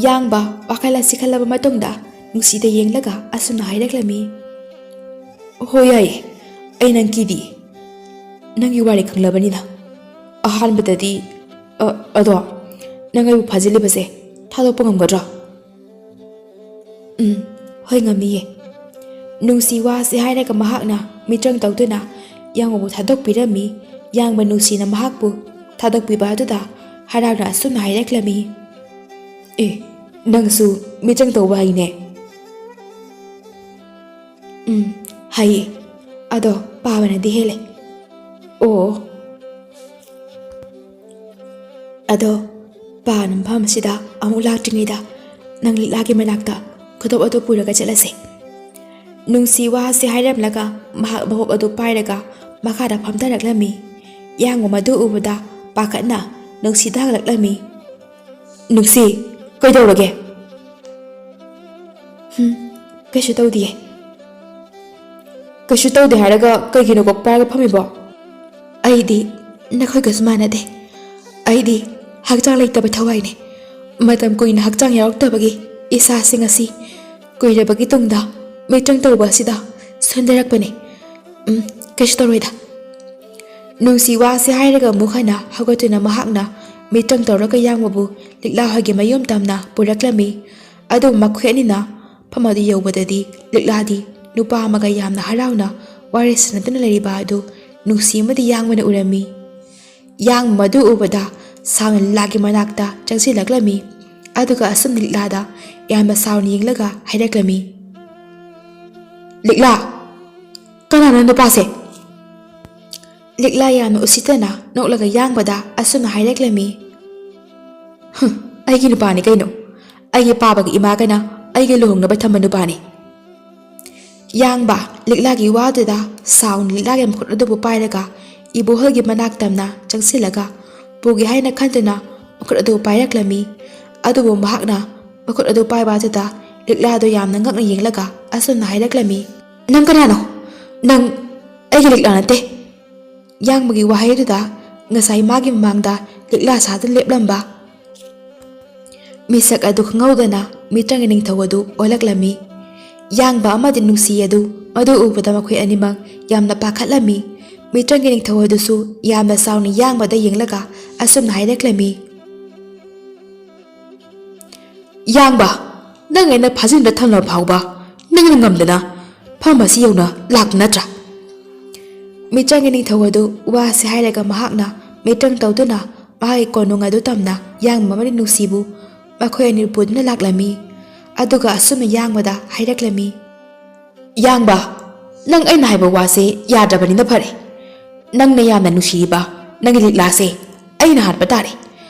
ꯌꯥꯡꯕ ꯋꯥꯈꯜ ꯑꯁꯤ ꯈꯜꯂꯕ ꯃꯇꯨꯡꯗ ꯅꯨꯡꯁꯤꯗ ꯌꯦꯡꯂꯒ ꯑꯁꯨꯝꯅ ꯍꯥꯏꯔꯛꯂꯝꯃꯤ, "ꯍꯣꯏ, ꯌꯥꯏꯌꯦ, ꯑꯩ ꯅꯪ ꯀꯤꯗꯤꯌꯦ꯫ ꯅꯪꯒꯤ ꯋꯥꯔꯤ ꯈꯪꯂꯕꯅꯤꯅ꯫ ꯑꯍꯥꯟꯕꯗꯗꯤ, ꯑ, ꯑꯗꯣ, ꯅꯪ ꯑꯩꯕꯨ ꯐꯥꯖꯤꯜꯂꯤꯕꯁꯦ ꯊꯥꯗꯣꯛꯄ ꯉꯝꯒꯗ꯭ꯔꯣ?" "ꯎꯝ, ꯍꯣꯏ, ꯉꯝꯃꯤꯌꯦ꯫" ꯅꯨꯡꯁꯤ ꯋꯥꯁꯤ ꯍꯥꯏꯔꯒ ꯃꯍꯥꯛꯅ ꯃꯤꯆꯪ ꯇꯧꯗꯨꯅ ꯌꯥꯡꯕꯕꯨ ꯊꯥꯗꯣꯛꯄꯤꯔꯝꯃꯤ꯫ ꯌꯥꯡꯕ ꯅꯨꯡꯁꯤꯅ ꯃꯍꯥꯛꯄꯨ ꯊꯥꯗꯣꯛꯄꯤꯕ ꯑꯗꯨꯗ ꯍꯔꯥꯎꯅ ꯑꯁꯨꯝꯅ ꯍꯥꯏꯔꯛꯂꯝꯃꯤ, "ꯑꯦ, ꯅꯪꯁꯨ ꯃꯤꯆꯪ ꯇꯧꯕ ꯍꯩꯅꯦ?" "ꯎꯝ, ꯍꯩꯌꯦ꯫ ꯑꯗꯣ ꯄꯥꯕꯅꯗꯤ ꯍꯦꯜꯂꯦ꯫" "ꯑꯣ꯫ ꯑꯗꯣ ꯄꯥꯕꯅ ꯃꯐꯝ ꯑꯁꯤꯗ ꯑꯃꯨꯛ ꯂꯥꯛꯇ꯭ꯔꯤꯉꯩꯗ ꯅꯪ ꯂꯤꯛꯂꯥꯒꯤ ꯃꯅꯥꯛꯇ ꯈꯨꯗꯣꯞ ꯑꯗꯨ ꯄꯨꯔꯒ ꯆꯠꯂꯁꯦ꯫ ꯅꯨꯡꯁꯤ ꯋꯥꯁꯤ ꯍꯥꯏꯔꯝꯂꯒ ꯃꯍꯥꯛ ꯃꯍꯣꯞ ꯑꯗꯨ ꯄꯥꯏꯔꯒ ꯃꯈꯥꯗ ꯐꯝꯊꯔꯛꯂꯝꯃꯤ꯫ ꯌꯥꯡꯕ ꯃꯗꯨ ꯎꯕꯗ ꯄꯥꯈꯠꯅ ꯅꯨꯡꯁꯤꯗ ꯍꯪꯂꯛꯂꯝꯃꯤ꯫ "ꯅꯨꯡꯁꯤ, ꯀꯩꯗꯧꯔꯒꯦ?" "ꯍꯨꯝ, ꯀꯩꯁꯨ ꯇꯧꯗꯤꯌꯦ꯫" "ꯀꯩꯁꯨ ꯇꯧꯗꯦ ꯍꯥꯏꯔꯒ ꯀꯩꯒꯤꯅꯣ ꯀꯣꯛ ꯄꯥꯏꯔꯒ ꯐꯝꯃꯤꯕꯣ?" "ꯑꯩꯗꯤ ꯅꯈꯣꯏꯒꯁꯨ ꯃꯥꯟꯅꯗꯦ꯫ ꯑꯩꯗꯤ ꯍꯛꯆꯥꯡ ꯂꯩꯇꯕ ꯊꯋꯥꯏꯅꯤ꯫ ꯃꯇꯝ ꯀꯨꯏꯅ ꯍꯛꯆꯥꯡ ꯌꯥꯎꯔꯛꯇꯕꯒꯤ ꯏꯁꯥꯁꯤ ꯉꯁꯤ ꯀꯨꯏꯔꯕꯒꯤ ꯇꯨꯡꯗ ꯃꯤꯇ꯭ꯔꯪ ꯇꯧꯕ ꯑꯁꯤꯗ ꯁꯣꯟꯊꯔꯛꯄꯅꯤ꯫ ꯎꯝ, ꯀꯩꯁꯨ ꯇꯧꯔꯣꯏꯗ꯫" ꯅꯨꯡꯁꯤ ꯋꯥꯁꯤ ꯍꯥꯏꯔꯒ ꯑꯃꯨꯛ ꯍꯟꯅ ꯍꯧꯒꯠꯇꯨꯅ ꯃꯍꯥꯛꯅ ꯃꯤꯇ꯭ꯔꯪ ꯇꯧꯔꯒ ꯌꯥꯡꯕꯕꯨ ꯂꯤꯛꯂꯥ ꯍꯣꯏꯒꯤ ꯃꯌꯨꯝ ꯇꯝꯅ ꯄꯨꯔꯛꯂꯝꯃꯤ꯫ ꯑꯗꯨꯕꯨ ꯃꯈꯣꯏ ꯑꯅꯤꯅ ꯃꯐꯝ ꯑꯗꯨ ꯌꯧꯕꯗꯗꯤ ꯂꯤꯛꯂꯥꯗꯤ ꯅꯨꯄꯥ ꯑꯃꯒ ꯌꯥꯝꯅ ꯍꯔꯥꯎꯅ ꯋꯥꯔꯤ ꯁꯥꯟꯅꯗꯨꯅ ꯂꯩꯔꯤꯕ ꯑꯗꯨ ꯅꯨꯡꯁꯤ ꯑꯃꯗꯤ ꯌꯥꯡꯕꯅ ꯎꯔꯝꯃꯤ꯫ ꯌꯥꯡꯕ ꯃꯗꯨ ꯎꯕꯗ ꯁꯥꯎꯅ ꯂꯤꯛꯂꯥꯒꯤ ꯃꯅꯥꯛꯇ ꯆꯪꯁꯤꯜꯂꯛꯂꯝꯃꯤ꯫ ꯑꯗꯨꯒ ꯑꯁꯨꯝꯅ ꯂꯤꯛꯂꯥꯗ ꯌꯥꯝꯅ ꯁꯥꯎꯅ ꯌꯦꯡꯂꯒ ꯍꯥꯏꯔꯛꯂꯝꯃꯤ꯫ "ꯂꯤꯛꯂꯥ, ꯀꯅꯥꯅꯣ ꯅꯨꯄꯥꯁꯦ?" ꯂꯤꯛꯂꯥ ꯌꯥꯝꯅ ꯎꯁꯤꯠꯇꯅ ꯅꯣꯛꯂꯒ ꯌꯥꯡꯕꯗ ꯑꯁꯨꯝꯅ ꯍꯥꯏꯔꯛꯂꯝꯃꯤ꯫ "ꯍꯨꯝ, ꯑꯩꯒꯤ ꯅꯨꯄꯥꯅꯤ ꯀꯩꯅꯣ꯫ ꯑꯩꯒꯤ ꯄꯥꯕꯒꯤ ꯏꯃꯥꯒꯅ ꯑꯩꯒ ꯂꯨꯍꯣꯡꯅꯕ ꯊꯝꯕ ꯅꯨꯄꯥꯅꯤ꯫" ꯌꯥꯡꯕ ꯂꯤꯛꯂꯥꯒꯤ ꯋꯥꯗꯨꯗ ꯁꯥꯎꯅ ꯂꯤꯛꯂꯥꯒꯤ ꯃꯈꯨꯠ ꯑꯗꯨꯕꯨ ꯄꯥꯏꯔꯒ ꯏꯕꯣꯍꯜꯒꯤ ꯃꯅꯥꯛ ꯇꯝꯅ ꯆꯪꯁꯤꯜꯂꯒ ꯄꯨꯒꯦ ꯍꯥꯏꯅ ꯈꯟꯗꯨꯅ ꯃꯈꯨꯠ ꯑꯗꯨ ꯄꯥꯏꯔꯛꯂꯝꯃꯤ꯫ ꯑꯗꯨꯕꯨ ꯃꯍꯥꯛꯅ ꯃꯈꯨꯠ ꯑꯗꯨ ꯄꯥꯏꯕ ꯑꯗꯨꯗ ꯂꯤꯛꯂꯥꯗꯨ ꯌꯥꯝꯅ ꯉꯛꯅ ꯌꯦꯡꯂꯒ ꯑꯁꯨꯝꯅ ꯍꯥꯏꯔꯛꯂꯝꯃꯤ, "ꯅꯪ ꯀꯅꯥꯅꯣ? ꯅꯪ ꯑꯩꯒꯤ ꯂꯤꯛꯂꯥ ꯅꯠꯇꯦ꯫" ꯌꯥꯡꯕꯒꯤ ꯋꯥꯍꯩꯗꯨꯗ ꯉꯁꯥꯏ ꯃꯥꯒꯤ ꯃꯃꯥꯡꯗ ꯂꯤꯛꯂꯥ ꯁꯥꯗꯨꯅ ꯂꯦꯞꯂꯝꯕ ꯃꯤꯁꯛ ꯑꯗꯨ ꯈꯪꯍꯧꯗꯅ ꯃꯤꯇ꯭ꯔꯪꯒꯤ ꯅꯤꯡꯊꯧ ꯑꯗꯨ ꯑꯣꯜꯂꯛꯂꯝꯃꯤ꯫ ꯌꯥꯡꯕ ꯑꯃꯗꯤ ꯅꯨꯡꯁꯤ ꯑꯗꯨ ꯃꯗꯨ ꯎꯕꯗ ꯃꯈꯣꯏ ꯑꯅꯤꯃꯛ ꯌꯥꯝꯅ ꯄꯥꯈꯠꯂꯝꯃꯤ꯫ ꯃꯤꯇ꯭ꯔꯪꯒꯤ ꯅꯤꯡꯊꯧ ꯑꯗꯨꯁꯨ ꯌꯥꯝꯅ ꯆꯥꯎꯅ ꯌꯥꯡꯕꯗ ꯌꯦꯡꯂꯒ ꯑꯁꯨꯝꯅ ꯍꯥꯏꯔꯛꯂꯝꯃꯤ, "ꯌꯥꯡꯕ, ꯅꯪ ꯑꯩꯅ ꯐꯥꯖꯤꯟꯗ ꯊꯝꯂꯕ ꯐꯥꯎꯕ ꯅꯪꯅ ꯉꯝꯗꯅ ꯐꯝ ꯑꯁꯤ ꯌꯧꯅ ꯂꯥꯛꯄ ꯅꯠꯇ꯭ꯔꯥ?" ꯃꯤꯇ꯭ꯔꯪꯒꯤ ꯅꯤꯡꯊꯧ ꯑꯗꯨ ꯋꯥꯁꯤ ꯍꯥꯏꯔꯒ ꯃꯍꯥꯛꯅ ꯃꯤꯇ꯭ꯔꯪ ꯇꯧꯗꯨꯅ ꯃꯍꯥꯛꯀꯤ ꯀꯣꯅꯨꯡ ꯑꯗꯨ ꯇꯝꯅ ꯌꯥꯡꯕ ꯑꯃꯗꯤ ꯅꯨꯡꯁꯤꯕꯨ ꯃꯈꯣꯏ ꯑꯅꯤ ꯄꯨꯗꯨꯅ ꯂꯥꯛꯂꯝꯃꯤ꯫ ꯑꯗꯨꯒ ꯑꯁꯨꯝꯅ ꯌꯥꯡꯕꯗ ꯍꯥꯏꯔꯛꯂꯝꯃꯤ, "ꯌꯥꯡꯕ, ꯅꯪ ꯑꯩꯅ ꯍꯥꯏꯕ ꯋꯥꯁꯦ ꯌꯥꯗ꯭ꯔꯕꯅꯤꯅ ꯐꯔꯦ꯫ ꯅꯪꯅ ꯌꯥꯝꯅ ꯅꯨꯡꯁꯤꯔꯤꯕ ꯅꯪꯒꯤ ꯂꯤꯛꯂꯥꯁꯦ ꯑꯩꯅ ꯍꯥꯠꯄ ꯇꯥꯔꯦ꯫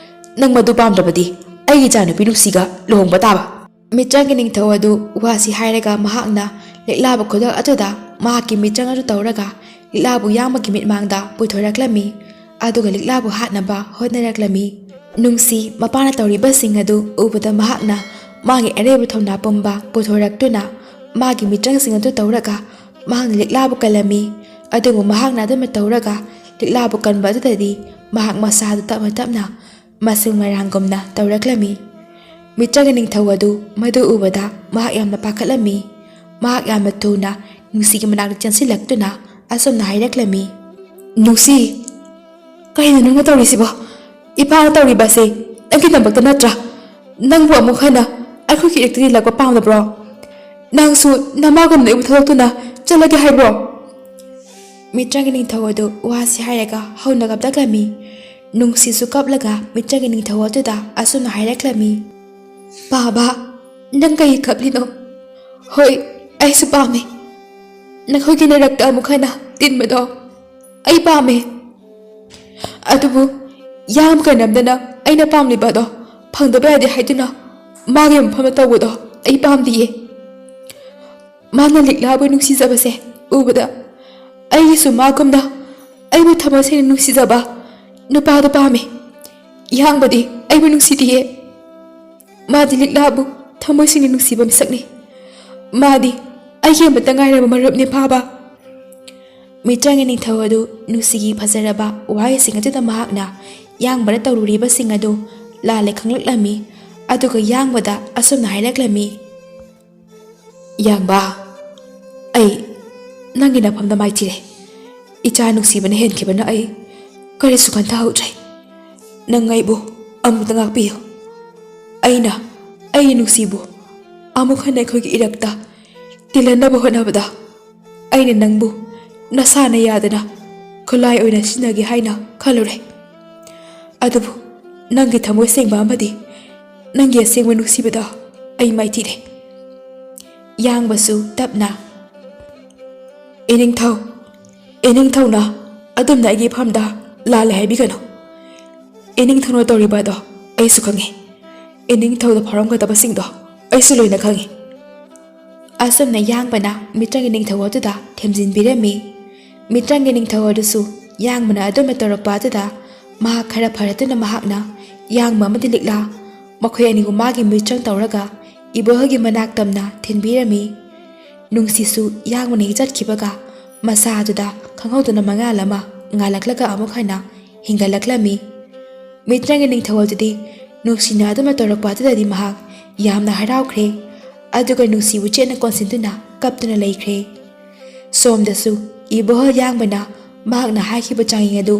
ꯅꯪ ꯃꯗꯨ ꯄꯥꯝꯗ꯭ꯔꯕꯗꯤ ꯑꯩꯒꯤ ꯏꯆꯥꯅꯨꯄꯤ ꯅꯨꯡꯁꯤꯒ ꯂꯨꯍꯣꯡꯕ ꯇꯥꯕ꯫" ꯃꯤꯇ꯭ꯔꯪꯒꯤ ꯅꯤꯡꯊꯧ ꯑꯗꯨ ꯋꯥꯁꯤ ꯍꯥꯏꯔꯒ ꯃꯍꯥꯛꯅ ꯂꯤꯛꯂꯥꯕꯨ ꯈꯨꯗꯛ ꯑꯗꯨꯗ ꯃꯍꯥꯛꯀꯤ ꯃꯤꯇ꯭ꯔꯪ ꯑꯗꯨ ꯇꯧꯔꯒ ꯂꯤꯛꯂꯥꯕꯨ ꯌꯥꯝꯕꯒꯤ ꯃꯤꯠꯃꯥꯡꯗ ꯄꯨꯊꯣꯔꯛꯂꯝꯃꯤ꯫ ꯑꯗꯨꯒ ꯂꯤꯛꯂꯥꯕꯨ ꯍꯥꯠꯅꯕ ꯍꯣꯠꯅꯔꯛꯂꯝꯃꯤ꯫ ꯅꯨꯡꯁꯤ ꯃꯄꯥꯅ ꯇꯧꯔꯤꯕꯁꯤꯡ ꯑꯗꯨ ꯎꯕꯗ ꯃꯍꯥꯛꯅ ꯃꯥꯒꯤ ꯑꯔꯩꯕ ꯊꯧꯅꯥ ꯄꯨꯝꯕ ꯄꯨꯊꯣꯔꯛꯇꯨꯅ ꯃꯥꯒꯤ ꯃꯤꯇ꯭ꯔꯪꯁꯤꯡ ꯑꯗꯨ ꯇꯧꯔꯒ ꯃꯍꯥꯛꯅ ꯂꯤꯛꯂꯥꯕꯨ ꯀꯜꯂꯝꯃꯤ꯫ ꯑꯗꯨꯕꯨ ꯃꯍꯥꯛꯅ ꯑꯗꯨꯝꯅ ꯇꯧꯔꯒ ꯂꯤꯛꯂꯥꯕꯨ ꯀꯟꯕ ꯑꯗꯨꯗꯗꯤ ꯃꯍꯥꯛ ꯃꯁꯥꯗꯨ ꯇꯞꯅ ꯇꯞꯅ ꯃꯁꯤꯡ ꯃꯔꯥꯡꯒꯨꯝꯅ ꯇꯧꯔꯛꯂꯝꯃꯤ꯫ ꯃꯤꯇ꯭ꯔꯪꯒꯤ ꯅꯤꯡꯊꯧ ꯑꯗꯨ ꯃꯗꯨ ꯎꯕꯗ ꯃꯍꯥꯛ ꯌꯥꯝꯅ ꯄꯥꯈꯠꯂꯝꯃꯤ꯫ ꯃꯍꯥꯛ ꯌꯥꯝꯅ ꯊꯨꯅ ꯅꯨꯡꯁꯤꯒꯤ ꯃꯅꯥꯛꯇ ꯆꯦꯟꯁꯤꯜꯂꯛꯇꯨꯅ ꯑꯁꯨꯝꯅ ꯍꯥꯏꯔꯛꯂꯝꯃꯤ, "ꯅꯨꯡꯁꯤ, ꯀꯔꯤꯅꯣ ꯅꯪꯅ ꯇꯧꯔꯤꯁꯤꯕꯣ? ꯏꯄꯥꯅ ꯇꯧꯔꯤꯕꯁꯦ ꯅꯪꯒꯤꯗꯃꯛꯇ ꯅꯠꯇ꯭ꯔꯥ? ꯅꯪꯕꯨ ꯑꯃꯨꯛ ꯍꯟꯅ ꯑꯩꯈꯣꯏꯒꯤ ꯏꯔꯛꯇ ꯇꯤꯜꯂꯛꯄ ꯄꯥꯝꯗꯕ꯭ꯔꯣ? ꯅꯪꯁꯨ ꯅꯃꯥꯒꯨꯝꯅ ꯑꯩꯕꯨ ꯊꯥꯗꯣꯛꯇꯨꯅ ꯆꯠꯂꯒꯦ ꯍꯥꯏꯕ꯭ꯔꯣ?" ꯃꯤꯇ꯭ꯔꯪꯒꯤ ꯅꯤꯡꯊꯧ ꯑꯗꯨ ꯋꯥꯁꯤ ꯍꯥꯏꯔꯒ ꯍꯧꯅ ꯀꯞꯂꯛꯂꯝꯃꯤ꯫ ꯅꯨꯡꯁꯤꯁꯨ ꯀꯞꯂꯒ ꯃꯤꯇ꯭ꯔꯪꯒꯤ ꯅꯤꯡꯊꯧ ꯑꯗꯨꯗ ꯑꯁꯨꯝꯅ ꯍꯥꯏꯔꯛꯂꯝꯃꯤ, "ꯄꯥꯕ, ꯅꯪ ꯀꯩ ꯀꯞꯂꯤꯅꯣ? ꯍꯣꯏ, ꯑꯩꯁꯨ ꯄꯥꯝꯃꯤ꯫ ꯅꯈꯣꯏꯒꯤ ꯅꯔꯛꯇ ꯑꯃꯨꯛ ꯍꯟꯅ ꯇꯤꯟꯕꯗꯣ ꯑꯩ ꯄꯥꯝꯃꯤ꯫ ꯑꯗꯨꯕꯨ ꯌꯥꯝ ꯀꯟꯅꯝꯗꯅ ꯑꯩꯅ ꯄꯥꯝꯂꯤꯕ ꯑꯗꯣ ꯐꯪꯗꯕ ꯌꯥꯗꯦ ꯍꯥꯏꯗꯨꯅ ꯃꯥꯒꯤ ꯃꯐꯝꯗ ꯇꯧꯕꯗꯣ ꯑꯩ ꯄꯥꯝꯗꯤꯌꯦ꯫ ꯃꯥꯅ ꯂꯤꯛꯂꯥꯕꯨ ꯅꯨꯡꯁꯤꯖꯕꯁꯦ ꯎꯕꯗ ꯑꯩꯒꯤꯁꯨ ꯃꯥꯒꯨꯝꯅ ꯑꯩꯕꯨ ꯊꯃꯣꯏ ꯁꯦꯡꯅ ꯅꯨꯡꯁꯤꯖꯕ ꯅꯨꯄꯥꯗꯨ ꯄꯥꯝꯃꯤ꯫ ꯌꯥꯡꯕꯗꯤ ꯑꯩꯕꯨ ꯅꯨꯡꯁꯤꯗꯤꯌꯦ꯫ ꯃꯥꯗꯤ ꯂꯤꯛꯂꯥꯕꯨ ꯊꯃꯣꯏ ꯁꯦꯡꯅ ꯅꯨꯡꯁꯤꯕ ꯃꯤꯁꯛꯅꯤ꯫ ꯃꯥꯗꯤ ꯑꯩꯒꯤ ꯑꯃꯠꯇ ꯉꯥꯏꯔꯕ ꯃꯔꯨꯞꯅꯤ ꯄꯥꯕ꯫" ꯃꯤꯇ꯭ꯔꯪꯒꯤ ꯅꯤꯡꯊꯧ ꯑꯗꯨ ꯅꯨꯡꯁꯤꯒꯤ ꯐꯖꯔꯕ ꯋꯥꯍꯩꯁꯤꯡ ꯑꯗꯨꯗ ꯃꯍꯥꯛꯅ ꯌꯥꯡꯕꯗ ꯇꯧꯔꯨꯔꯤꯕꯁꯤꯡ ꯑꯗꯨ ꯂꯥꯜꯂꯦ ꯈꯪꯂꯛꯂꯝꯃꯤ꯫ ꯑꯗꯨꯒ ꯌꯥꯡꯕꯗ ꯑꯁꯨꯝꯅ ꯍꯥꯏꯔꯛꯂꯝꯃꯤ, "ꯌꯥꯡꯕ, ꯑꯩ ꯅꯪꯒꯤ ꯅꯐꯝꯗ ꯃꯥꯏꯊꯤꯔꯦ꯫ ꯏꯆꯥ ꯅꯨꯡꯁꯤꯕꯅ ꯍꯦꯟꯈꯤꯕꯅ ꯑꯩ ꯀꯔꯤꯁꯨ ꯈꯟꯊꯍꯧꯗ꯭ꯔꯦ꯫ ꯅꯪ ꯑꯩꯕꯨ ꯑꯃꯨꯛꯇ ꯉꯥꯛꯄꯤꯌꯨ꯫ ꯑꯩꯅ ꯑꯩꯒꯤ ꯅꯨꯡꯁꯤꯕꯨ ꯑꯃꯨꯛ ꯍꯟꯅ ꯑꯩꯈꯣꯏꯒꯤ ꯏꯔꯛꯇ ꯇꯤꯜꯍꯟꯅꯕ ꯍꯣꯠꯅꯕꯗ ꯑꯩꯅ ꯅꯪꯕꯨ ꯅꯁꯥꯅ ꯌꯥꯗꯅ ꯈꯨꯠꯂꯥꯏ ꯑꯣꯏꯅ ꯁꯤꯖꯤꯟꯅꯒꯦ ꯍꯥꯏꯅ ꯈꯜꯂꯨꯔꯦ꯫ ꯑꯗꯨꯕꯨ ꯅꯪꯒꯤ ꯊꯃꯣꯏ ꯁꯦꯡꯕ ꯑꯃꯗꯤ ꯅꯪꯒꯤ ꯑꯁꯦꯡꯕ ꯅꯨꯡꯁꯤꯕꯗ ꯑꯩ ꯃꯥꯏꯊꯤꯔꯦ꯫" ꯌꯥꯡꯕꯁꯨ ꯇꯞꯅ, "ꯏꯅꯤꯡꯊꯧ, ꯏꯅꯤꯡꯊꯧꯅ ꯑꯗꯨꯝꯅ ꯑꯩꯒꯤ ꯏꯐꯝꯗ ꯂꯥꯜꯂꯦ ꯍꯥꯏꯕꯤꯒꯅꯨ꯫ ꯏꯅꯤꯡꯊꯧꯅ ꯇꯧꯔꯤꯕ ꯑꯗꯣ ꯑꯩꯁꯨ ꯈꯪꯉꯤ꯫ ꯏꯅꯤꯡꯊꯧꯗ ꯐꯥꯎꯔꯝꯒꯗꯕꯁꯤꯡꯗꯣ ꯑꯩꯁꯨ ꯂꯣꯏꯅ ꯈꯪꯏ꯫ ꯑꯁꯨꯝꯅ ꯌꯥꯡꯕꯅ ꯃꯤꯇ꯭ꯔꯪꯒꯤ ꯅꯤꯡꯊꯧ ꯑꯗꯨꯗ ꯊꯦꯝꯖꯤꯟꯕꯤꯔꯝꯃꯤ꯫ ꯃꯤꯇ꯭ꯔꯪꯒꯤ ꯅꯤꯡꯊꯧ ꯑꯗꯨꯁꯨ ꯌꯥꯡꯕꯅ ꯑꯗꯨꯝꯅ ꯇꯧꯔꯛꯄ ꯑꯗꯨꯗ ꯃꯍꯥꯛ ꯈꯔ ꯐꯔꯗꯨꯅ ꯃꯍꯥꯛꯅ ꯌꯥꯡꯕ ꯑꯃꯗꯤ ꯂꯤꯛꯂꯥ ꯃꯈꯣꯏ ꯑꯅꯤꯕꯨ ꯃꯥꯒꯤ ꯃꯤꯇ꯭ꯔꯪ ꯇꯧꯔꯒ ꯏꯕꯣꯍꯜꯒꯤ ꯃꯅꯥꯛ ꯇꯝꯅ ꯊꯤꯟꯕꯤꯔꯝꯃꯤ꯫ ꯅꯨꯡꯁꯤꯁꯨ ꯌꯥꯡꯕꯅ ꯍꯦꯛ ꯆꯠꯈꯤꯕꯒ ꯃꯁꯥ ꯑꯗꯨꯗ ꯈꯪꯍꯧꯗꯅ ꯃꯉꯥꯜ ꯑꯃ ꯉꯥꯜꯂꯛꯂꯒ ꯑꯃꯨꯛ ꯍꯟꯅ ꯍꯤꯡꯒꯠꯂꯛꯂꯝꯃꯤ꯫ ꯃꯤꯇ꯭ꯔꯪꯒꯤ ꯅꯤꯡꯊꯧ ꯑꯗꯨꯗꯤ ꯅꯨꯡꯁꯤꯅ ꯑꯗꯨꯝꯅ ꯇꯧꯔꯛꯄ ꯑꯗꯨꯗꯗꯤ ꯃꯍꯥꯛ ꯌꯥꯝꯅ ꯍꯔꯥꯎꯈ꯭ꯔꯦ꯫ ꯑꯗꯨꯒ ꯅꯨꯡꯁꯤꯕꯨ ꯆꯦꯠꯅ ꯀꯣꯟꯁꯤꯟꯗꯨꯅ ꯀꯞꯇꯨꯅ ꯂꯩꯈ꯭ꯔꯦ꯫ ꯁꯣꯝꯗꯁꯨ ꯏꯕꯣꯍꯜ ꯌꯥꯡꯕꯅ ꯃꯍꯥꯛꯅ ꯍꯥꯏꯈꯤꯕ ꯆꯥꯡꯌꯦꯡ ꯑꯗꯨ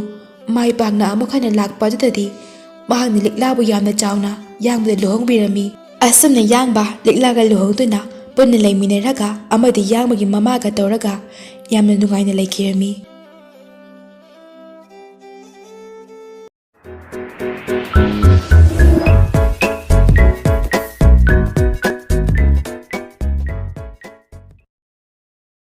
ꯃꯥꯏ ꯄꯥꯛꯅ ꯑꯃꯨꯛ ꯍꯟꯅ ꯂꯥꯛꯄ ꯑꯗꯨꯗꯗꯤ ꯃꯍꯥꯛꯅ ꯂꯤꯛꯂꯥꯕꯨ ꯌꯥꯝꯅ ꯆꯥꯎꯅ ꯌꯥꯡꯕꯗ ꯂꯨꯍꯣꯡꯕꯤꯔꯝꯃꯤ꯫ ꯑꯁꯨꯝꯅ ꯌꯥꯡꯕ ꯂꯤꯛꯂꯥꯒ ꯂꯨꯍꯣꯡꯗꯨꯅ ꯄꯨꯟꯅ ꯂꯩꯃꯤꯟꯅꯔꯒ ꯑꯃꯗꯤ ꯌꯥꯡꯕꯒꯤ ꯃꯃꯥꯒ ꯇꯧꯔꯒ ꯌꯥꯝꯅ ꯅꯨꯡꯉꯥꯏꯅ ꯂꯩꯈꯤꯔꯝꯃꯤ꯫